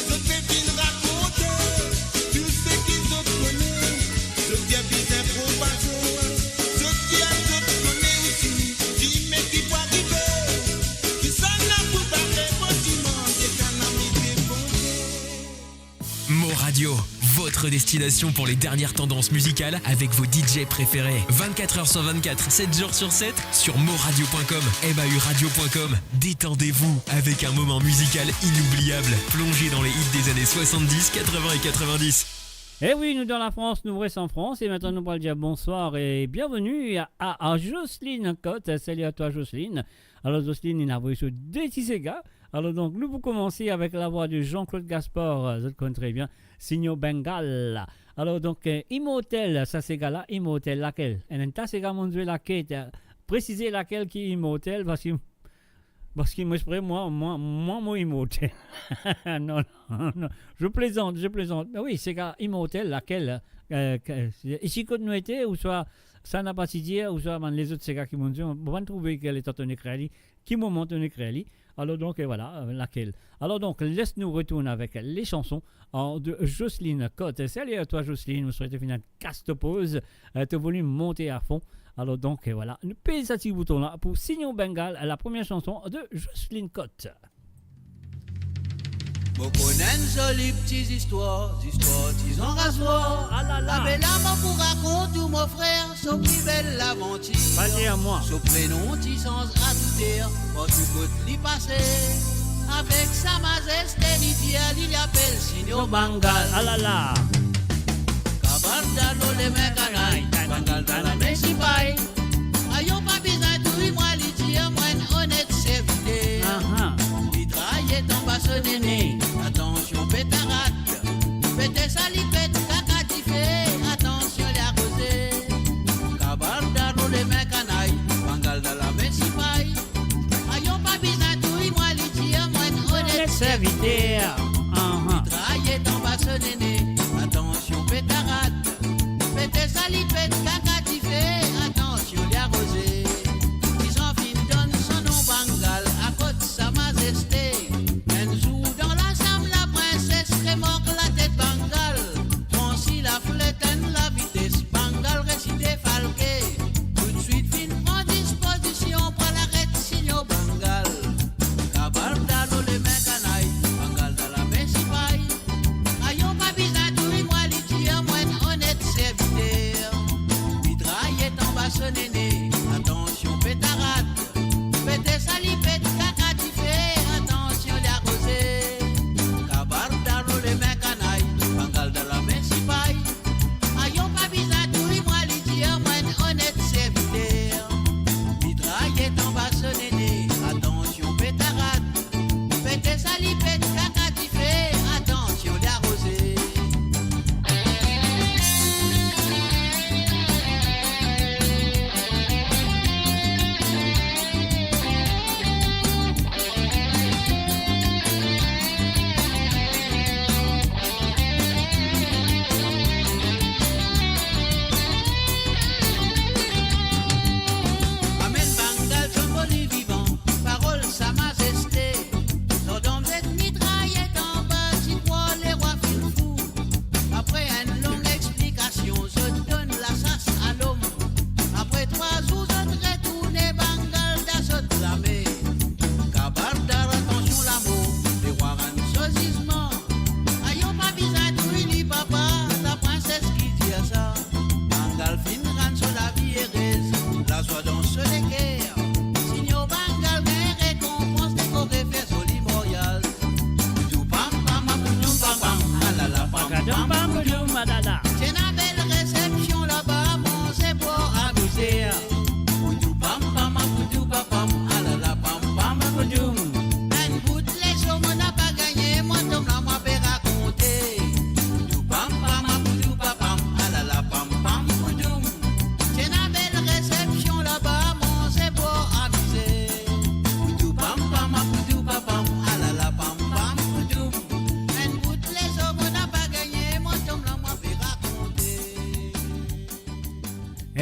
zot pe vinn rakonte. Tou seki zot kone, zot dir bizin propaze. Zot dir zot kone osi, dime ki pou arive. Kisannla pou bare, mo dimann kalamite Bondie. Mo Radio, votre destination pour les dernières tendances musicales avec vos D J préférés. Vingt-quatre heures sur vingt-quatre, sept jours sur sept, sur mo radio point com, M A U radio point com. Détendez-vous avec un moment musical inoubliable. Plongez dans les hits des années soixante-dix, quatre-vingts et quatre-vingt-dix. Eh oui, nou dan Lafrans, nou res an Frans, e aster nou pral dir bonswar e bienveni a, a, a Jocelyne Cotte. Salut à toi, Jocelyne. Alor, Jocelyne, inn avoy so de ti sega. Alor, donk, nou pou koumans avek lavwa de Jean-Claude Gaspard, euh, zot konn tre bien, Signo Bengal. Alor, donk, euh, Immortel, sa sega la, Immortel, lakel? Enn, enn ta sega monn zwe laket, euh, presize lakel ki Immortel, parski, parski mwa, mwa, mwa, mwa, mo imortel. Non, non, non, je plaisante, je plaisante. Mais oui, sega Immortel, lakel, euh, ke, isi kot nou ete, ouswa Sa napa ti dir, ouswa bann lezot sega ki monn zwe, mo pa trouve ki letan to inn ekrir li, ki moman to inn ekrir li. Alor donk, euh, vwala, euh, lakel. Alor donk, les nou retourn avek le chanson, euh, de Jocelyne Cotte. Salut à toi, Jocelyne, mo swete finn kas to poz, euh, to volim monte a fon. Alor donk, euh, vwala, nou pez sa ti bouton la pou Signo Bengal, la première chanson de Jocelyne Cotte. Mo konn enn zoli ti zistwar, zistwar ti zan razwar. Ah la la. Abe la mo pou rakont ou mo frer so pli bel lavantir. Vas-y, à moi. So prenom ti sanz a touter, partou kot li pase. Avek sa mazeste li dir, li, li apel Signo Bengal. Ah la la. Kabanda lor lame kanay, Bengal dan lame sipay. Ayon pa bizin touy mwa, li dir mwa enn onet serviter. Aha. Li travay anba so nene, atansion peta rat. Pete sa li pet kaka dife, atansion li aroze. Kabanda lor lame kanay, Bengal dan lame sipay. Ayon pa bizin touy mwa, li dir mwa enn onet serviter. Aha. Li travay anba so nene, atansion peta rat. Pete sa li pet kaka dife, atansion li aroze. Kisan finn donn so nom Bengal akoz sa mazeste. Enn zour dan lasam, laprinses remork latet Bengal, pran si laflet enn lavites, Bengal resi defalke. Toutswit finn pran dispozision pou al aret Signo Bengal. Kabanda lor lame kanay, Bengal dan la Dam pam koudoum, alala. Ti ena bel resepsion laba, manze, bwar, amize. Koudoum pam pam, koudoum pam pam, alala pam pam koudoum. Enn bout lezo mo napa gagne, mwa tom la mwa pe rakonte. Koudoum pam pam, koudoum pam pam, alala pam pam koudoum. Ti ena bel resepsion laba, manze, bwar, amize. Koudoum pam pam, koudoum pam pam, alala pam pam koudoum. Enn bout lezo mo napa gagne, mwa tom la mwa pe rakonte.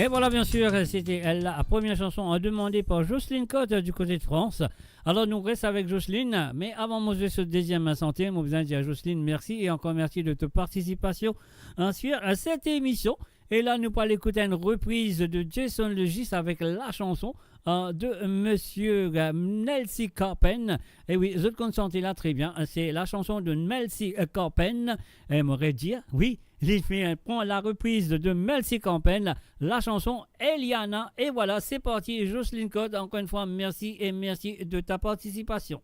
Et voilà, bien sûr, c'était la première chanson demandée par Jocelyne Cotte du côté de France. Alors, nou res avek Jocelyne, me avan mo zwe so dezyem santi, mo bizin dir Jocelyne, mersi e ankor mersi de to partisipasyon, hein, sur, euh, cette émission. E la, nou pou al ekout enn repriz de Jason Legis avek la chanson, euh, de monsieur, euh, Melcy Carpen. E wi, zot konn sante la tre bien, hein, se la chanson de Melcy, euh, Carpen. E mo redir, wi, li finn pran la repriz de Melcy Carpen, la chanson Eliana. E voilà, c'est parti, Jocelyne Cotte, encore une fois, merci et merci de ta participation.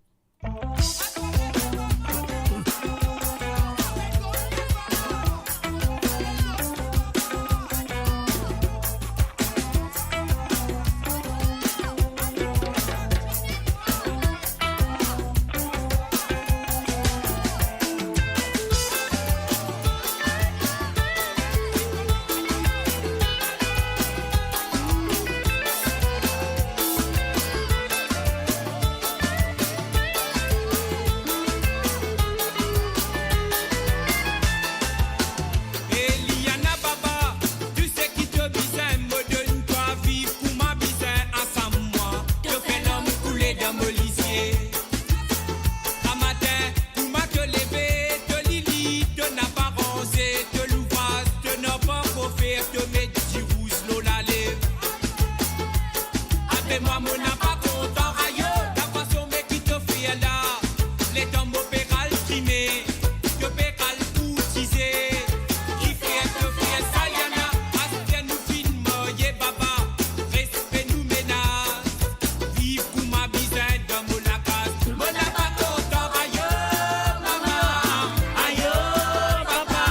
Eliana baba, tou seki to bizin, mo donn twa, viv kouma bizin, ansam mwa, to fer larm koule dan mo lizie. Gramatin, kouma to leve, to lili, to napa ranze, to louvraz, to napa ankor fer, to met dirouz lor lalev. Apre mwa, mo napa kontan, ayo, lafason me ki to fer la, letan mo pe al trime, to pe al kourtize. Kifer to fer sa, Eliana? Aster nou finn marye, baba, res- pe nou menaz, viv kouma bizin dan mo lakas. Mo napa kontan, ayo mama, ayo papa,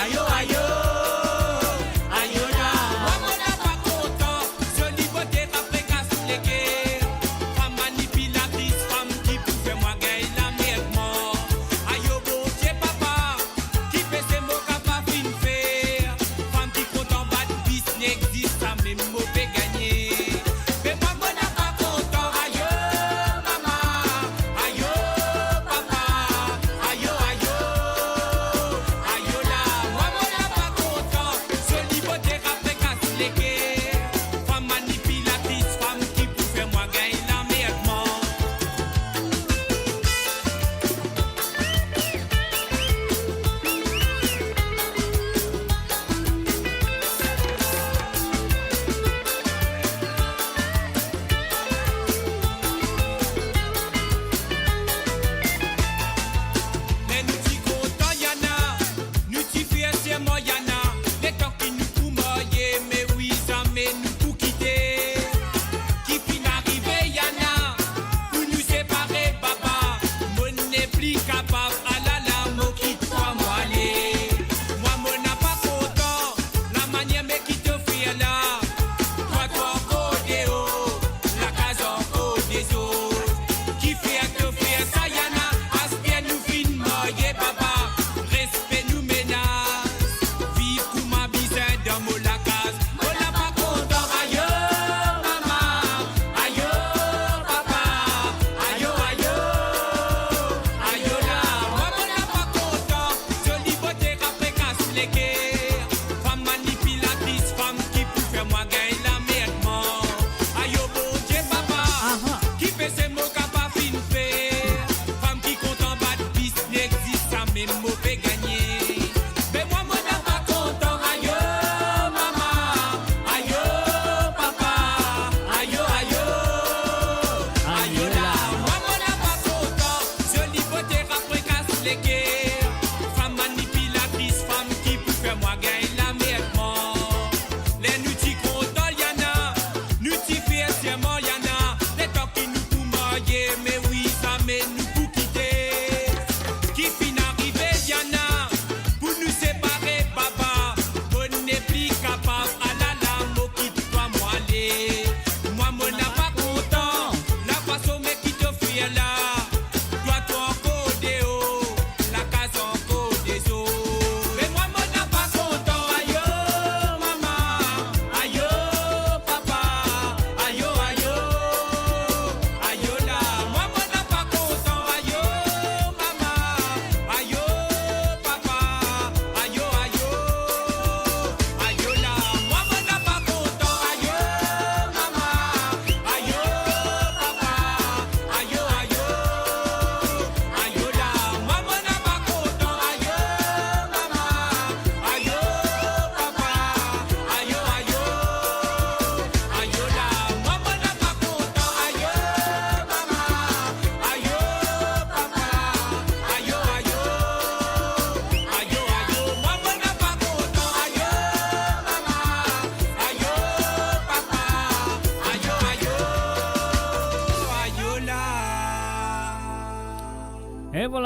ayo, ayo, ayo la. Mo napa kontan, zoli bote, apre kas leker. Fam manipilatris, fam ki pou fer mwa gagn lamerd mor. Ayo Bondie, papa.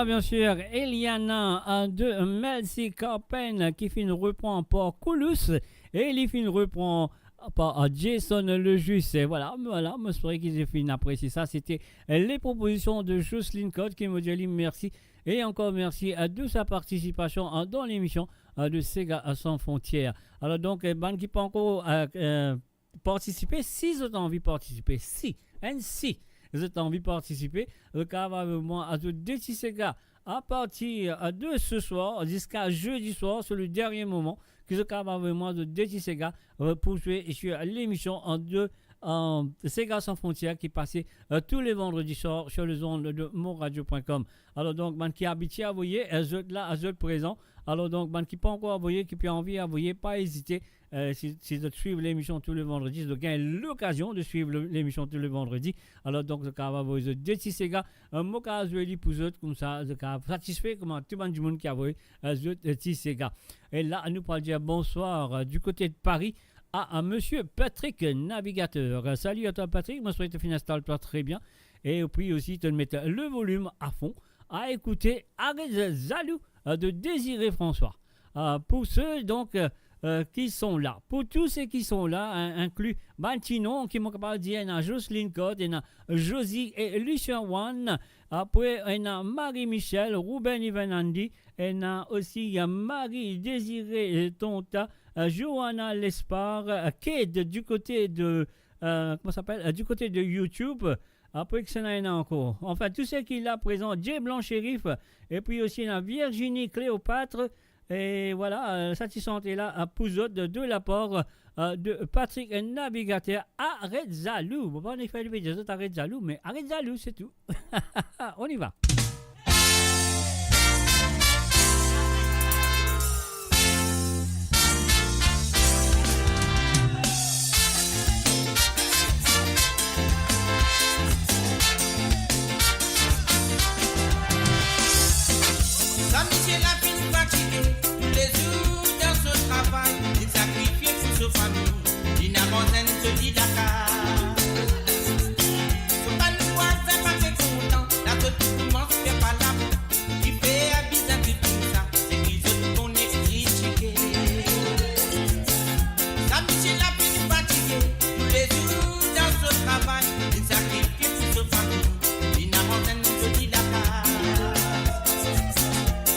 Bien sûr, Eliana, euh, de Melcy Carpen, ki finn repran par Koulous, e li finn repran par, euh, Jason Lejus. E voilà, voilà, mo espere ki zot finn apresie sa. Sete, euh, les propositions de Jocelyne Code, ki mo dir li mersi. E ankor mersi, euh, de sa participasion, euh, dans l'émission, euh, de Sega Sans Frontières. Alor donk, euh, bann ki pankor, euh, euh, partisipe, si zot anvi partisipe, si, enn si zot anvi partisipe, zot kapav avoy mwa zot de ti sega apartir de se swar ziska zedi swar, se le dernie moman ki zot kapav avoy mwa zot de ti sega, euh, pou zwe sur lemision an de, euh, Sega Sans Frontières ki pase, euh, tou le vandredi swar sur les ondes de monradio point com. Alor donk, bann ki abitie avoye, euh, zot la, zot prezan. Alor donk, bann ki pankor avoye, ki pe anvi avoye, pa ezite. Euh, si, si zot swiv lemision tou le vandredi, zot gagn lokazion de swiv le, lemision tou le vandredi. Alor donk, zot kapav avoy zot de ti sega, euh, mo kapav zwe li pou zot, koumsa zot kapav satisfe kouma tou bann dimoun ki avoy, euh, zot, euh, ti sega. E la, nou pou al dir bonswar, euh, du kote de Paris, à, à monsieur Patrick Navigateur. Euh, salut à toi, Patrick. Mo swete to finn instal twa tre bien. E pi osi, to met le volim a fon. A ekoute Aret Zalou, euh, de Désiré François. Euh, pou se, donk, euh, euh, ki son la. Pou tou se ki son la, in-, inkli bann ti non ki mo kapav dir, ena Jocelyne Code, ena Josie e Lucien Wan, apre ena Marie Michel, Ruben Ivan Andy, ena osi, euh, Marie Désiré, euh, Tonta, euh, Johanna Lespard, euh, Ked du kote de, euh, kouma sapel, euh, du kote de YouTube. Apre, kisannla ena ankor? Anfin, tou seki la prezan, Jay Blanc Sherif, epi osi ena Virginie Cléopâtre, e voilà, euh, sa ti sante la, euh, pou zot de, de lapar, euh, de Patrick Navigateur, Aret Zalou. Bon, pa anvi fer li pe dir zot aret zalou, me Aret Zalou, se tou. On y va. Sa misie la finn fatige, toulezour dan so travay, li sakrifie pou so fami, li napa zis so ti lakaz. So bann vwazin pa pe kontan, la zot koumans fer palab. Kifer bizin de tou sa, seki zot konn kritike. Sa misie la finn fatige, toulezour dan so travay, li sakrifie pou so fami, li napa zis so ti lakaz.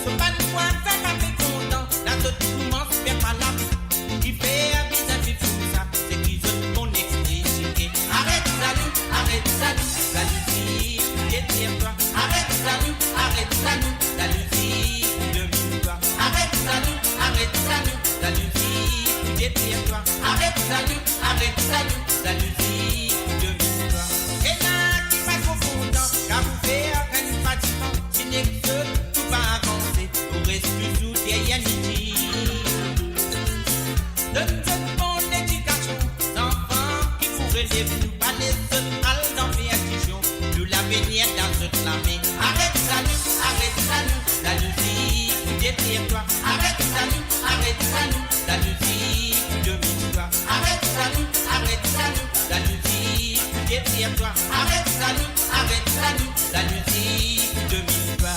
So bann vwazin pa pe kontan, la zot koumans fer palab. Kifer bizin de tou sa, seki zot konn kritike. Aret zalou, aret zalou, zalouzi pou deter twa. Aret zalou, aret zalou, zalouzi pou domin twa. Aret zalou, aret zalou, zalouzi pou deter twa. Aret zalou, aret zalou, zalouzi pou domin twa. Ena ki pa tro kontan, kan ou fer enn fatiman, ti nek zot pou pa avanse, ou res touzour deryer midi. Donn zot bon ledikasion, zanfan ki pou relev nou, pa les zot al dan perdision. Nou lavenir dan zot lame. Aret zalou, aret zalou, zalouzi pou deter twa. Aret zalou, aret zalou, zalouzi pou domin twa. Aret zalou, aret zalou, zalouzi pou deter twa. Aret zalou, aret zalou, zalouzi pou domin twa.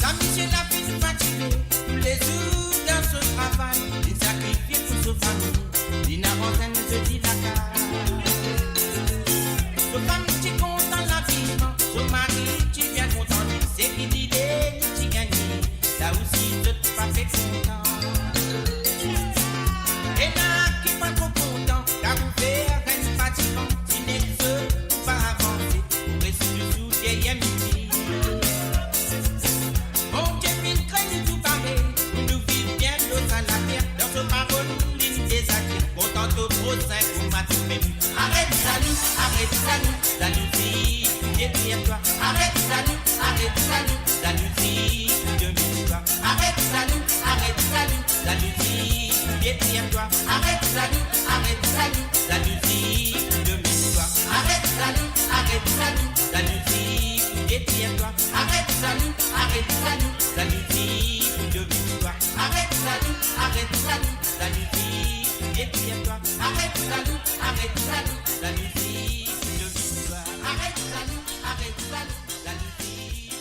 Sa misie la finn fatige, toulezour dan so travay, li sakrifie pou so fami, li napa zis so ti lakaz. So fam ti kontan laviman, so mari ti bien kontan li, seki dile li ti gagne, la osi zot pa pe kontan. Ena ki pa tro kontan, kan ou fer enn fatiman, ti nek zot pou pa avanse, ou res touzour deryer midi. Bondie finn kre nou tou pare, pou nou viv bien lor sa later, dan so parol li deza dir, kontan to prosin kouma tomem. Aret zalou, aret zalou, zalouzi pou deter twa. Aret zalou, aret zalou, zalouzi pou domin twa. Aret zalou, aret zalou, zalouzi pou deter twa. Aret zalou, aret zalou, zalouzi pou domin twa. Aret zalou, aret zalou, zalouzi Arèt zalou, arèt zalou, zalouzi pou dominn twa. Arèt zalou, arèt zalou, zalouzi pou dominn twa. Arèt zalou, arèt zalou, zalouzi pou dominn twa. Arèt zalou, arèt zalou, zalouzi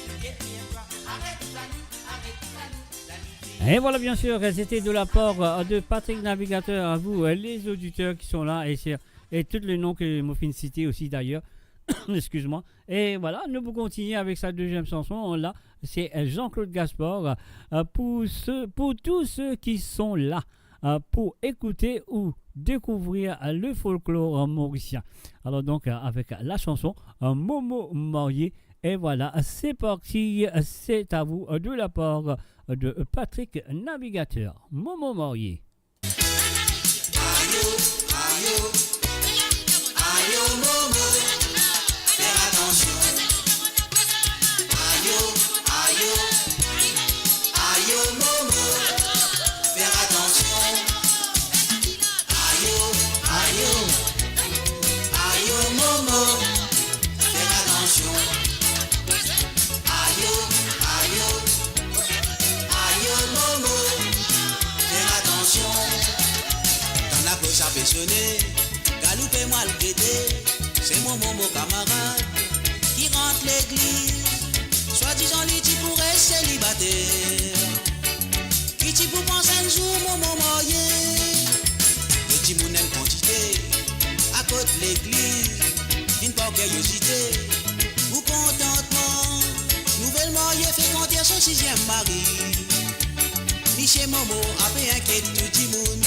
pou dominn twa. Arèt zalou, arèt zalou, zalouzi. Et voilà, bien sûr, c'était de la part, euh, de Patrick Navigateur. À vous, euh, les auditeurs qui sont là, et c'est, et tout le nom que mo finn site aussi d'ailleurs. Excuse-moi. Et voilà, nou pou kontigne avek sa deziem sanson la. Se, euh, Jean-Claude Gaspard, euh, pour ceux, pour tous ceux qui sont là, euh, pour écouter ou découvrir, euh, le folklore, euh, mauricien. Alors donc, euh, avec la chanson, euh, Momo Marye. Et voilà, c'est parti, c'est à vous, euh, de la part, euh, de Patrick Navigateur. Momo Marye. Ayo, ayo, ayo, Momo, fer atansion. Ayo, ayo, ayo, Momo, fer atansion. Ayo, ayo, ayo, Momo, fer atansion. Ayo, ayo, ayo, Momo, fer atansion. Kan lakoz la pe sone, galoupe mo al gete, se mo, mo, mo kamarad ki rant legliz. Swadizan li ti pou res selibater, ki ti pou pans enn zour mo, mo marye. Get dimoun enn kantite akot legliz, vinn par kiryozite ou kontantman. Nouvel marye frekante so siziem mari. Misie Momo ape inkiet tou dimoun.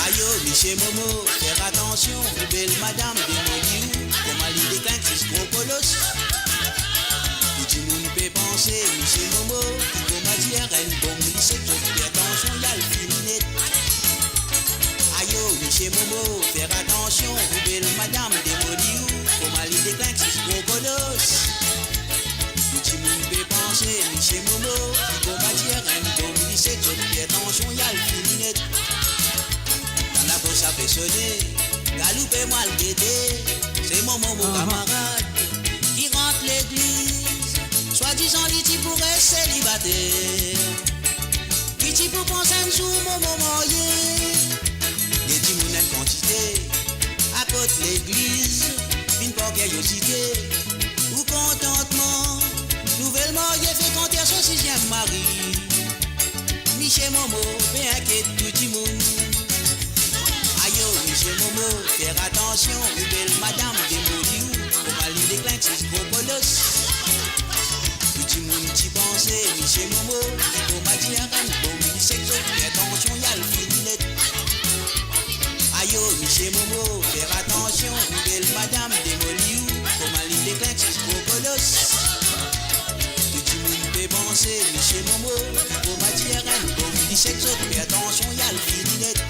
Ayo, misie Momo, fer atansion, ou bel madam demoli ou, kouma li deklink zis gro kolos. Tou dimoun pe panse, misie Momo, ki kouma dir enn bom, li sek zot fer atansion, li al fini net. Ayo, misie Momo, fer atansion, ou bel madam demoli ou, kouma li deklink zis gro kolos. Tou dimoun pe panse, misie Momo, ki kouma dir enn bom, li sek zot fer atansion, li al fini net. Kan lakoz la pe sone, galoupe mo al gete, se mo, mo, mo kamarad ki rant legliz. Swadizan li ti pou res selibater, ki ti pou pans enn zour mo, mo marye. Get dimoun enn kantite akot legliz, vinn par kiryozite ou kontantman. Nouvel marye frekante so siziem mari. Misie Momo pe inkiet tou dimoun. Ayo, misie Momo, fer atansion, ou bel madam demoli ou, kouma li deklink zis gro kolos. Tou dimoun ti panse, misie Momo, ki kouma dir enn bom, li sek zot fer atansion, li al fini net. Ayo, misie Momo, fer atansion, ou bel madam demoli ou, kouma li deklink zis gro kolos. Tou dimoun pe panse, misie Momo, ki kouma dir enn bom, li sek zot fer atansion, li al fini net.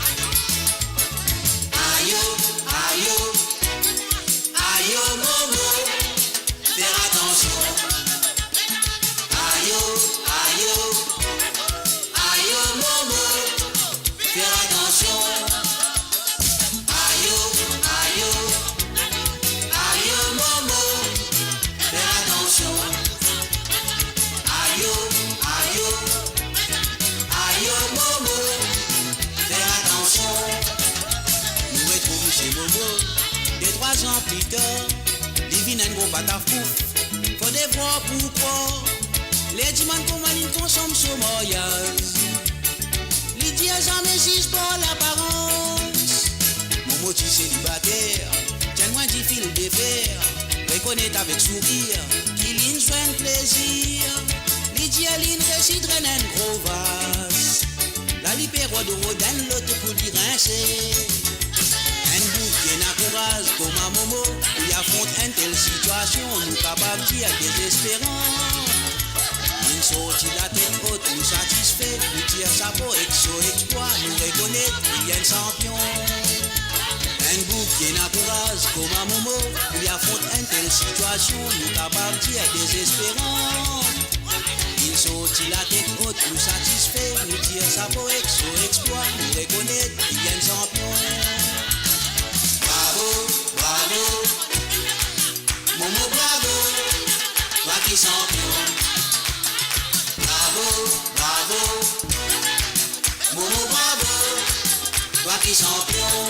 Ayo, ayo, ayo, Momo, fer atansion. Ayo, ayo, ayo, Momo, fer atansion. Ayo, ayo, ayo, Momo, fer atansion. Ayo, ayo, ayo, Momo, fer atansion. Nou retrouv misie Momo de trwa zan pli tar, li vinn enn gro pataf pouf. Fode vwar pou krwar, ler dimann kouma linn konsom so maryaz. Li dir zame ziz par laparans. Momo ti selibater, tienn mwa enn ti fil de fer, rekonet avek sourir ki linn zwenn plezir. Li dir linn resi drenn enn gro vas. La li pe rod, rod enn lot pou li rinse. Enn boug ki ena kouraz kouma Momo, pou li afront enn tel sitiasion, nou kapav dir dezesperan. Linn sorti latet ot, nou satisfe, nou tir sapo ek so explwa, nou rekonet li enn sanpion. Enn boug ki ena kouraz kouma Momo, pou li afront enn tel sitiasion, nou kapav dir dezesperan. Linn sorti latet ot, nou satisfe, nou tir sapo ek so explwa, nou rekonet li enn sanpion. Bravo, bravo, Momo, bravo, twa ki Bravo, bravo, Momo, bravo, twa ki sanpion.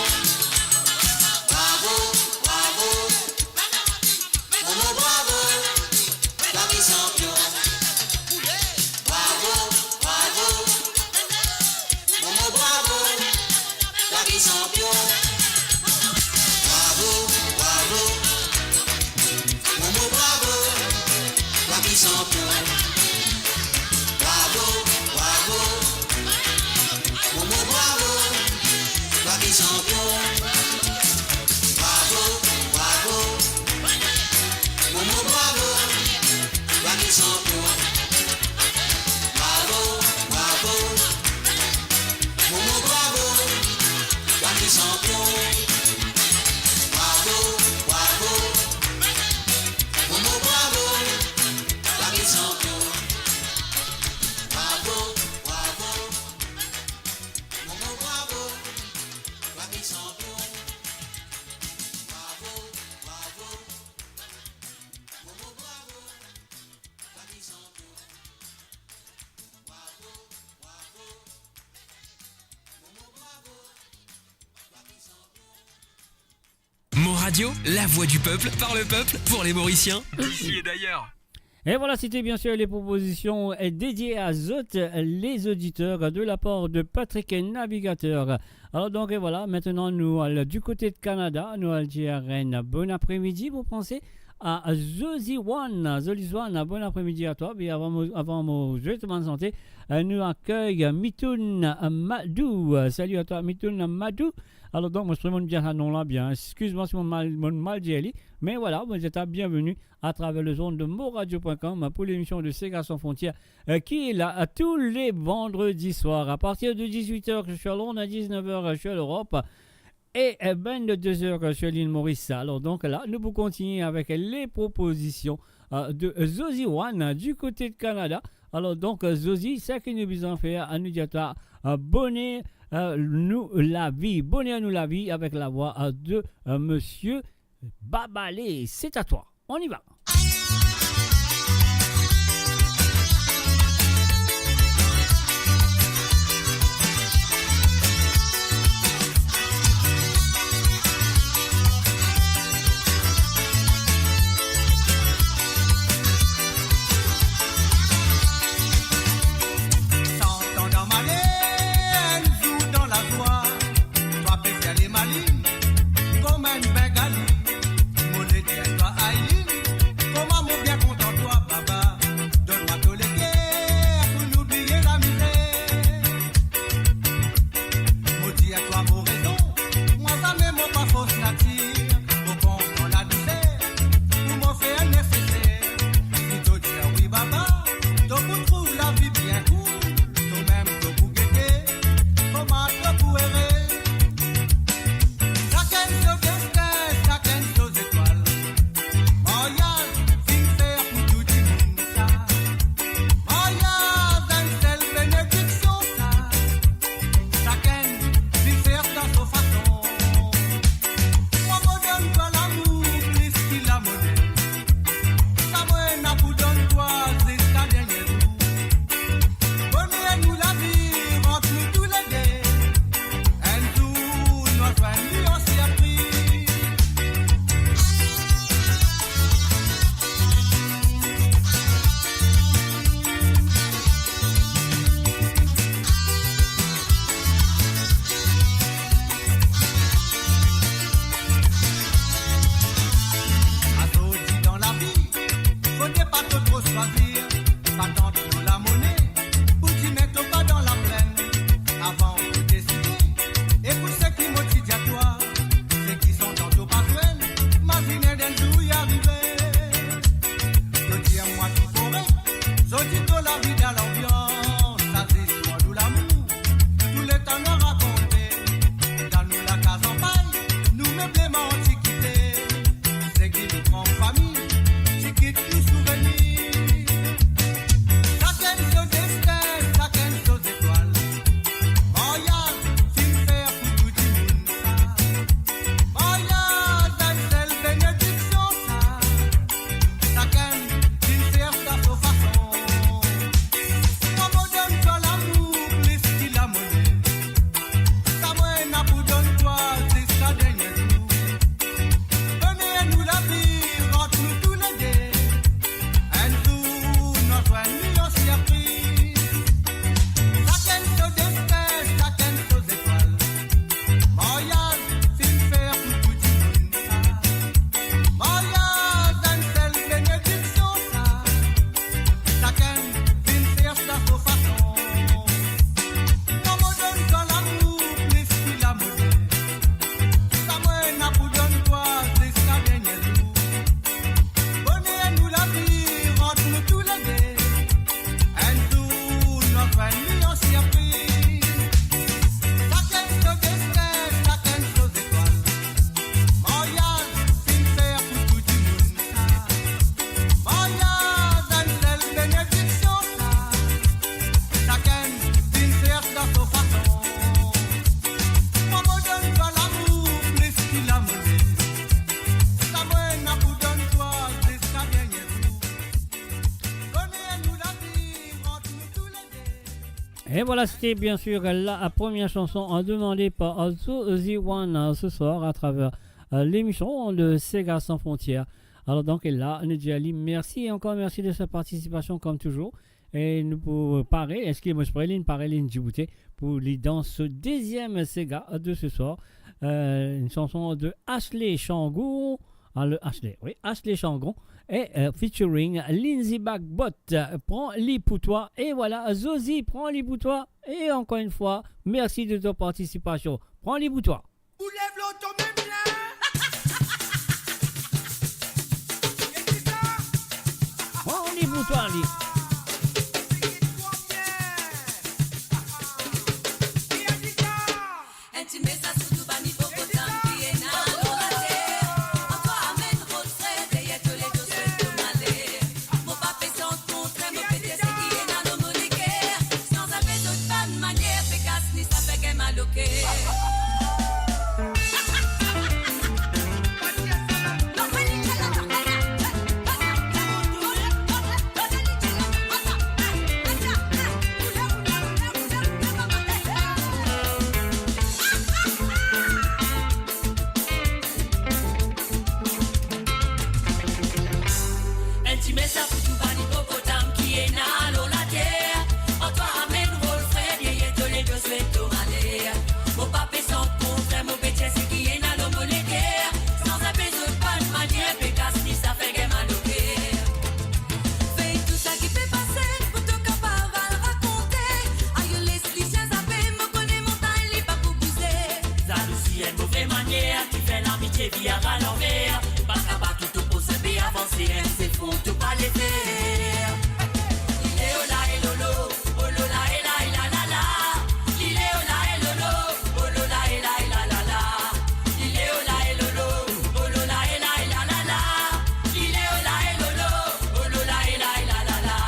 Bravo, bravo, Momo, bravo, twa ki sanpion. Bravo, bravo, Momo, bravo, twa ki sanpion. Bravo, bravo, Momo, bravo, twa ki sanpion. Bravo, bravo, Momo, bravo, twa ki sanpion. Bravo, bravo, Momo, bravo, twa ki sanpion. Bravo, bravo, Momo, bravo, twa ki sanpion. Bravo, bravo, Momo, bravo, twa ki sanpion. Bravo, bravo, Momo, bravo, twa ki sanpion. Bravo, bravo, Momo, bravo, twa ki sanpion. Bravo, bravo, Momo, bravo, twa ki sanpion. Mon Radio, la voix du peuple, par le peuple, pour les Mauriciens. Ici et d'ailleurs. Et voilà, c'était bien sûr les propositions, euh, dédiées à zot, euh, les auditeurs, euh, de la part de Patrick Navigateur. Alors donc, et voilà, maintenant nous allons du côté de Canada, nous allons dire un bon après-midi, vous pensez à Zozi One. Zozi One, bon après-midi à toi. Puis avant mo, avant mo zwe to bann sante, euh, nou akey Mitoun Madou. Euh, salut à toi, Mitoun Madou. Alors donc, mo sipoze dir sa nom la bien. Excuse-moi si mo mal, mo mal dir li. Mais voilà, vous êtes bienvenue à travers les ondes de moradio point com pour l'émission de Sega Sans Frontières, euh, qui est là, euh, tous les vendredis soirs à partir de dix-huit heures sur Londres, à dix-neuf heures sur l'Europe et, euh, vingt-deux heures sur l'île Maurice. Alors donc là, nous pouvons continuer avec les propositions, euh, de Zozi One, euh, du côté de Canada. Alors donc, euh, Zozi, seki nou bizin fer, euh, nou dir twa, euh, Boner, euh, nou lavi, Boner nou lavi avec la voix, euh, de, euh, monsieur Babalé. C'est à toi. On y va. Santan dan male, enn zour dan lazwa, twa pe fer le malin, kouma enn Bengali. Mo le dir twa, Aileen, kouma mo bien kontan twa, baba. Donn mwa to leker pou nou bliye lamizer. Mo dir twa mo rezon, mwa zame mo pa fors natir, mo kontan ladiser, pou mo fer neseser. Si to dir wi, baba, to pou trouv lavi bien koul, to mem to pou gete kouma to pou ere. Sakenn so destin, sakenn so zetwal. Maryaz finn fer pou tou dimoun sa. Maryaz enn sel benediksion sa. Sakenn finn fer dan so fason. Mwa mo donn twa lamour plis ki lamone. Sa mo ena pou donn twa ziska dernie zour. Boner nou lavi rant nou toulede. Enn zour nou a zwenn li an sirpriz. Azordi dan lavi, fode pa to tro swazir, pa tant lor lamone, pou dimin to pa dan laplenn. Avan to deside, ekout seki mo ti dir twa, seki santan to pa zwenn, mazine enn zour li arive. To dir mwa ki korek, zordi to lavi dan lanbians, sa zistwar nou lamour, tou letan nou rakonte, dan nou lakaz anpay, nou mebleman ti kite. Seki nou gran fami, ti kit nou souvenir. Et voilà, c'était bien sûr la première chanson, euh, demandée par, euh, Zozi One, euh, ce soir à travers, euh, l'émission de Sega Sans Frontières. Alors donc, et là, Nedjali, merci et encore merci de sa participation comme toujours. E nou pou pare, eski mo espere li pare, li diboute pou li dans deziem sega de ce soir. Euh, une chanson de Ashley Changon. Ah, le Ashley, oui, Ashley Changon. Et, euh, featuring Lindsay Bagbot, euh, Pran li pou twa. Et voilà, Zozi, Pran li pou twa. Et encore une fois, merci de ta participation. Pran li pou twa. Ou lev loto mem bien. Pran li pou twa, li. Enn ti mesaz pou tou bann ipopotam ki ena lor later. Antwa amenn rod fre, deryer to ledo swet to maler. Mo pa pe sant kontre, mo pe dir seki ena lor mo leker. San zape zot bann manier, pe kas ni sa fer gagn mal oker. Enn ti mesaz pou tou bann ipopotam ki ena lor later. Antwa amenn rod fre, deryer to ledo swet to maler. Mo pa pe sant kontre, mo pe dir seki ena lor mo leker. San zape zot bann manier, pe kas ni sa fer gagn mal oker. Vey tou sa ki pe pase, pou to kapav al rakonte. Ayo les lisien zape, mo kone montagn li pa pou bouze. Zalouzi enn move manier ki fer lamitie vire alanver. Pa kapav ki to prosin pe avanse, enn se fou to pa leve. Li leo la e lolo, o lo la e la e la la la. Li leo la e lolo, o lo la e la e la la la. Li leo la e lolo, o lo la e la e la la la. Li leo la e lolo, o lo la e la e la la la.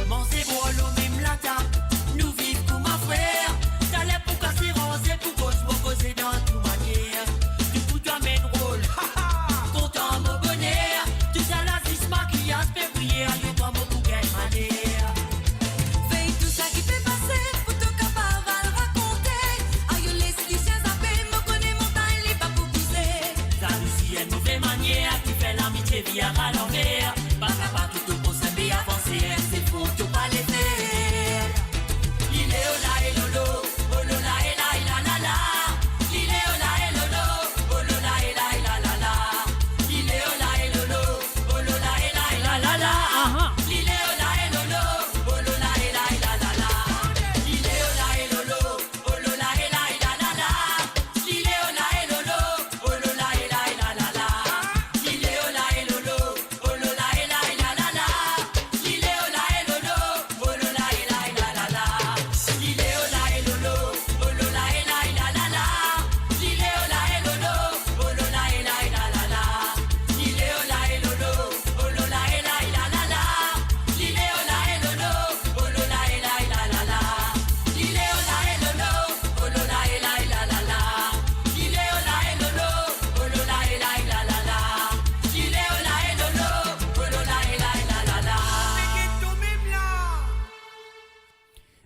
Manze bwar lor mem latab, nou viv kouma frer. Taler pou kase ranze, pou koz mo koze dan tou manier. Tou pou twa mem rol, kontan mo boner. Tou sa la zis makiyaz pe briye, ayo pa mo pou gagn maler. Vey tou sa ki pe pase, pou to kapav al rakonte. Ayo les lisien zape, mo kone montagn li pa pou bouze. Zalouzi enn move manier ki fer lamitie vire alanver. Pa kapav ki to prosin pe avanse, enn se fou to pa leve. Li leo la e lolo, o lo la e la e la la la. Li leo la e lolo, o lo la e la e la la la. Li leo la e lolo, o lo la e la e la la la. Aha. Li leo la e lolo, o lo la e la e la la la. Li leo la e lolo, o lo la e la e la la la. Li leo la e lolo, o lo la e la e la la la. Li leo la e lolo, o lo la e la e la la la. Li leo la e lolo, o lo la e la e la la la. Li leo la e lolo, o lo la e la e la la la. Li leo la e lolo, o lo la e la e la la la. Li leo la e lolo, o lo la e la e la la la. Li leo la e lolo, o lo la e la e la la la. Li leo la e lolo, o lo la e la e la la la. Li leo la e lolo, o lo la e la e la la la. Li leo la e lolo, o lo la e la e la la la.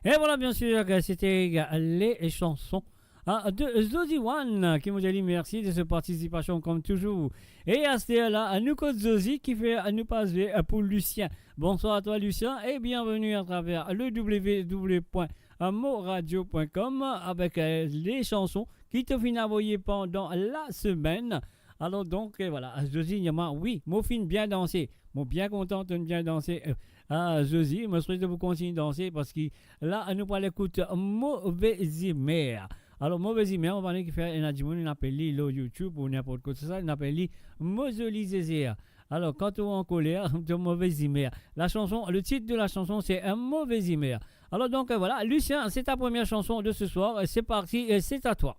E voilà, bien sûr, que c'était les chansons, hein, de Zozi One, ki mo dir li mersi de sa partisipasyon, comme toujours. E aster la, nou kot Zozi ki fer nou pase pou Lucien. Bonsoir à toi, Lucien, et bienvenue à travers le w w w point mo radio point com avec, euh, les chansons ki to finn avoye pandan la semaine. Alors donc, euh, voilà, Zozi, mwa, wi, mo finn bien danse. Mo bien kontan to bien danse. Euh, ah, Zozi, mo swete pou kontign danse, parski la, nou pou al ekout Move Zimer. Alors, Move Zimer, mo pa kone kifer ena dimoun inn apel li lor YouTube ou ninport kot, se sa, inn apel li Mo Zoli Zeze. Alors, quand tu es en colère, tu es mauvaise humeur. La chanson, le titre de la chanson, c'est un mauvais humeur. Alors donc, euh, voilà, Lucien, c'est ta première chanson de ce soir. C'est parti, et c'est à toi.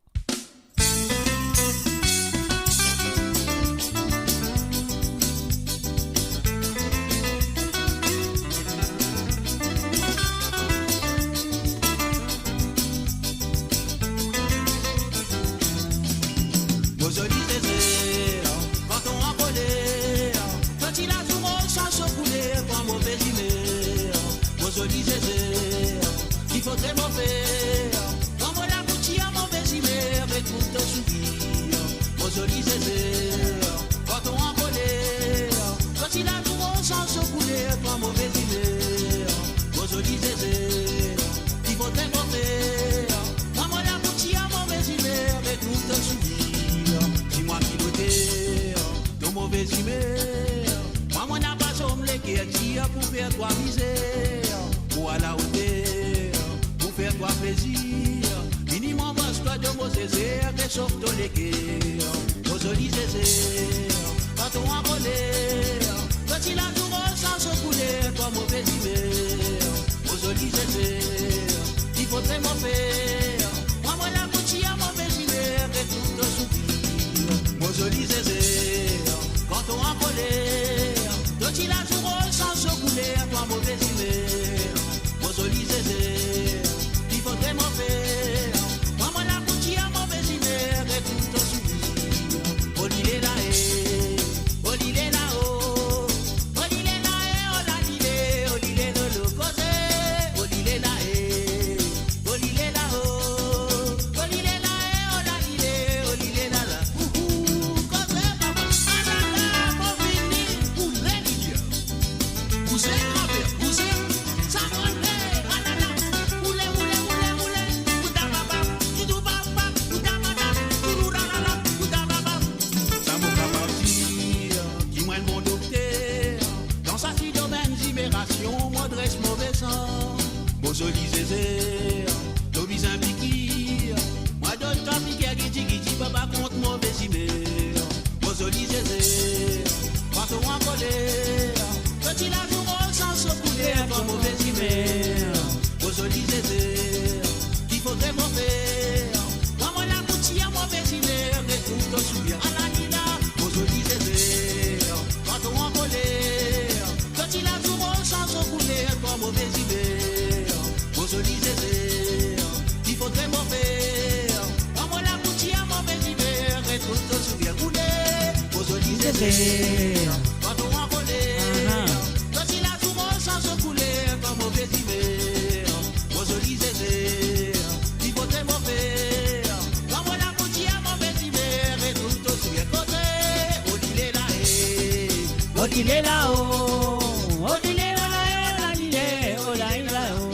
Zeze, kan to ankoler, to ti lazour, sans so kouler, to an move zimer. Mo zoli Zeze, ki fode mo fer? Mwa mo la pou tir move zimer, retrouv to sourir. Di mwa ki loter to move zimer. Mwa mo napa zom leker dir pou fer twa mizer. Pou alaoter, pou fer twa plezir. Minimem anvway twa de mo Zeze, resof to leker. Mo zoli Zeze, kan to ankoler, to ti lazour, sans so kouler, to an move zimer. Mo zoli Zeze, ki fode mo fer? Mwa mo la pou tir move zimer, retrouv to sourir. Mo zoli Zeze, kan to ankoler, to ti lazour, sans so kouler, to an move zimer. Mo zoli Zeze, ki fode mo fer? Mwa mo la pou tir move zimer, retrouv to sourir. Oli lela e, oli lela o, oli lela e, o la li le, oli le lo lo koze, oli lela e, oli lela o, oli lela e, o la li le, oli lela la. Ouhou, koze papa, alala, mo vini pou religion. Kouze, granper, kouze, sa mande, alala, oule, oule, oule, oule, kouta papa, kidou papa, kouta madam, koudoura lala, kouta papa. Sa mo kapav dir, ki mwa enn bon dokter, dan sa ti domenn zimerasion, mo dres move san. Mo zoli Zeze, to bizin pikir, mwa donn twa pikir, gidi gidi, papa, kont move zimer. Mo zoli Zeze, kan to ankoler, to ti lazour, sans so kouler, to an move zimer. Mo zoli Zeze, ki fode mo fer? Mwa mo la pou tir move zimer, retrouv to sourir. Ala li la, mo zoli Zeze, kan to ankoler, to ti lazour, sans so kouler, to an move zimer. Mo zoli Zeze, ki fode mo fer? Mwa mo la pou tir move zimer, retrouv to sourir. Oule, mo zoli Zeze, kan to ankoler, to ti lazour, sans so kouler, to an move zimer. Mo zoli Zeze, ki fode mo fer? Mwa mo la pou tir move zimer, retrouv to sourir. Koze, oli lela e, oli lela o, oli lela e, o la li le, o la li la o.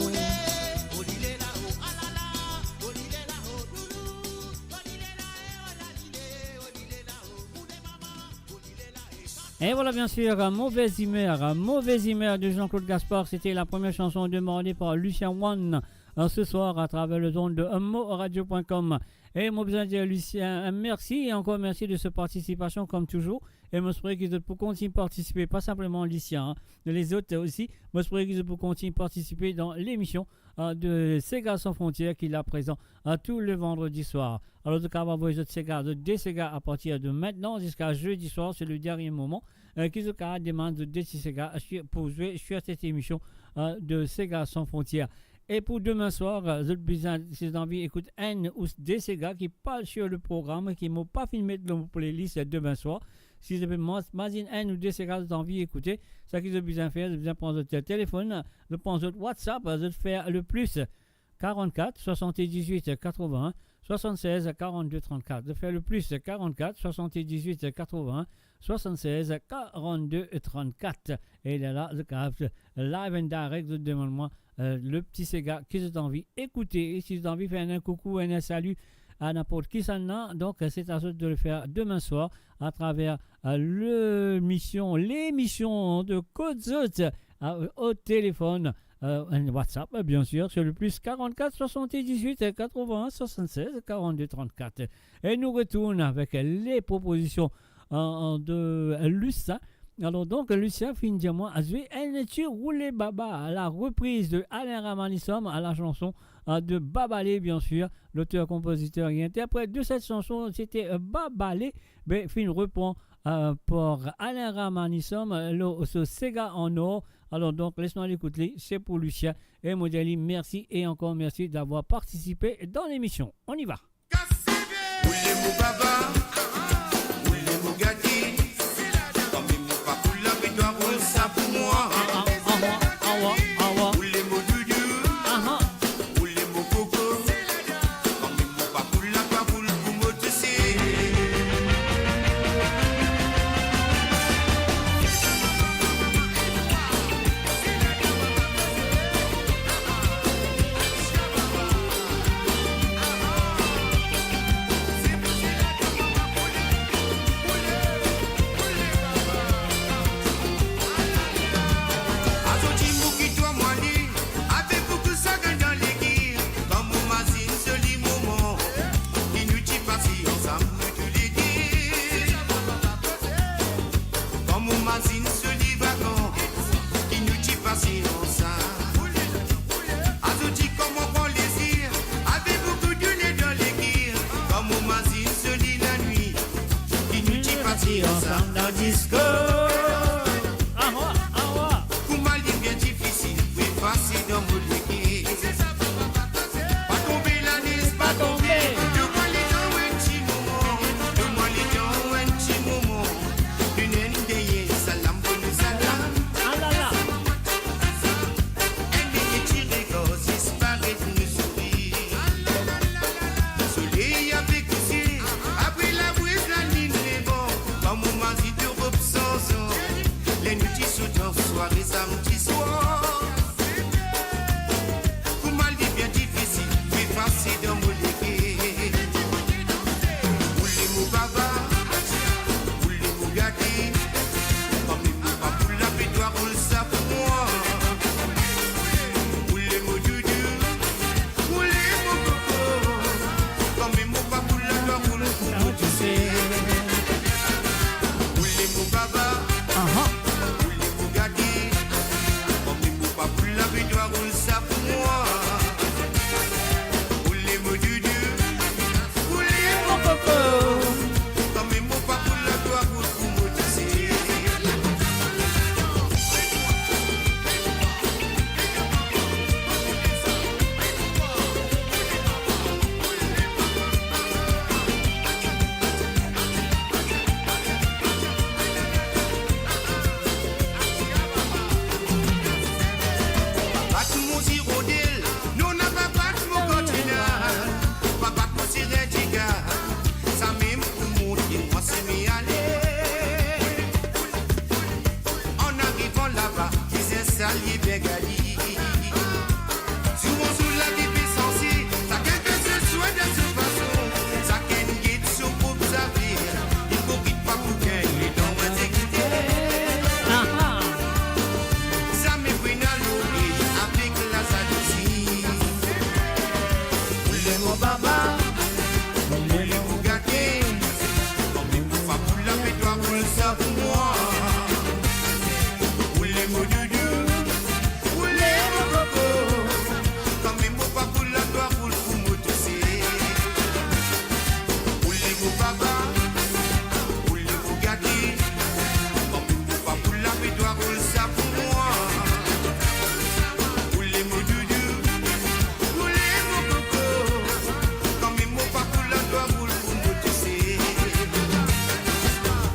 Et voilà, bien sûr, euh, Mauvaise Humeur, euh, Mauvaise Humeur de Jean-Claude Gaspard, c'était la première chanson demandée par Lucien One, euh, ce soir à travers les ondes de moradio point com. Et mo bizin dir Lucien, euh, merci et encore merci de sa participation comme toujours. E mo espere ki zot pou kontign partisipe, pa sinpleman Lucien, hein, lezot osi. Mo espere ki zot pou kontign partisipe dan lemision, euh, de Sega Sans Frontières ki la prezan, euh, tou le vandredi swar. Alor, zot kapav avoy zot sega, zot de sega a partir de mintnan ziska zedi swar, se le dernie moman, euh, ki zot kapav demann zot de ti sega pou zwe sur set emision, euh, de Sega Sans Frontières. E pou demin swar, zot bizin, si zot anvi ekout enn ou de sega ki pa sur le program, ki mo pa finn met lor mo playlist demin swar, si zot pe ma-, mazinn enn ou de sega zot anvi ekoute, seki zot bizin fer, zot bizin pran zot telefonn, zot pran zot WhatsApp, zot fer le plus quarante-quatre soixante-dix-huit quatre-vingts soixante-seize quarante-deux trente-quatre. Zot fer le plus quarante-quatre soixante-dix-huit quatre-vingts soixante-seize quarante-deux trente-quatre. E lerla, zot kapav live and direct, zot demann mwa, euh, le ti sega ki zot anvi ekoute. E si zot anvi fer enn koukou, enn sali a ninport kisannla, donk, se a zot de le fer demin swar atraver, euh, lemision, lemision de Kot Zot, euh, o telefonn, euh, enn WhatsApp, bien sûr, sur le plus quarante-quatre soixante-dix-huit quatre-vingts soixante-seize quarante-deux trente-quatre. E nou retourn avek le propozision, euh, de Lucien. Alor donk, Lucien finn dir mwa, a zwe enn ti roule baba, la reprise de Alain Ramanisum a la chanson, euh, de Babale, bien sûr, l'auteur, compositeur et interprète de cette chanson, c'était, euh, Babale, ben, finn repran, euh, par Alain Ramanisum, euh, lor so sega an or. Alor donk, les nou al ekout li, se pou Lucien. E mo dir li mersi e ankor mersi d'avoir participe dan lemision. On y va. Roule mo baba, roule mo gate, kan mem mo pa pou lav, twa roul sa pou mwa. Roule mo doudou, roule mo koko, kan mem mo pa pou lav, twa roul pou mo touse. Parti ansam dan disko. Awa, awa. Kouma li bien difisil pou efase dan mo leke. Pa tonbe lanes, pa tonbe. Donn mwa letan enn ti moman. Donn mwa letan enn ti moman. Donn enn deryer salam pou nou salam. Alala. Enn deryer ti regard, zis paret nou sourir. Soley ave kouse, apre labriz lalinn levan, bann mo mazi de rob sanzan. Ler nou ti sot dan sware samdi swar. Kouma li bien difisil pou efase dan mo leke. Ou le mo baba, ou le mo gate, kanmem mo pa pou lav twa, roul sa pou mwa. Ou le mo doudou, ou le mo koko, kanmem mo pa pou lav twa, roul pou mo tousel. Ou le mo baba, aha, ou le mo gate, kanmem mo pa pou lav twa, roul sa pou mwa. Ou le mo doudou, ou le mo koko, kanmem mo pa pou lav twa, roul pou mo tousel. Pa bat mo zirondel, non, na pa bat mo kardinal, pa bat mo sirer diga, samem pou montre mwa sime ale. An arivan laba, li zis salye Bengali. Zour an zour lavi pe sanze, sakenn fer so swa dan so fason, sakenn get so prop zafer, ipokrit pa pou gagn letan mo dignite. Aha. Zame pran lor e avek lazalouzi. Ou le mo baba, ou le mo gate, kanmem mo pa pou lav twa, roul sa pou mwa. Ou le mo doudou, ou le mo koko, kanmem mo pa pou lav twa, roul pou mo tousel. Ou le mo baba, ou le mo gate, kanmem mo pa pou lav twa, roul sa pou mwa. Ou le mo doudou, ou le mo koko, kanmem mo pa pou lav twa, roul pou mo tousel.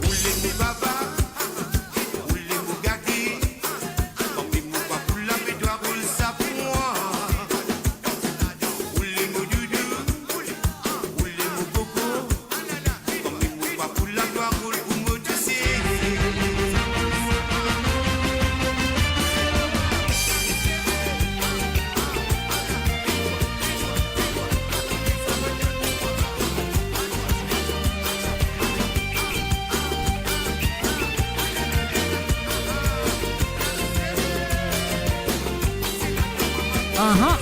Ou le mo baba, ou le mo gate, kanmem mo pa pou lav twa, roul sa pou mwa. Ou le mo doudou, ou le mo koko, kanmem mo pa pou lav twa, roul pou mo tousel. Aha.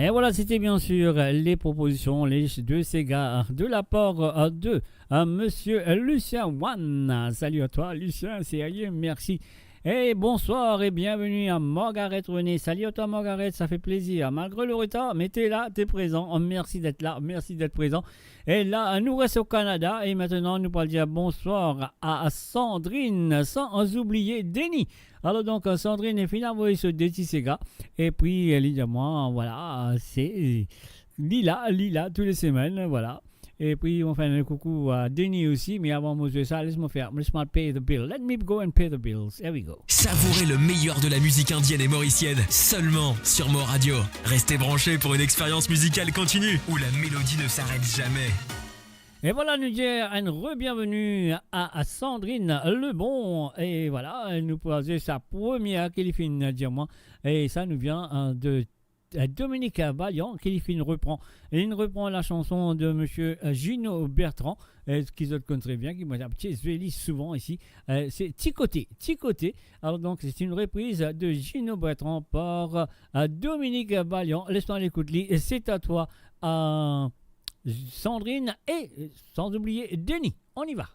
Et voilà, c'était bien sûr les propositions, les deux ségas de la part, euh, de, euh, monsieur Lucien One. Salut à toi, Lucien, sérieux, merci. Et bonsoir et bienvenue à Margaret René. Salut à toi, Margaret, ça fait plaisir. Malgré le retard, mais t'es là, t'es présent. Merci d'être là, merci d'être présent. E la, nou res o Kanada e aster nou pou al dir bonswar a, a Sandrine, san oubliye Denis. Alor donk, Sandrine finn avoy so de ti sega, e pi, li dir mwa, vwala, se, li la, li la, tou le semenn, vwala. E pi, mo fer enn koukou a Denis osi, me avan mo zwe sa, les mo fer, les mo al pay the bill. Let me go and pay the bills. Here we go. Savourez le meilleur de la musique indienne et mauricienne seulement sur Mo Radio. Restez branchés pour une expérience musicale continue où la mélodie ne s'arrête jamais. E vwala, nou dir enn re-bienveni a, a Sandrine Lebon. E vwala, nou pou al zwe sa premie ki li finn dir mwa. E sa nou vien, euh, de, euh, Dominique Valiant ki li finn repran. Li repran la chanson de monsieur, euh, Gino Bertrand, euh, ki zot konn tre bien, ki mwa ti zwe li souvan isi. Euh, se Ti Kote, Ti Kote. Alors donc, c'est une reprise de Gino Bertrand par, euh, Dominique Valiant. Les mwa al ekout li, et c'est à toi, euh, Sandrine et, euh, sans oublier Denis. On y va.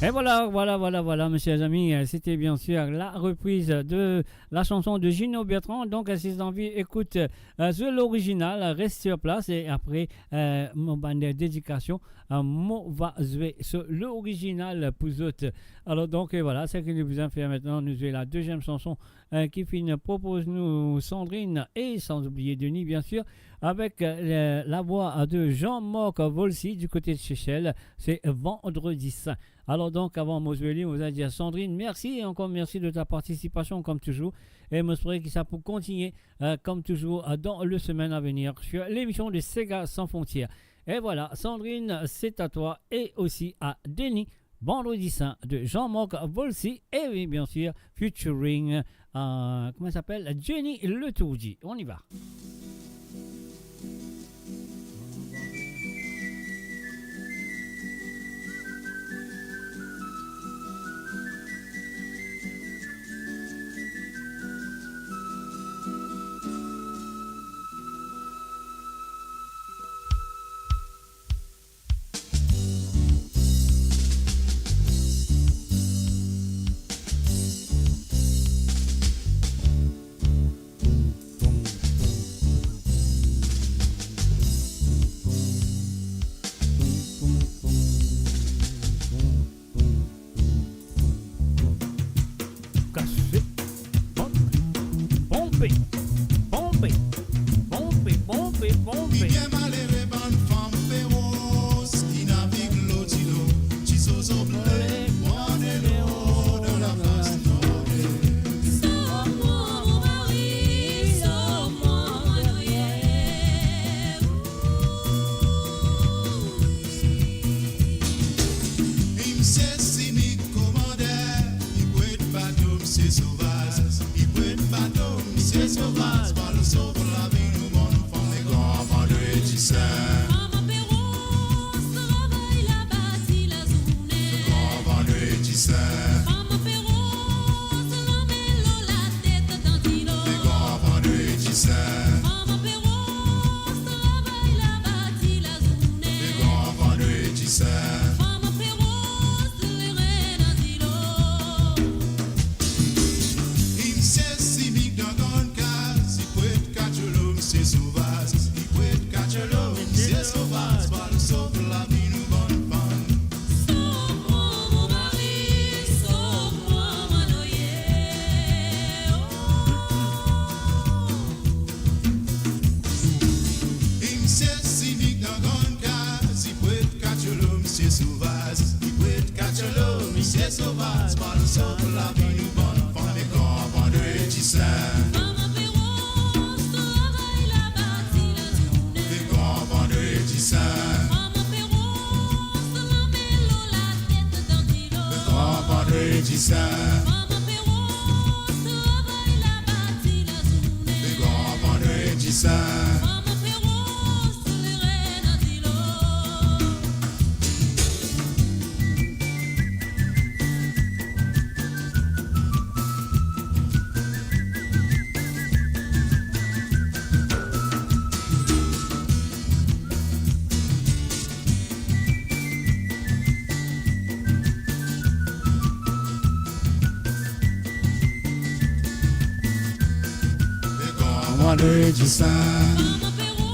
Et voilà, voilà, voilà, voilà, mes chers amis, euh, c'était bien sûr la reprise de la chanson de Gino Bertrand. Donc, euh, si vous avez envie, écoute, euh, sur l'original, reste sur place et après, euh, mon bann dedikasion, euh, mo va zwe so lorizinal pou zot. Alors donc, euh, voilà, ce que nous allons faire maintenant, nous jouer la deuxième chanson, euh, ki finn propoz nou Sandrine et sans oublier Denis, bien sûr, avec, euh, le, la voix de Jean-Marc Volcy du côté de Seychelles. C'est Vendredi Saint. Alors donc, avant mo zwe li, mo dir Sandrine, merci et encore merci de ta participation comme toujours. Et mo espère que ça peut continuer, euh, comme toujours, euh, dans les semaines à venir sur l'émission de Sega Sans Frontières. Et voilà, Sandrine, c'est à toi et aussi à Denis. Vendredi Saint de Jean-Marc Volcy. Et oui, bien sûr, featuring, euh, comment il s'appelle ? Johnny Letourdy. On y va. Li bien malere bann fam feros ki navig lor dilo, ti zozo ble, pran delo dan laplas norde. Sov mwa, mo mari, sov mwa, mo mari. Misie Simik komander, li pret bato misie sovaz, li pret bato misie sovaz, pa al sov lavi nou bann fanm. Gran Vandredi Sin. Fam feros travay laba ti lazourne. Gran Vandredi Sin. Fam feros lame lor latet dan dilo. Gran Vandredi Sin. Fam feros travay laba ti lazourne. Gran Vandredi Sin. Fam feros lere dan dilo. Misie Simik dan grann kaz, li pret katiolo misie sovaz, li pret katiolo misie sovaz, pa al sov lavi nou bann fanm. Sov mwa, mo mari, sov mwa, mo mari. Misie Simik dan grann kaz, li pret katiolo misie sovaz, li pret katiolo misie sovaz, pa al sov lavi nou bann fanm. Gran Vandredi Sin. Fam feros travay laba ti lazourne. Gran Vandredi Sin. Fam feros lame lor latet dan dilo. Gran Vandredi Sin. Fam feros travay laba ti lazourne. Gran Vandredi Sin. Fam feros lere dan dilo. Vandredi Sin. Fam feros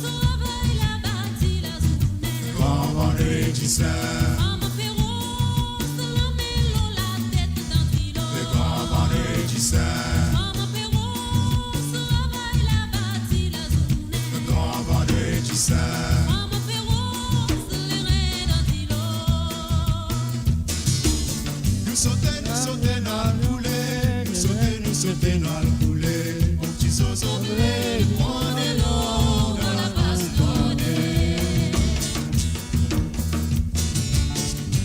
travay laba ti lazourne. Gran Vandredi Sin. Fam feros lame lor latet dan dilo. Gran Vandredi Sin. Fam feros travay laba ti lazourne. Gran Vandredi Sin. Fam feros lere dan dilo. Nou sote, nou sote, nou al koule. Nou sote, nou sote, nou al koule. Mo ti zozo ble, pran delo dan laplas norde.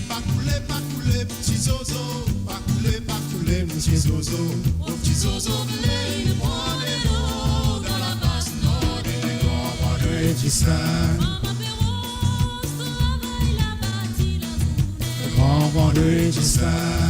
Pa koule, pa koule, mo ti zozo. Pa koule, pa koule, mo ti zozo. Mo ti zozo ble, pran delo dan laplas norde. Gran Vandredi Sin. Fam feros travay laba ti lazourne. Gran Vandredi Sin.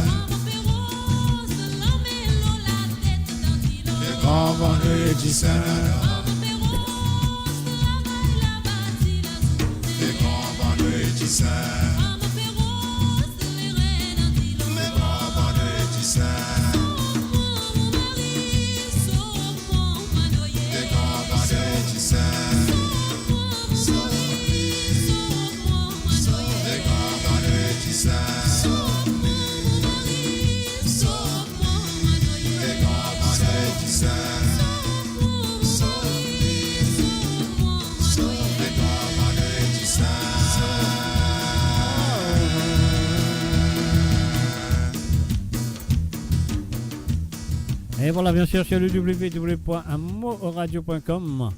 Fam feros lame lor latet dan dilo. Gran Vandredi Sin. Fam feros travay laba ti lazourne. Gran Vandredi Sin. Fam feros lere dan dilo. Gran Vandredi Sin. Sov mwa, mo mari, sov mwa, mo mari. Et voilà, bien sûr, sur le w w w point mo radio point com.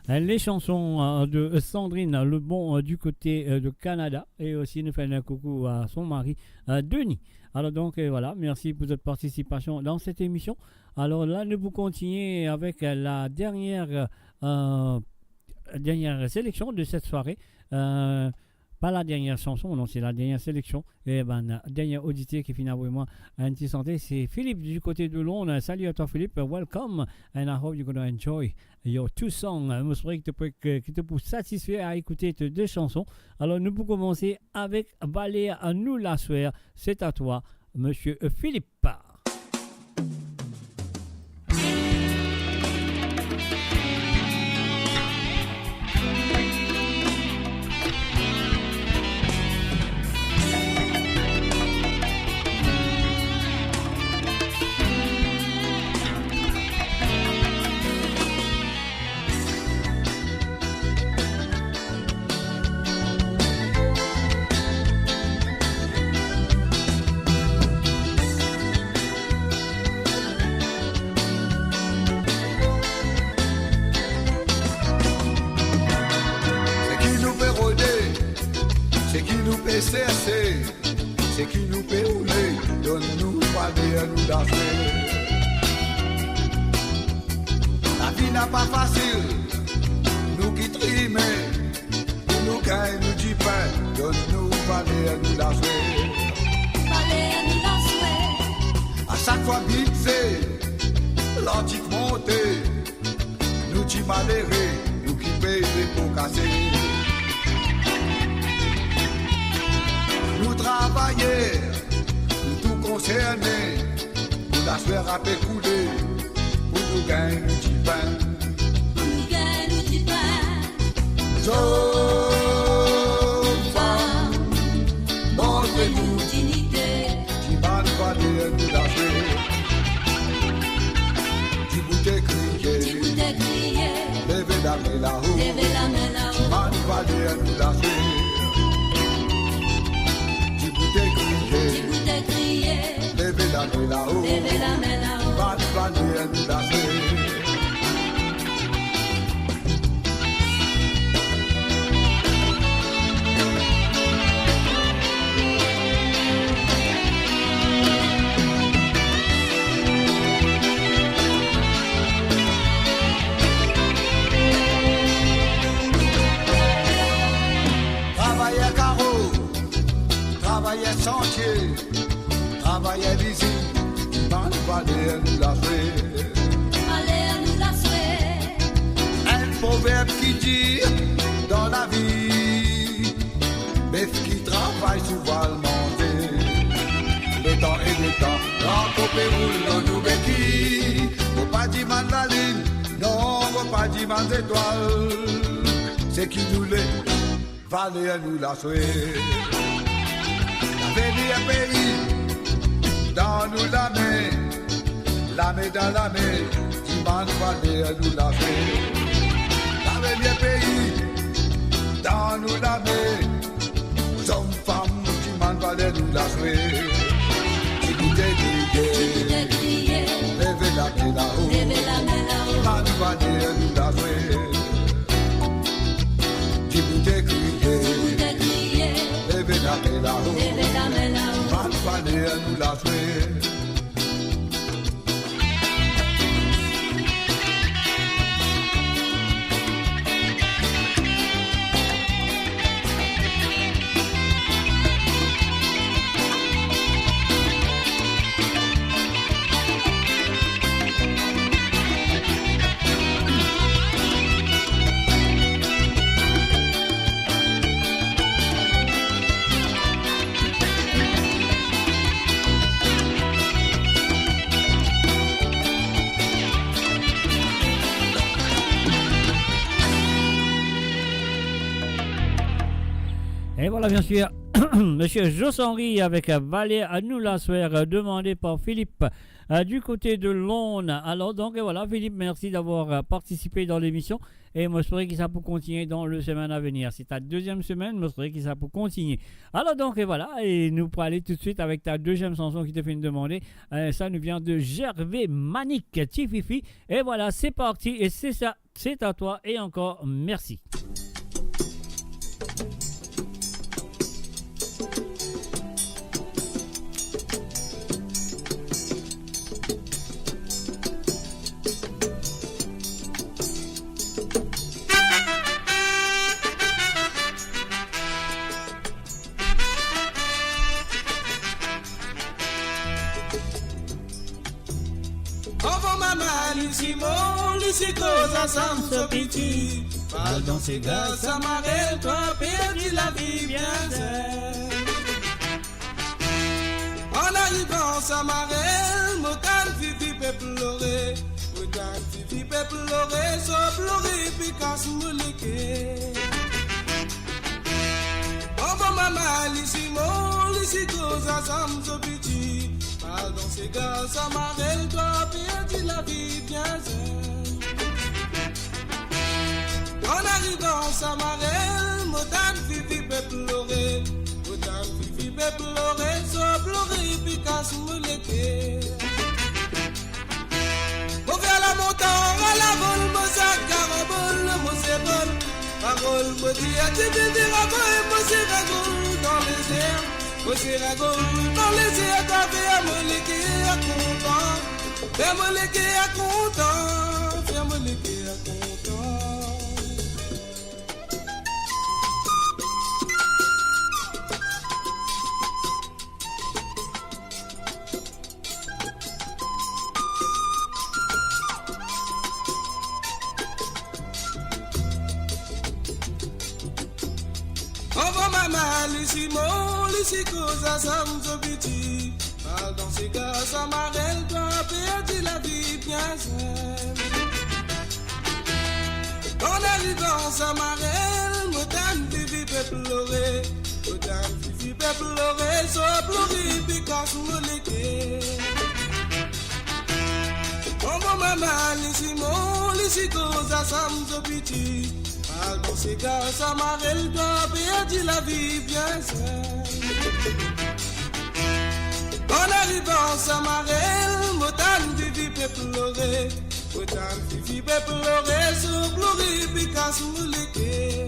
Euh, les chansons, euh, de Sandrine Lebon, euh, du côté, euh, de Canada. Et aussi, nous faisons un coucou à son mari, euh, Denis. Alors donc, euh, voilà, merci pour votre participation dans cette émission. Alors là, nous pouvons continuer avec, euh, la dernière, euh, dernière sélection de cette soirée. Euh, pas la dernière chanson, non, c'est la dernière sélection. Eh ben, dernier auditeur ki finn avoy mwa enn ti sante, c'est Philippe du côté de Londres. Salut à toi, Philippe. Welcome. And I hope you're gonna enjoy your two songs. Mo espere ki to pou, ki to pou satisfé a écouter tes deux chansons. Alors, nous pouvons commencer avec Bale nou laswar. C'est à toi, monsieur Philippe. Serse seki nou pe oule, donn nou valer nou laswe. Lavi napa fasil, nou ki trime, pou nou gagn nou dipin, donn nou valer nou laswe. Valer nou laswe. A sak fwa bidze, lartik monte, nou ti malere, nou ki pey lepo kase. Nou travayer, nou tou konserne, nou laswer ape koule, pou nou gagn nou dipin. Pou nou gagn nou dipin. Zom, fam, montre nou dinite. Dimann valer nou laswe. Dibout e kriye. Dibout e kriye. Leve lame lao. Leve lame lao. Dimann valer nou laswe. Dibout e kriye. Dibout e kriye. Leve lame lao. Leve lame lao. Dimann valer nou laswe. Travayer karo, travayer santie, travayer lizinn, dimann valer nou laswe. Valer nou laswe. Enn proverb ki dir dan lavi, bef ki travay souvan al manze. Letan e letan, gran kope roul lor nou beki. Mo pa dimann lalinn, non, mo pa dimann zetwal. Seki nou le, valer nou laswe. Lavenir pei dan nou lame, lame dan lame, dimann valer nou laswe. Lavenir pei dan nou lame, zom, fam, dimann valer nou laswe. Dibout e kriye. Dibout e kriye. Leve lame lao. Leve lame lao. Dimann valer nou laswe. Dibout e kriye. Dibout e kriye. Leve lame lao. Leve lame lao. Dimann valer nou laswe. Et voilà, bien sûr, Monsieur Joss Henry avec, euh, Valer nou laswer, euh, demandé par Philippe, euh, du côté de Londres. Alors donc, et voilà, Philippe, merci d'avoir, euh, participé dans l'émission. E mo espere ki sa pou kontigne dan le semaine à venir. Se ta deuxième semaine, mo espere ki sa pou kontigne. Alors donc, et voilà, e nou pou ale toutswit avek ta deuxième chanson ki to finn demande. Euh, ça nous vient de Gervais Manick, Ti Fifi. Et voilà, c'est parti, et c'est ça, c'est à toi, et encore merci. Avan mama li ti mor, li ti koz ansam so piti. Al dan segal Samarel, twa perdi lavi bien zer. An arivan Samarel, mo tann Fifi pe plore. Mo tann Fifi pe plore, so plore pe kas mo leker. Avan mama li ti mor, li ti koz ansam so piti. Al dan segal Samarel, twa perdi lavi bien zer. An arivan Samarel, mo tann Fifi pe plore. Mo tann Fifi pe plore, so plore pe kas mo leker. Mo fer lamontan, a lavol, mo sak karambol, mo zepol. Parol mo dir, ti vivi, avoy mo sera gol dan lezer. Mo sera gol dan lezer, twa fer mo leker kontan. Fer mo leker kontan, fer mo leker kontan. Anvan mama li simo, li si koz a sa mo piti. Al dan sega sa marel, twa perdi lavi bien zenn. An arivan sa marel, mo tann vivi pe plore. Mo tann vivi pe plore, so plore pe kas mo leker. Anvan mama li simo, li si koz a sa mo piti. Al dan sega sa marel, twa perdi lavi bien zenn. An arivan sa marel, mo tann vivi pe plore. Mo tann vivi pe plore, so plore pe kas mo leker.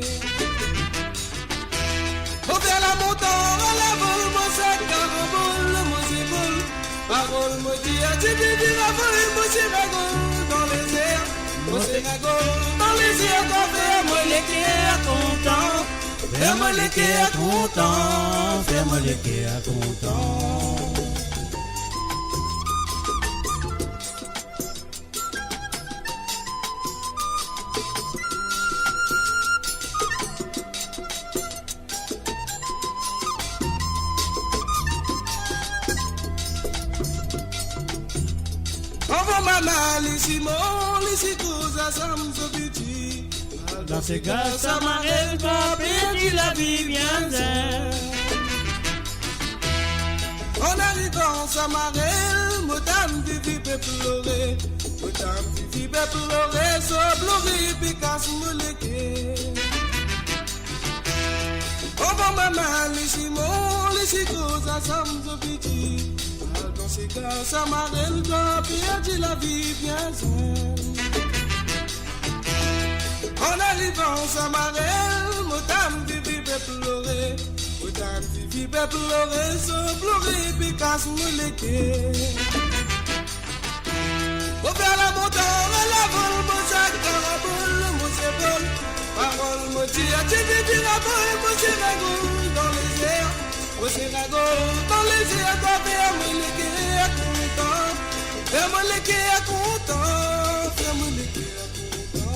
Mo fer lamontan, alavol, mo zet karanbol lor mo zepol. Parol mo dir, ti vivi, avoy mo sera gol dan lezer. Mo sera gol dan lezer, twa fer mo leker kontan. Fer mo leker kontan, fer mo leker kontan. Anvan mama li simo, li si koz a sa mo piti. Dan sega sa marel, twa perdi lavi bien zenn. An arivan sa marel, mo tann vivi pe plore. Mo tann vivi pe plore, so plore pe kas mo leker. Anvan mama li simo, li si koz a sa mo piti. Al dan sega sa marel, twa perdi lavi bien zenn. An arivan sa marel, mo tann vivi pe plore. Mo tann vivi pe plore, so plore pe kas mo leker. Mo fer lamontan, alavol, mo zet karanbol lor mo zepol. Parol mo dir, ti vivi, avoy mo sera gol dan lezer. Mo sera gol dan lezer, twa fer mo leker kontan. Fer mo leker kontan, fer mo leker kontan.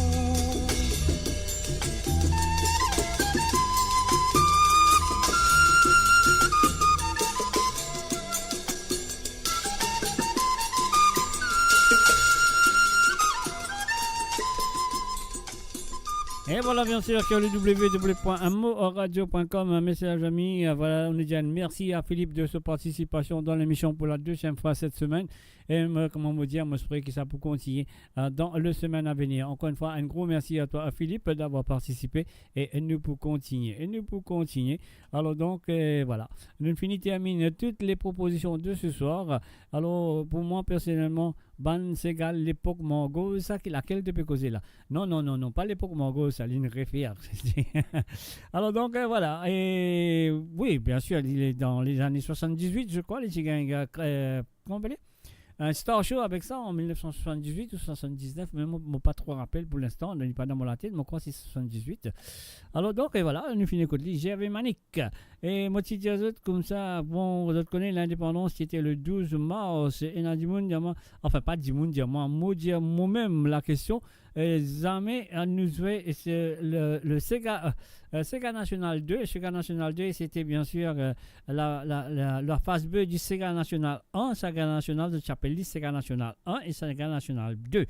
Et voilà, bien sûr, sur le w w w point mo radio point com. Merci, les amis. Euh, voilà, on dit un merci à Philippe de sa participation dans l'émission pour la deuxième fois cette semaine. E, mo, kouma mo dir, mo espere ki sa pou kontigne, euh, dan le semaine à venir. Encore une fois, un gros merci à toi, à Philippe, d'avoir participé. E, e nou pou kontigne. E nou pou kontigne. Alors donc, euh, voilà. Nou fini termine toutes les propositions de ce soir. Alors, pour moi, personnellement, bann sega lepok Mango, sa ki, laquelle to pe koze la? Non, non, non, non, pas l'époque Mango, ça, il y a une référence. Alors donc, euh, voilà. Et oui, bien sûr, il est dans les années soixante-dix-huit, je crois, les Chigangas, euh, comment on appelle? Un Star Show avec ça en mille neuf cent soixante-dix-huit ou soixante-dix-neuf, mais mo, mo pa tro rapel pour l'instant, li pa dan mo latet, mo krwar se soixante-dix-huit. Alors donc, et voilà, nou fini ekout li, Gervais Manick. E mo ti dir zot koumsa, bon, zot kone lindepandans ti ete le douze mars, e ena dimoun dir mwa, enfin, pa dimoun dir mwa, mo dir momem lakestion, euh, zame, euh, nou zwe, euh, le, le Sega, euh, euh, Sega National deux. Sega National deux, c'était bien sûr, euh, la, la, la, la phase B du Sega National un, Sega National, zot ti apel li Sega National un et Sega National deux.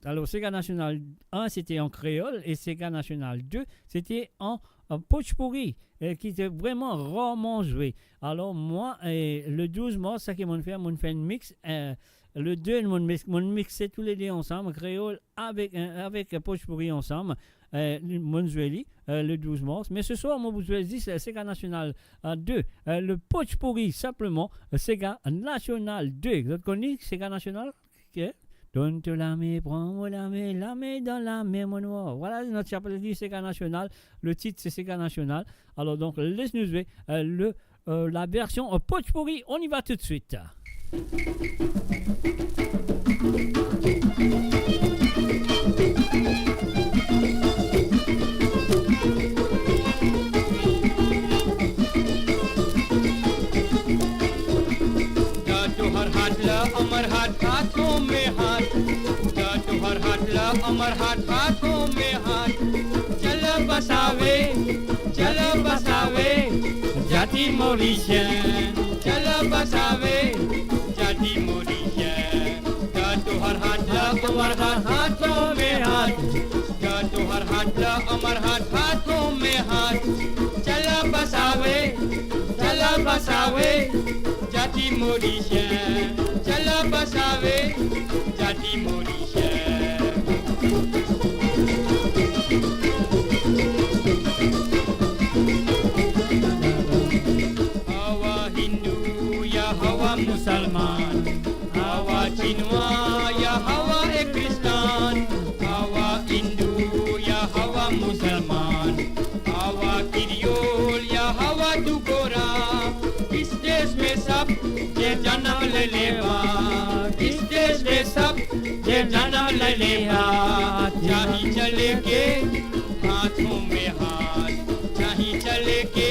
Alors, Sega National un, c'était en créole, et Sega National deux, c'était en, en bhojpuri, euh, qui était vraiment rarement joué. Alors, moi, euh, le douze mars, sa ki mo'nn fer, mo'nn fer enn mix, euh, le deux, mo'nn mix, mo'nn mixe tous les deux ensemble, créole avec, euh, avec bhojpuri ensemble. Euh, mo'nn zwe li, euh, le douze mars. Mais ce soir, mo pou zwe zis, euh, Sega National, euh, deux, euh, le bhojpuri, simplement, euh, Sega National deux. Zot kone Sega National? Ok. Donn to lame, pran mo lame, lame dan lame mo nwar. Vwala, nou ti apel li Sega Nasional. Le tit se Sega Nasional. Alor donk, les nou zwe, euh, le, euh, la version, euh, Potpourri. On y va tout de suite. जा तोहर हाथ ला अमर हाथ, हाथों में हाथ। जा तोहर हाथ ला अमर हाथ, हाथों में हाथ। चल बसावे, चल बसावे, जाति मॉरिशस। चल बसावे, जाति मॉरिशस। जा तोहर हाथ ला अमर हाथ, हाथों में हाथ। जा तोहर हाथ ला अमर हाथ, हाथों में हाथ। चल बसावे, चल बसावे, जाति मॉरिशस। चल बसावे, जाति मॉरिशस। हवा हिंदू या हवा मुसलमान, हवा चिनवा या हवा एक क्रिस्तान, हवा हिंदू या हवा मुसलमान, हवा क्रियोल या हवा दुगोरा, इस देश में सब जे जन्म ले लेवा, इस देश में सब जे जन्म ले लेवा, चाही चले के हाथों में हाथ, चाही चले के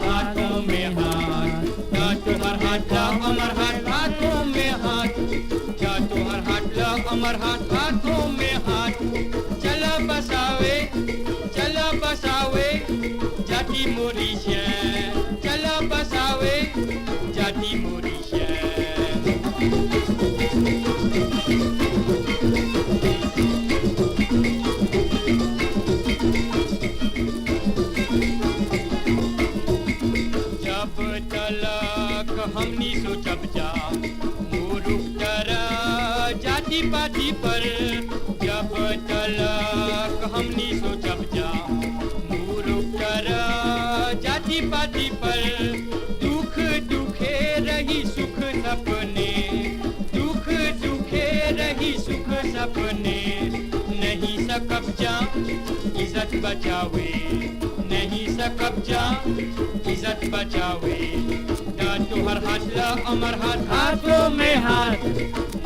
हाथों में हाथ। जा तोहर हाथ ला अमर हाथ, हाथों में हाथ। जा तोहर हाथ ला अमर हाथ, हाथों में हाथ। चल बसावे, चल बसावे, जाति मॉरिशस। चल बसावे, जाति मॉरिशस। जब तलक हमनी सोचब जा, मूरुख तरह जाति पाति पर। जब तलक हमनी सोचब जा, मूरुख तरह जाति पाति पर। दुख दुखे रही सुख सपने, दुख दुखे रही सुख सपने। नहीं सकब जा इज्जत बचावे, नहीं सकब जा इज्जत बचावे। जा तोहर हाथ ला अमर हाथ, हाथों में हाथ।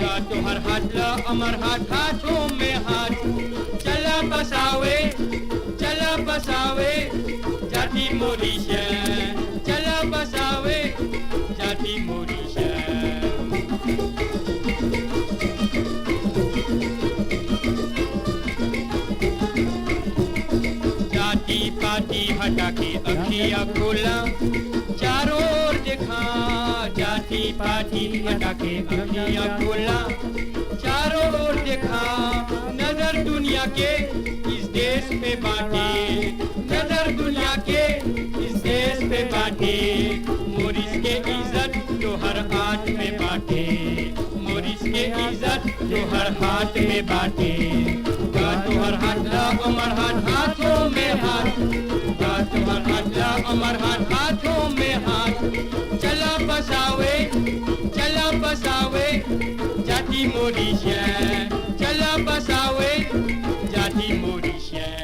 जा तोहर हाथ ला अमर हाथ, हाथों में हाथ। चल बसावे, चल बसावे, जाति मॉरिशस। चल बसावे, जाति मॉरिशस। जाति पाति हटा के अखियाँ खोला, चारों ओर देखा। जाति पाति हटा के अखियाँ खोला, चारों ओर देखा। नजर दुनिया के इस देश पे बाटे, नजर दुनिया के इस देश पे बाटे। मॉरिशस के इज्जत तोहर हाथ में बाटे, मॉरिशस के इज्जत तोहर हाथ में बाटे। जा तोहर हाथ ला अमर हाथ, हाथों में हाथ। जा तोहर हाथ ला अमर हाथ, हाथों में हाथ। चल बसावे, चल बसावे, जाति मॉरिशस। चल बसावे, जाति Mauritius.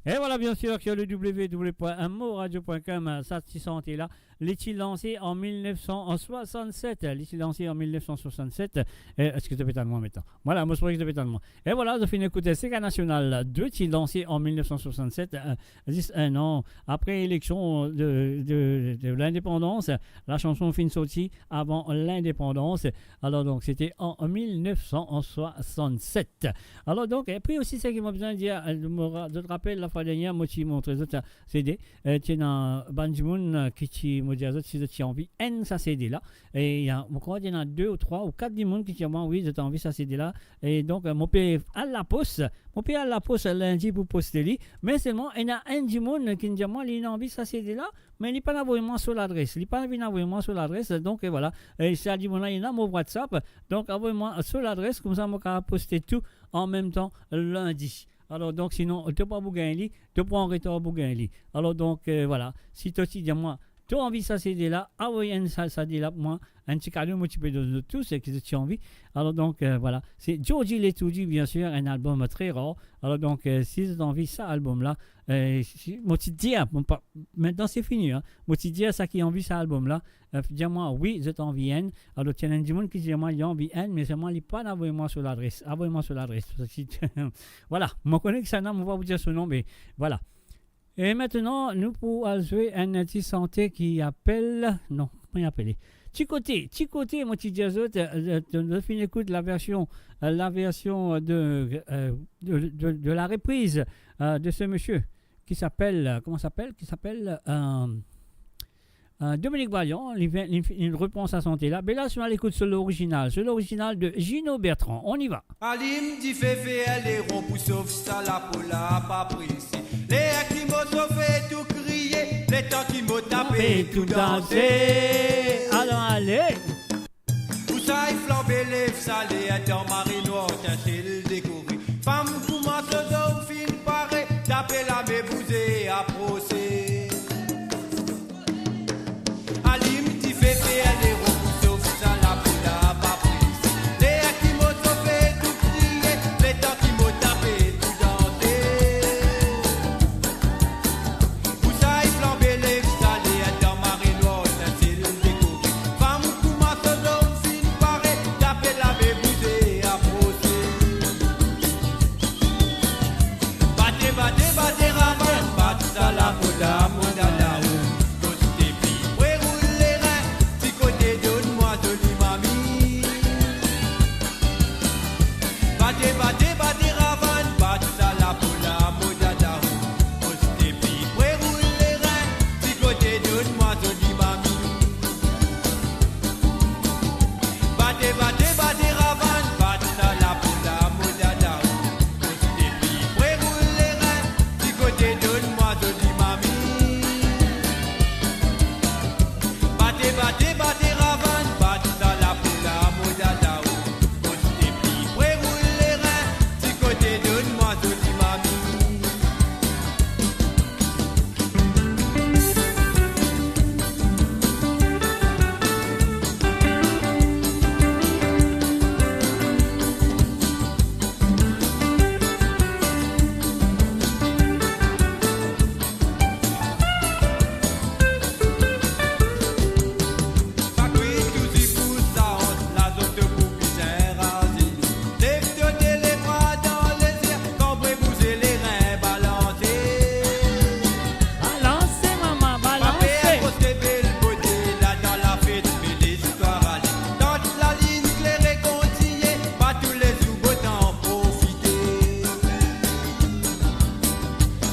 E vwala, byen sir, sur le w w w point mo radio point com, sa ti sante la, li ti lanse an mil nef san swasann-set. Li ti lanse an mil nef san swasann-set. E, eski to pe tann mwa aster? Vwala, mo ti krwar to pe tann mwa. E vwala, nou finn ekout Sega Nasional, li ti lanse an mil nef san swasann-set, e, zis enn an apre eleksion de, de, de lindepandans. Lasanson finn sorti avan lindepandans. Alor, donk, sete an mil nef san swasann-set. Alor, donk, epi osi, seki mo bizin dir, e, mo ra-, zot rapel, lafwa dernie, mo ti montre zot sa C D, e, ti ena bann dimoun, e, ki ti, mo dir zot, si zot ti anvi enn sa C D la, e, ena, mo krwar ti ena de ou trwa ou kat dimoun ki ti dir mwa, wi, zot anvi sa C D la. E donk, e, mo pe al lapos, mo pe al lapos lindi pou poste li, me selman, ena enn dimoun ki dir mwa, li ena anvi sa C D la, me li pa'nn avoy mwa so ladres, li pa'nn vinn avoy mwa so ladres, donk, e, vwala. E sa dimoun la, li ena mo WhatsApp, donk, avoy mwa so ladres, koumsa mo kapav poste tou an mem tan lindi. Alor, donk, sinon, to pa pou gagn li, to pou an retar pou gagn li. Alor, donk, e, vwala, si to ti dir mwa, to anvi sa CD la, avoy enn sa, sa CD la pou mwa, enn ti kado mo ti pe donn zot tou, seki zot ti anvi. Alor donk, euh, vwala. Se Georgie Letourdi, bien sûr, enn album très rare. Alor donk, euh, si zot anvi sa album la, euh, si, mo ti dir, bon, pa, aster se fini, hein. Mo ti dir sa ki anvi sa album la, euh, dir mwa, wi, zot anvi enn. Alor, ti ena dimoun ki dir mwa, li anvi enn, me selman li pa avoy mwa so ladres. Avoy mwa so ladres. Vwala, mo kone kisannla, mo pa pou dir so nom, me vwala. E aster, nou pou al zwe enn ti sante ki apel, non, kouma li apele? Ti Kote, Ti Kote, mo ti dir zot, euh, euh, nou finn ekout la version, euh, la version de, euh, de, de, de la reprise, euh, de ce monsieur qui s'appelle, euh, comment s'appelle, qui s'appelle, euh, euh, Dominique Vaillant, li vinn, li, li repran sa sante la. Me la, si nou al ekout so lorizinal, so lorizinal de Gino Bertrand. On y va. Alim dife, fer leron pou sof sa lapo la pa prese. Ler ki mo sofe tou kriye, letan ki mo tape tou danse. Alon ale. Pou sa flanbe lev sale, dan mare nwar, tinsel dekore. Fam koumans zot finn pare, tape lame, bouze, aprose. Alim dife, fer leron pou sof sa lapo la pa prese. Ler ki mo sofe tou kriye, letan ki mo tape tou danse. Pou sa flanbe lev sale, dan mare nwar, tinsel dekore. Fam koumans zot finn pare, tape lame, bouze, aprose. Bate, bate, bate ravann, bat sa lapo la, mo dada o. Koste pli pre, roul lerin, ti kote donn mwa zoli mami. Bate, bate, bate ravann, bat sa lapo la, mo dada o. Koste pli pre, roul lerin, ti kote donn mwa zoli mami. Bate, bate, bate ravann, bat sa lapo la, mo dada o. Koste pli pre, roul lerin, ti kote donn mwa zoli mami. Bate, bate, bate ravann, bat sa lapo la, mo dada o. Koste pli pre, roul lerin, ti kote donn mwa zoli mami. Sa kwi touzour pou sa ant, la zot pou bizin raze. Lev to de lebra dan lezier, kanbre bouze, lerin balanse. Balanse, mama, balanse. Pa per, koste bel kote, la dan lafet, me listwar ale. Tant lalinn klere kontigne, pa toulezour botan profite.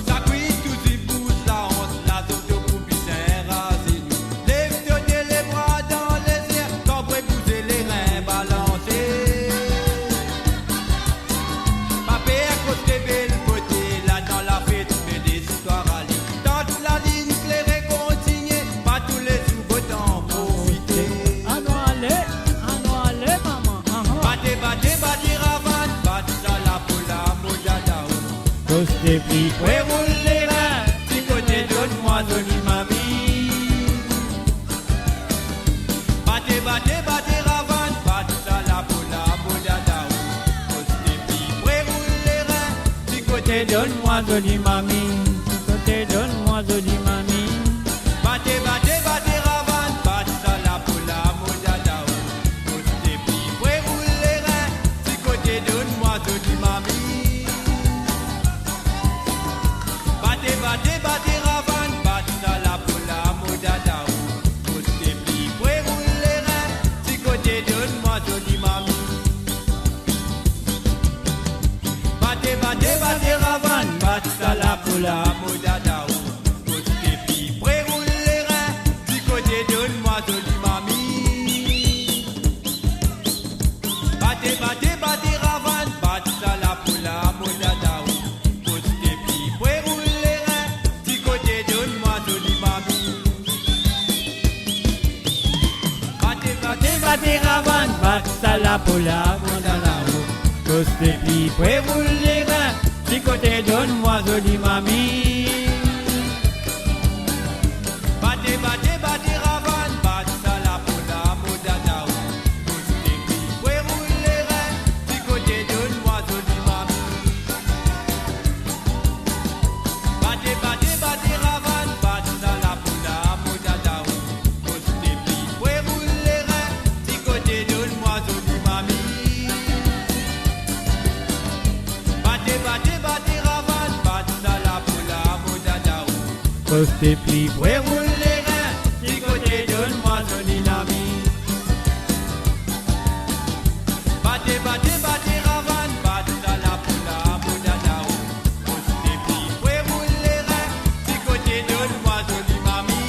Sa kwi touzour pou sa ant, la zot pou bizin raze. Lev to de lebra dan lezier, kanbre bouze, lerin balanse. Pa per, koste bel kote, la dan lafet, me listwar ale. Tant lalinn klere kontigne, pa toulezour botan profite. Anon ale, anon ale, mama, anon. Bate, bate, bate ravann, bat sa lapo la, mo dada o. Koste pli pre, roul lerin, ti kote donn mwa zoli mami. Bate, bate, bate ravann, bat sa lapo la, mo dada o. Koste pli pre, roul lerin, ti kote donn mwa zoli mami, ti kote donn mwa zoli mami. Bate, bate, bate ravann, bat sa lapo la, mo dada o. Koste pli pre, roul lerin, ti kote donn mwa zoli mami. Bate, bate, bate ravann, bat sa lapo la, mo dada o. Koste pli pre, roul lerin, ti kote donn mwa zoli mami. Bate, bate, bate ravann, bat sa lapo la, mo dada o. Koste pli pre, roul lerin, ti kote donn mwa zoli mami. Bate, bate, bate ravann, bat sa lapo la, mo dada o. Koste pli pre, roul lerin, ti kote donn mwa zoli mami. Bate, bate, bate ravann, bat sa lapo la, mo dada o. Koste pli pre, roul lerin, ti kote donn mwa zoli mami. Bate, bate, bate Koste pli pre roul lerin, ti kote donn mwa zoli lami. Bate, bate, bate ravann, bat sa lapola, mo dada o. Koste pli pre roul lerin, ti kote donn mwa zoli mami.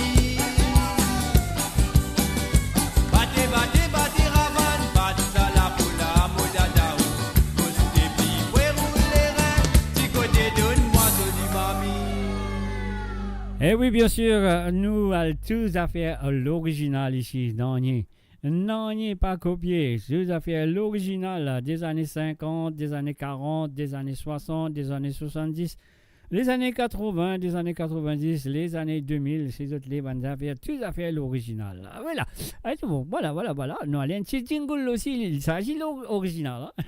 Bate, bate, bate ravann, bat sa lapola, mo dada o. Koste pli pre roul lerin, ti kote donn mwa zoli mami. Eh wi, bien sir, nou al tou zafer lorizinal isi, nanye. Nanye pa kopie, tou zafer lorizinal, dezane sinkant, dezane karant, dezane swasant, dezane swasanndis, lezane katrovin, lezane katrovindis, lezane de mil, se zot le bann zafer, tou zafer lorizinal. Ah, vwala. Ah, se bon, vwala, vwala, vwala. Nou al enn ti jingle osi, li sazi lor-, orizinal, hein.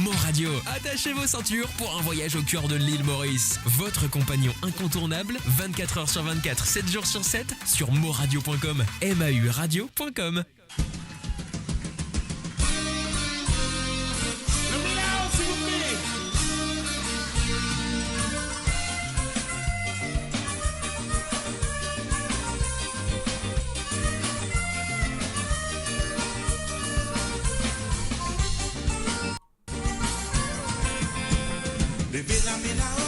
Mo Radio. Attachez vos ceintures pour un voyage au cœur de l'île Maurice. Votre compagnon incontournable, vingt-quatre heures sur vingt-quatre, sept jours sur sept, sur mo radio point com, M A U radio point com. Leve lame lao,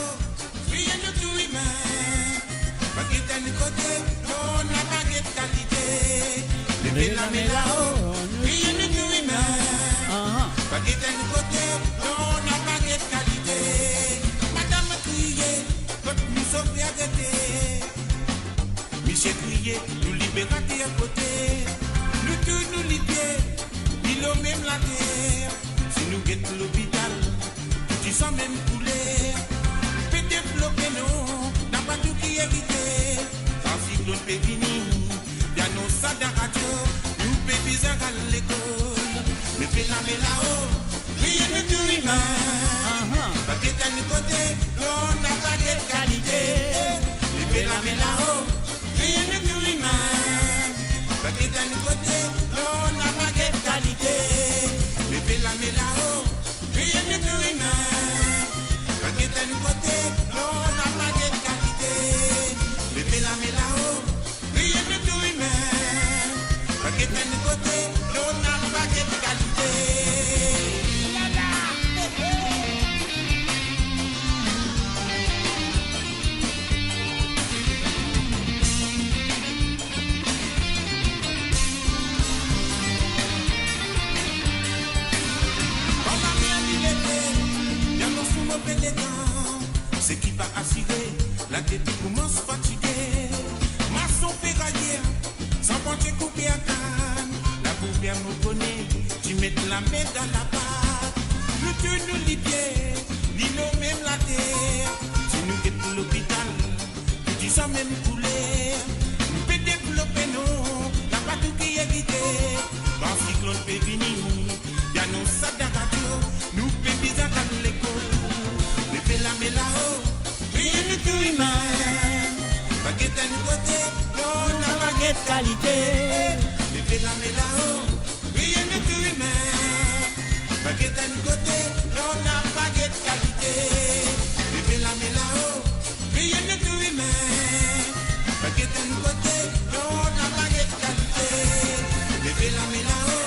priye nou tou imin. Pa get enn kote, non, na pa get kalite. Leve lame lao, priye nou tou imin. Pa get enn kote, non, na pa get kalite. Madam kriye, kot nou sove arete. Misie kriye, nou libere later kote. Nou tou nou lipie, ni lor mem later. Si nou get lopital, tou ti san mem kouler. Pe devlope nou, napa tou ki evite. Kan siklonn pe vini, li anons sa dan radio, nou pe bizin al lekol. Leve lame lao, priye nou tou imin. Pa get enn kote, non, na pa get kalite. Leve lame lao, priye nou tou imin. Pa get enn kote, non, na pa get kalite. Leve lame lao, priye nou tou imin. Pa get enn kote, non, na pa get kalite. Leve lame lao, priye nou tou imin. Pa get enn kote, non, na pa get kalite. Kan lame li leve, li anons nou mo pe detan. Seki pa asire, latet koumans fatige. Mason, ferayer, sarpantie, kouper kann, labour fer mo kone, ti met lame dan lapat. Nou tou nou lipie, ni lor mem later. Si nou get lopital, tou ti san mem kouler. Nou pe devlope nou, napa tou ki evite. Kan siklonn pe vini, li anons sa dan radio, nou pe bizin al lekol. Leve lame lao, priye nou tou imin. Pa get enn kote, non, na pa get kalite. Leve lame lao, priye nou tou imin. Pa get enn kote, non, na pa get kalite. Leve lame lao, priye nou tou imin. Pa get enn kote, non, na pa get kalite. Leve lame lao,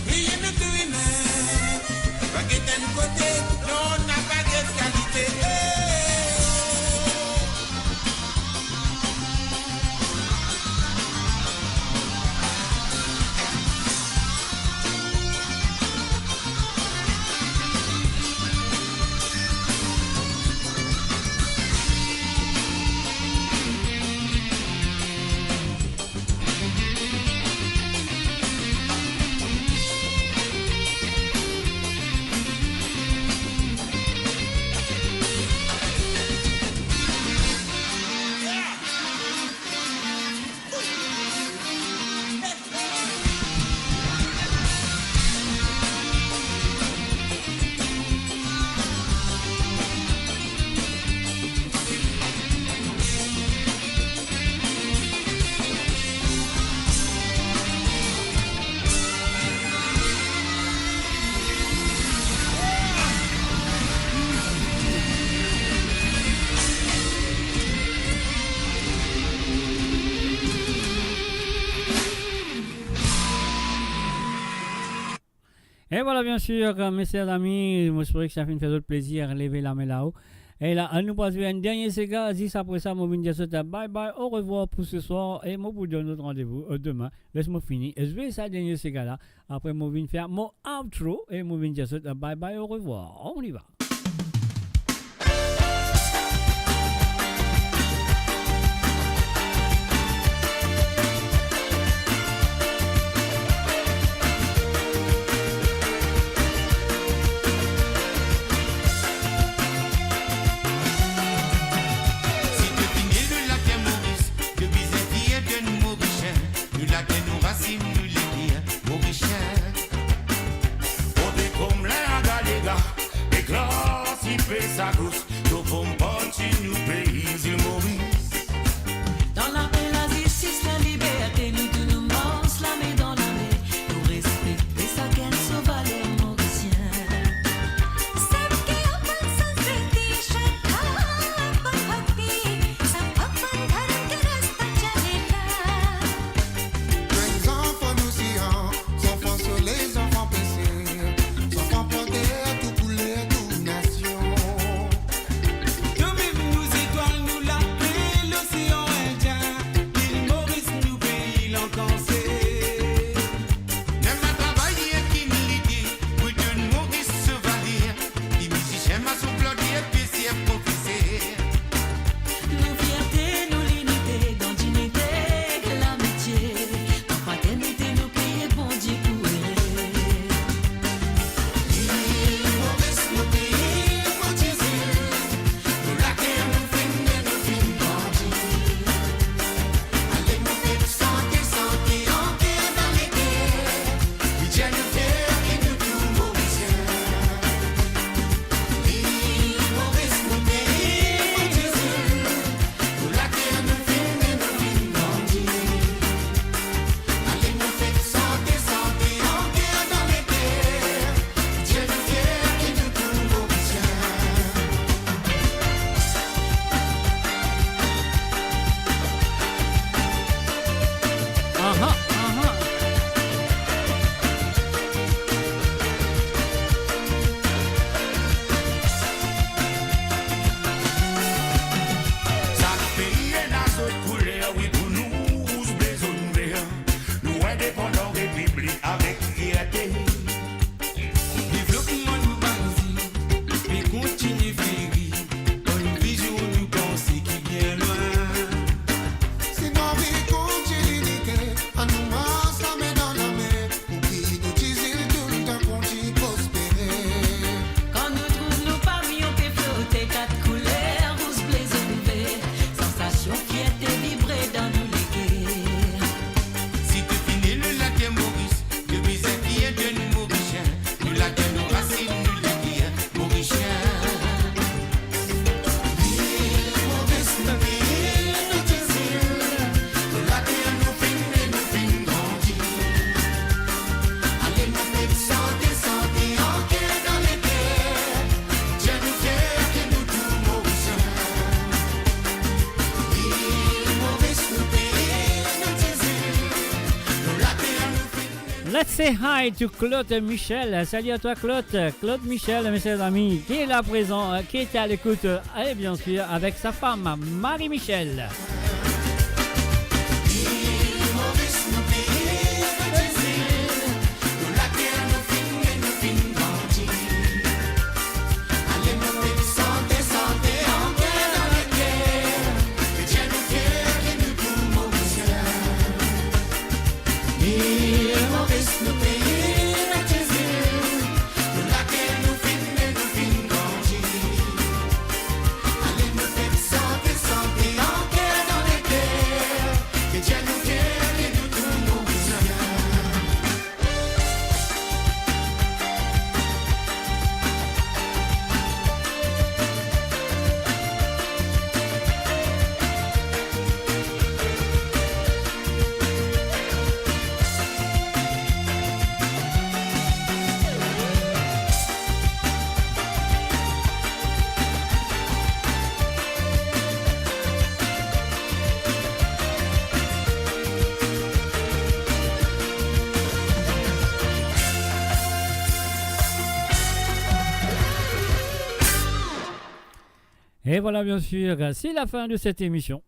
priye nou tou imin. Pa get enn kote, non, na pa get kalite. Hey! E vwala, bien sir, euh, mesier zami, mo espere ki sa finn fer zot plezir, leve lame lao. E la, nou pou al zwe enn dernie sega, zis apre sa, mo vinn dir zot, euh, bye bye, au revoir pour ce soir, e mo pou donn zot randevou, euh, demin. Les mo fini, e zwe sa dernie sega la, apre mo vinn fer mo outro, e mo vinn dir zot, euh, bye bye, au revoir. On y va. Si to finn ne later Moris, to bizin fier d'enn Morisien. Nou later nou rasinn, nou leker Morisien. Ote kom lin a galega, e klasi pe sa gos, to form parti nou pei Zil Moris. Dan lape, lazistis, laliberte, nou tou nou mars lame dan lame. Nou respekte sakenn so valer morisien. सबके अपन संस्कृति, श्रद्धा, अपन भक्ति, सब अपन धर्म के रास्ता चलेला। Bann zanfan nou sian, zanfan sole, zanfan pese, zanfan panter, tou kouler, tou nasion. Noumem nou zetwal, nou lape Losean Indien, Lil Moris nou pei lankanse. Mem a travayer ki lite, pou donn Moris so valer, li mizisien, mason, planter, peser, profeser. Nou fierte, nou linite, dan dinite ek lamitie, dan fraternite nou priye Bondie pou li. Lil Moris, nou pei, mo ti zil, nou later nou finn ne, nou finn grandi. Ale nou fer sante, sante anker dan leker. Li dir nou fier ki nou tou Morisien. Lil Moris, nou pei, mo ti zil, nou later nou finn ne, nou finn grandi. Ale nou fer sante, sante anker dan leker. Li dir nou fier ki nou tou Morisien. Aha, aha. Sak pei ena so kouler, wi, pou nou, rouz, ble, zonn, ver. Nou indepandan repiblik avek fierte. Devlopman nou bann zil pe kontinie fleri, dan enn vizion nou panse ki bien lwin. Si nou anvi kontinie linite, annou mars lame dan lame, pou ki nou ti zil toultan kontign prospere. Kan nou trouv nou pami, nou pe flote kat kouler, rouz, ble, zonn, ver, sansasion fierte vibre dan nou leker. Si to finn ne later Moris, to bizin fier d'enn Morisien. Nou later nou rasinn, nou leker Morisien. Lil Moris, nou pei, nou ti zil, nou later nou finn ne, nou finn grandi. Ale nou fer sante, sante anker dan leker. Dir nou fier ki nou tou Morisien. Lil Moris, nou pei, nou ti zil, nou later nou finn ne. Let's say hi to Claude Michel. Salut à toi, Claude. Claude Michel, mes chers amis, qui est là présent, euh, qui était à l'écoute, euh, et bien sûr avec sa femme, Marie-Michel. Lil Moris, nou pei, nou ti zil, nou later nou finn ne, nou finn grandi. Ale nou fer sante, sante anker dan leker. Ki Bondie nou fier ki nou tou Morisien. Et voilà, bien sûr, c'est la fin de cette émission.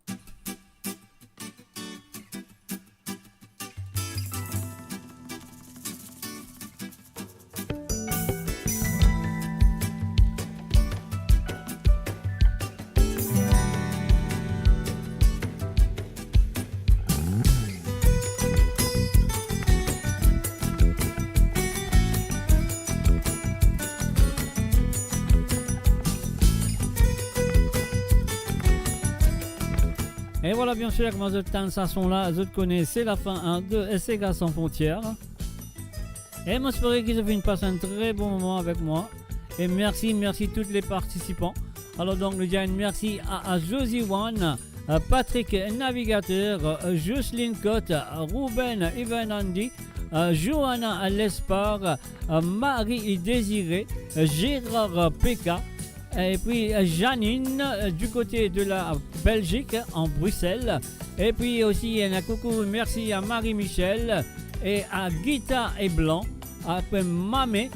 E vwala, bien sir, kouma zot tann sa son la, zot kone se lafin, hein, de Sega Sans Frontières. E mo espere ki zot finn pas enn tre bon moman avek mwa. E mersi, mersi tout le partisipan. Alor donk, nou dir enn mersi a, a Josie One, a Patrick Navigateur, a Jocelyne Cotte, a Ruben Ivan Andy, a Johanna Lespard, a Marie Désiré, a Gérard Peka, epi Janine, euh, du côté de la Belgique, en Bruxelles. Epi osi, enn koukou, mersi a Marie-Michel e a Gita Eblanc, apre Mame,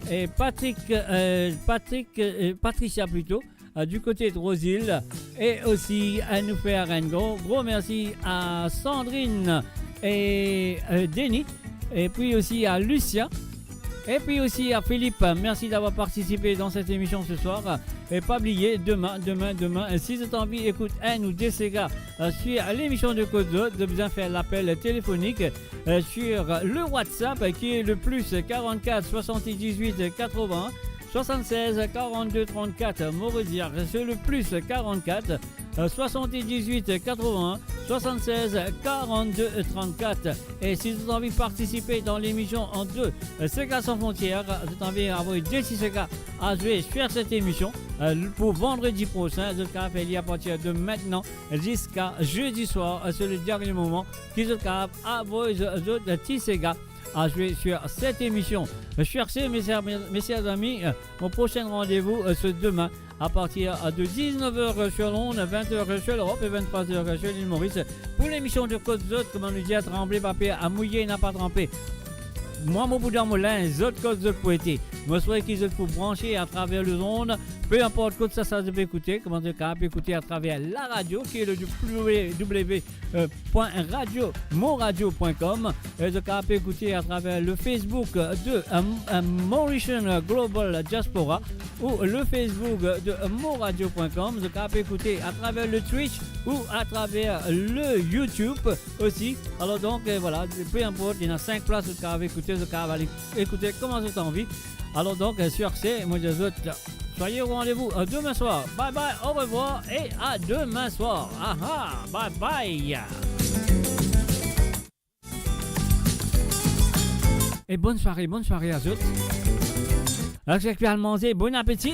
e Patrick, euh, Patrick, euh, Patricia plito, euh, du côté de Rosil. E osi, euh, nou fer enn gro, gro mersi a Sandrine e, euh, Denis, epi osi a Lucien. Et puis aussi à Philippe, merci d'avoir participé dans cette émission ce soir. Et pas oublier, demain, demain, demain, euh, si zot anvi ekout enn ou de sega, euh, sur l'émission de Kot Zot, zot bizin fer lapel telefonik, euh, sur le WhatsApp, euh, qui est le plus quarante-quatre soixante-dix-huit quatre-vingts soixante-seize quarante-deux trente-quatre. Mo redir, c'est le plus quarante-quatre euh, soixante-dix-huit quatre-vingts soixante-seize quarante-deux trente-quatre. E si zot anvi partisipe dan lemision an de, euh, Sega Sans Frontières, zot anvi avoy de ti sega a zwe sur cette émission, euh, pou vandredi prosin, zot kapav fer li apartir de mintnan ziska zedi swar, euh, se le dernie moman ki zot kapav avoy zot, zot ti sega a zwe sur cette émission. Euh, sur ce, mes chers, mes, mes chers amis, euh, mon prochain rendez-vous, euh, c'est demain à partir de dix-neuf heures sur l'onde, vingt heures sur l'Europe et vingt-trois heures sur l'île Maurice. Pour l'émission de Kot Zot, kouma nou dir, tranble pa per, a mouye napa tranpe. Mwa, mo pou dan mo linz, zot kot zot pou ete. Mo swete ki zot pou branse atraver lezond, pe inport kot sa, sa zot pe ekoute, kouma zot kapav ekoute atraver la radio, ki est le w w w point radio moradio point com. E zot kapav ekoute atraver le Facebook de, euh, euh, Mauritian Global Diaspora ou le Facebook de moradio point com. Zot kapav ekoute atraver le Twitch ou atraver le YouTube osi. Alor donk, euh, vwala, pe inport, ena sink plas zot kapav ekoute, zot kapav ale ekoute kouma zot anvi. Alor donk, euh, sur ce, mo dir zot, soyez au rendez-vous, euh, demain soir. Bye bye, au revoir et à demain soir. Aha, bye bye. E bonn sware, bonn sware a zot. Alor, zot ki pe al manze, bon apeti.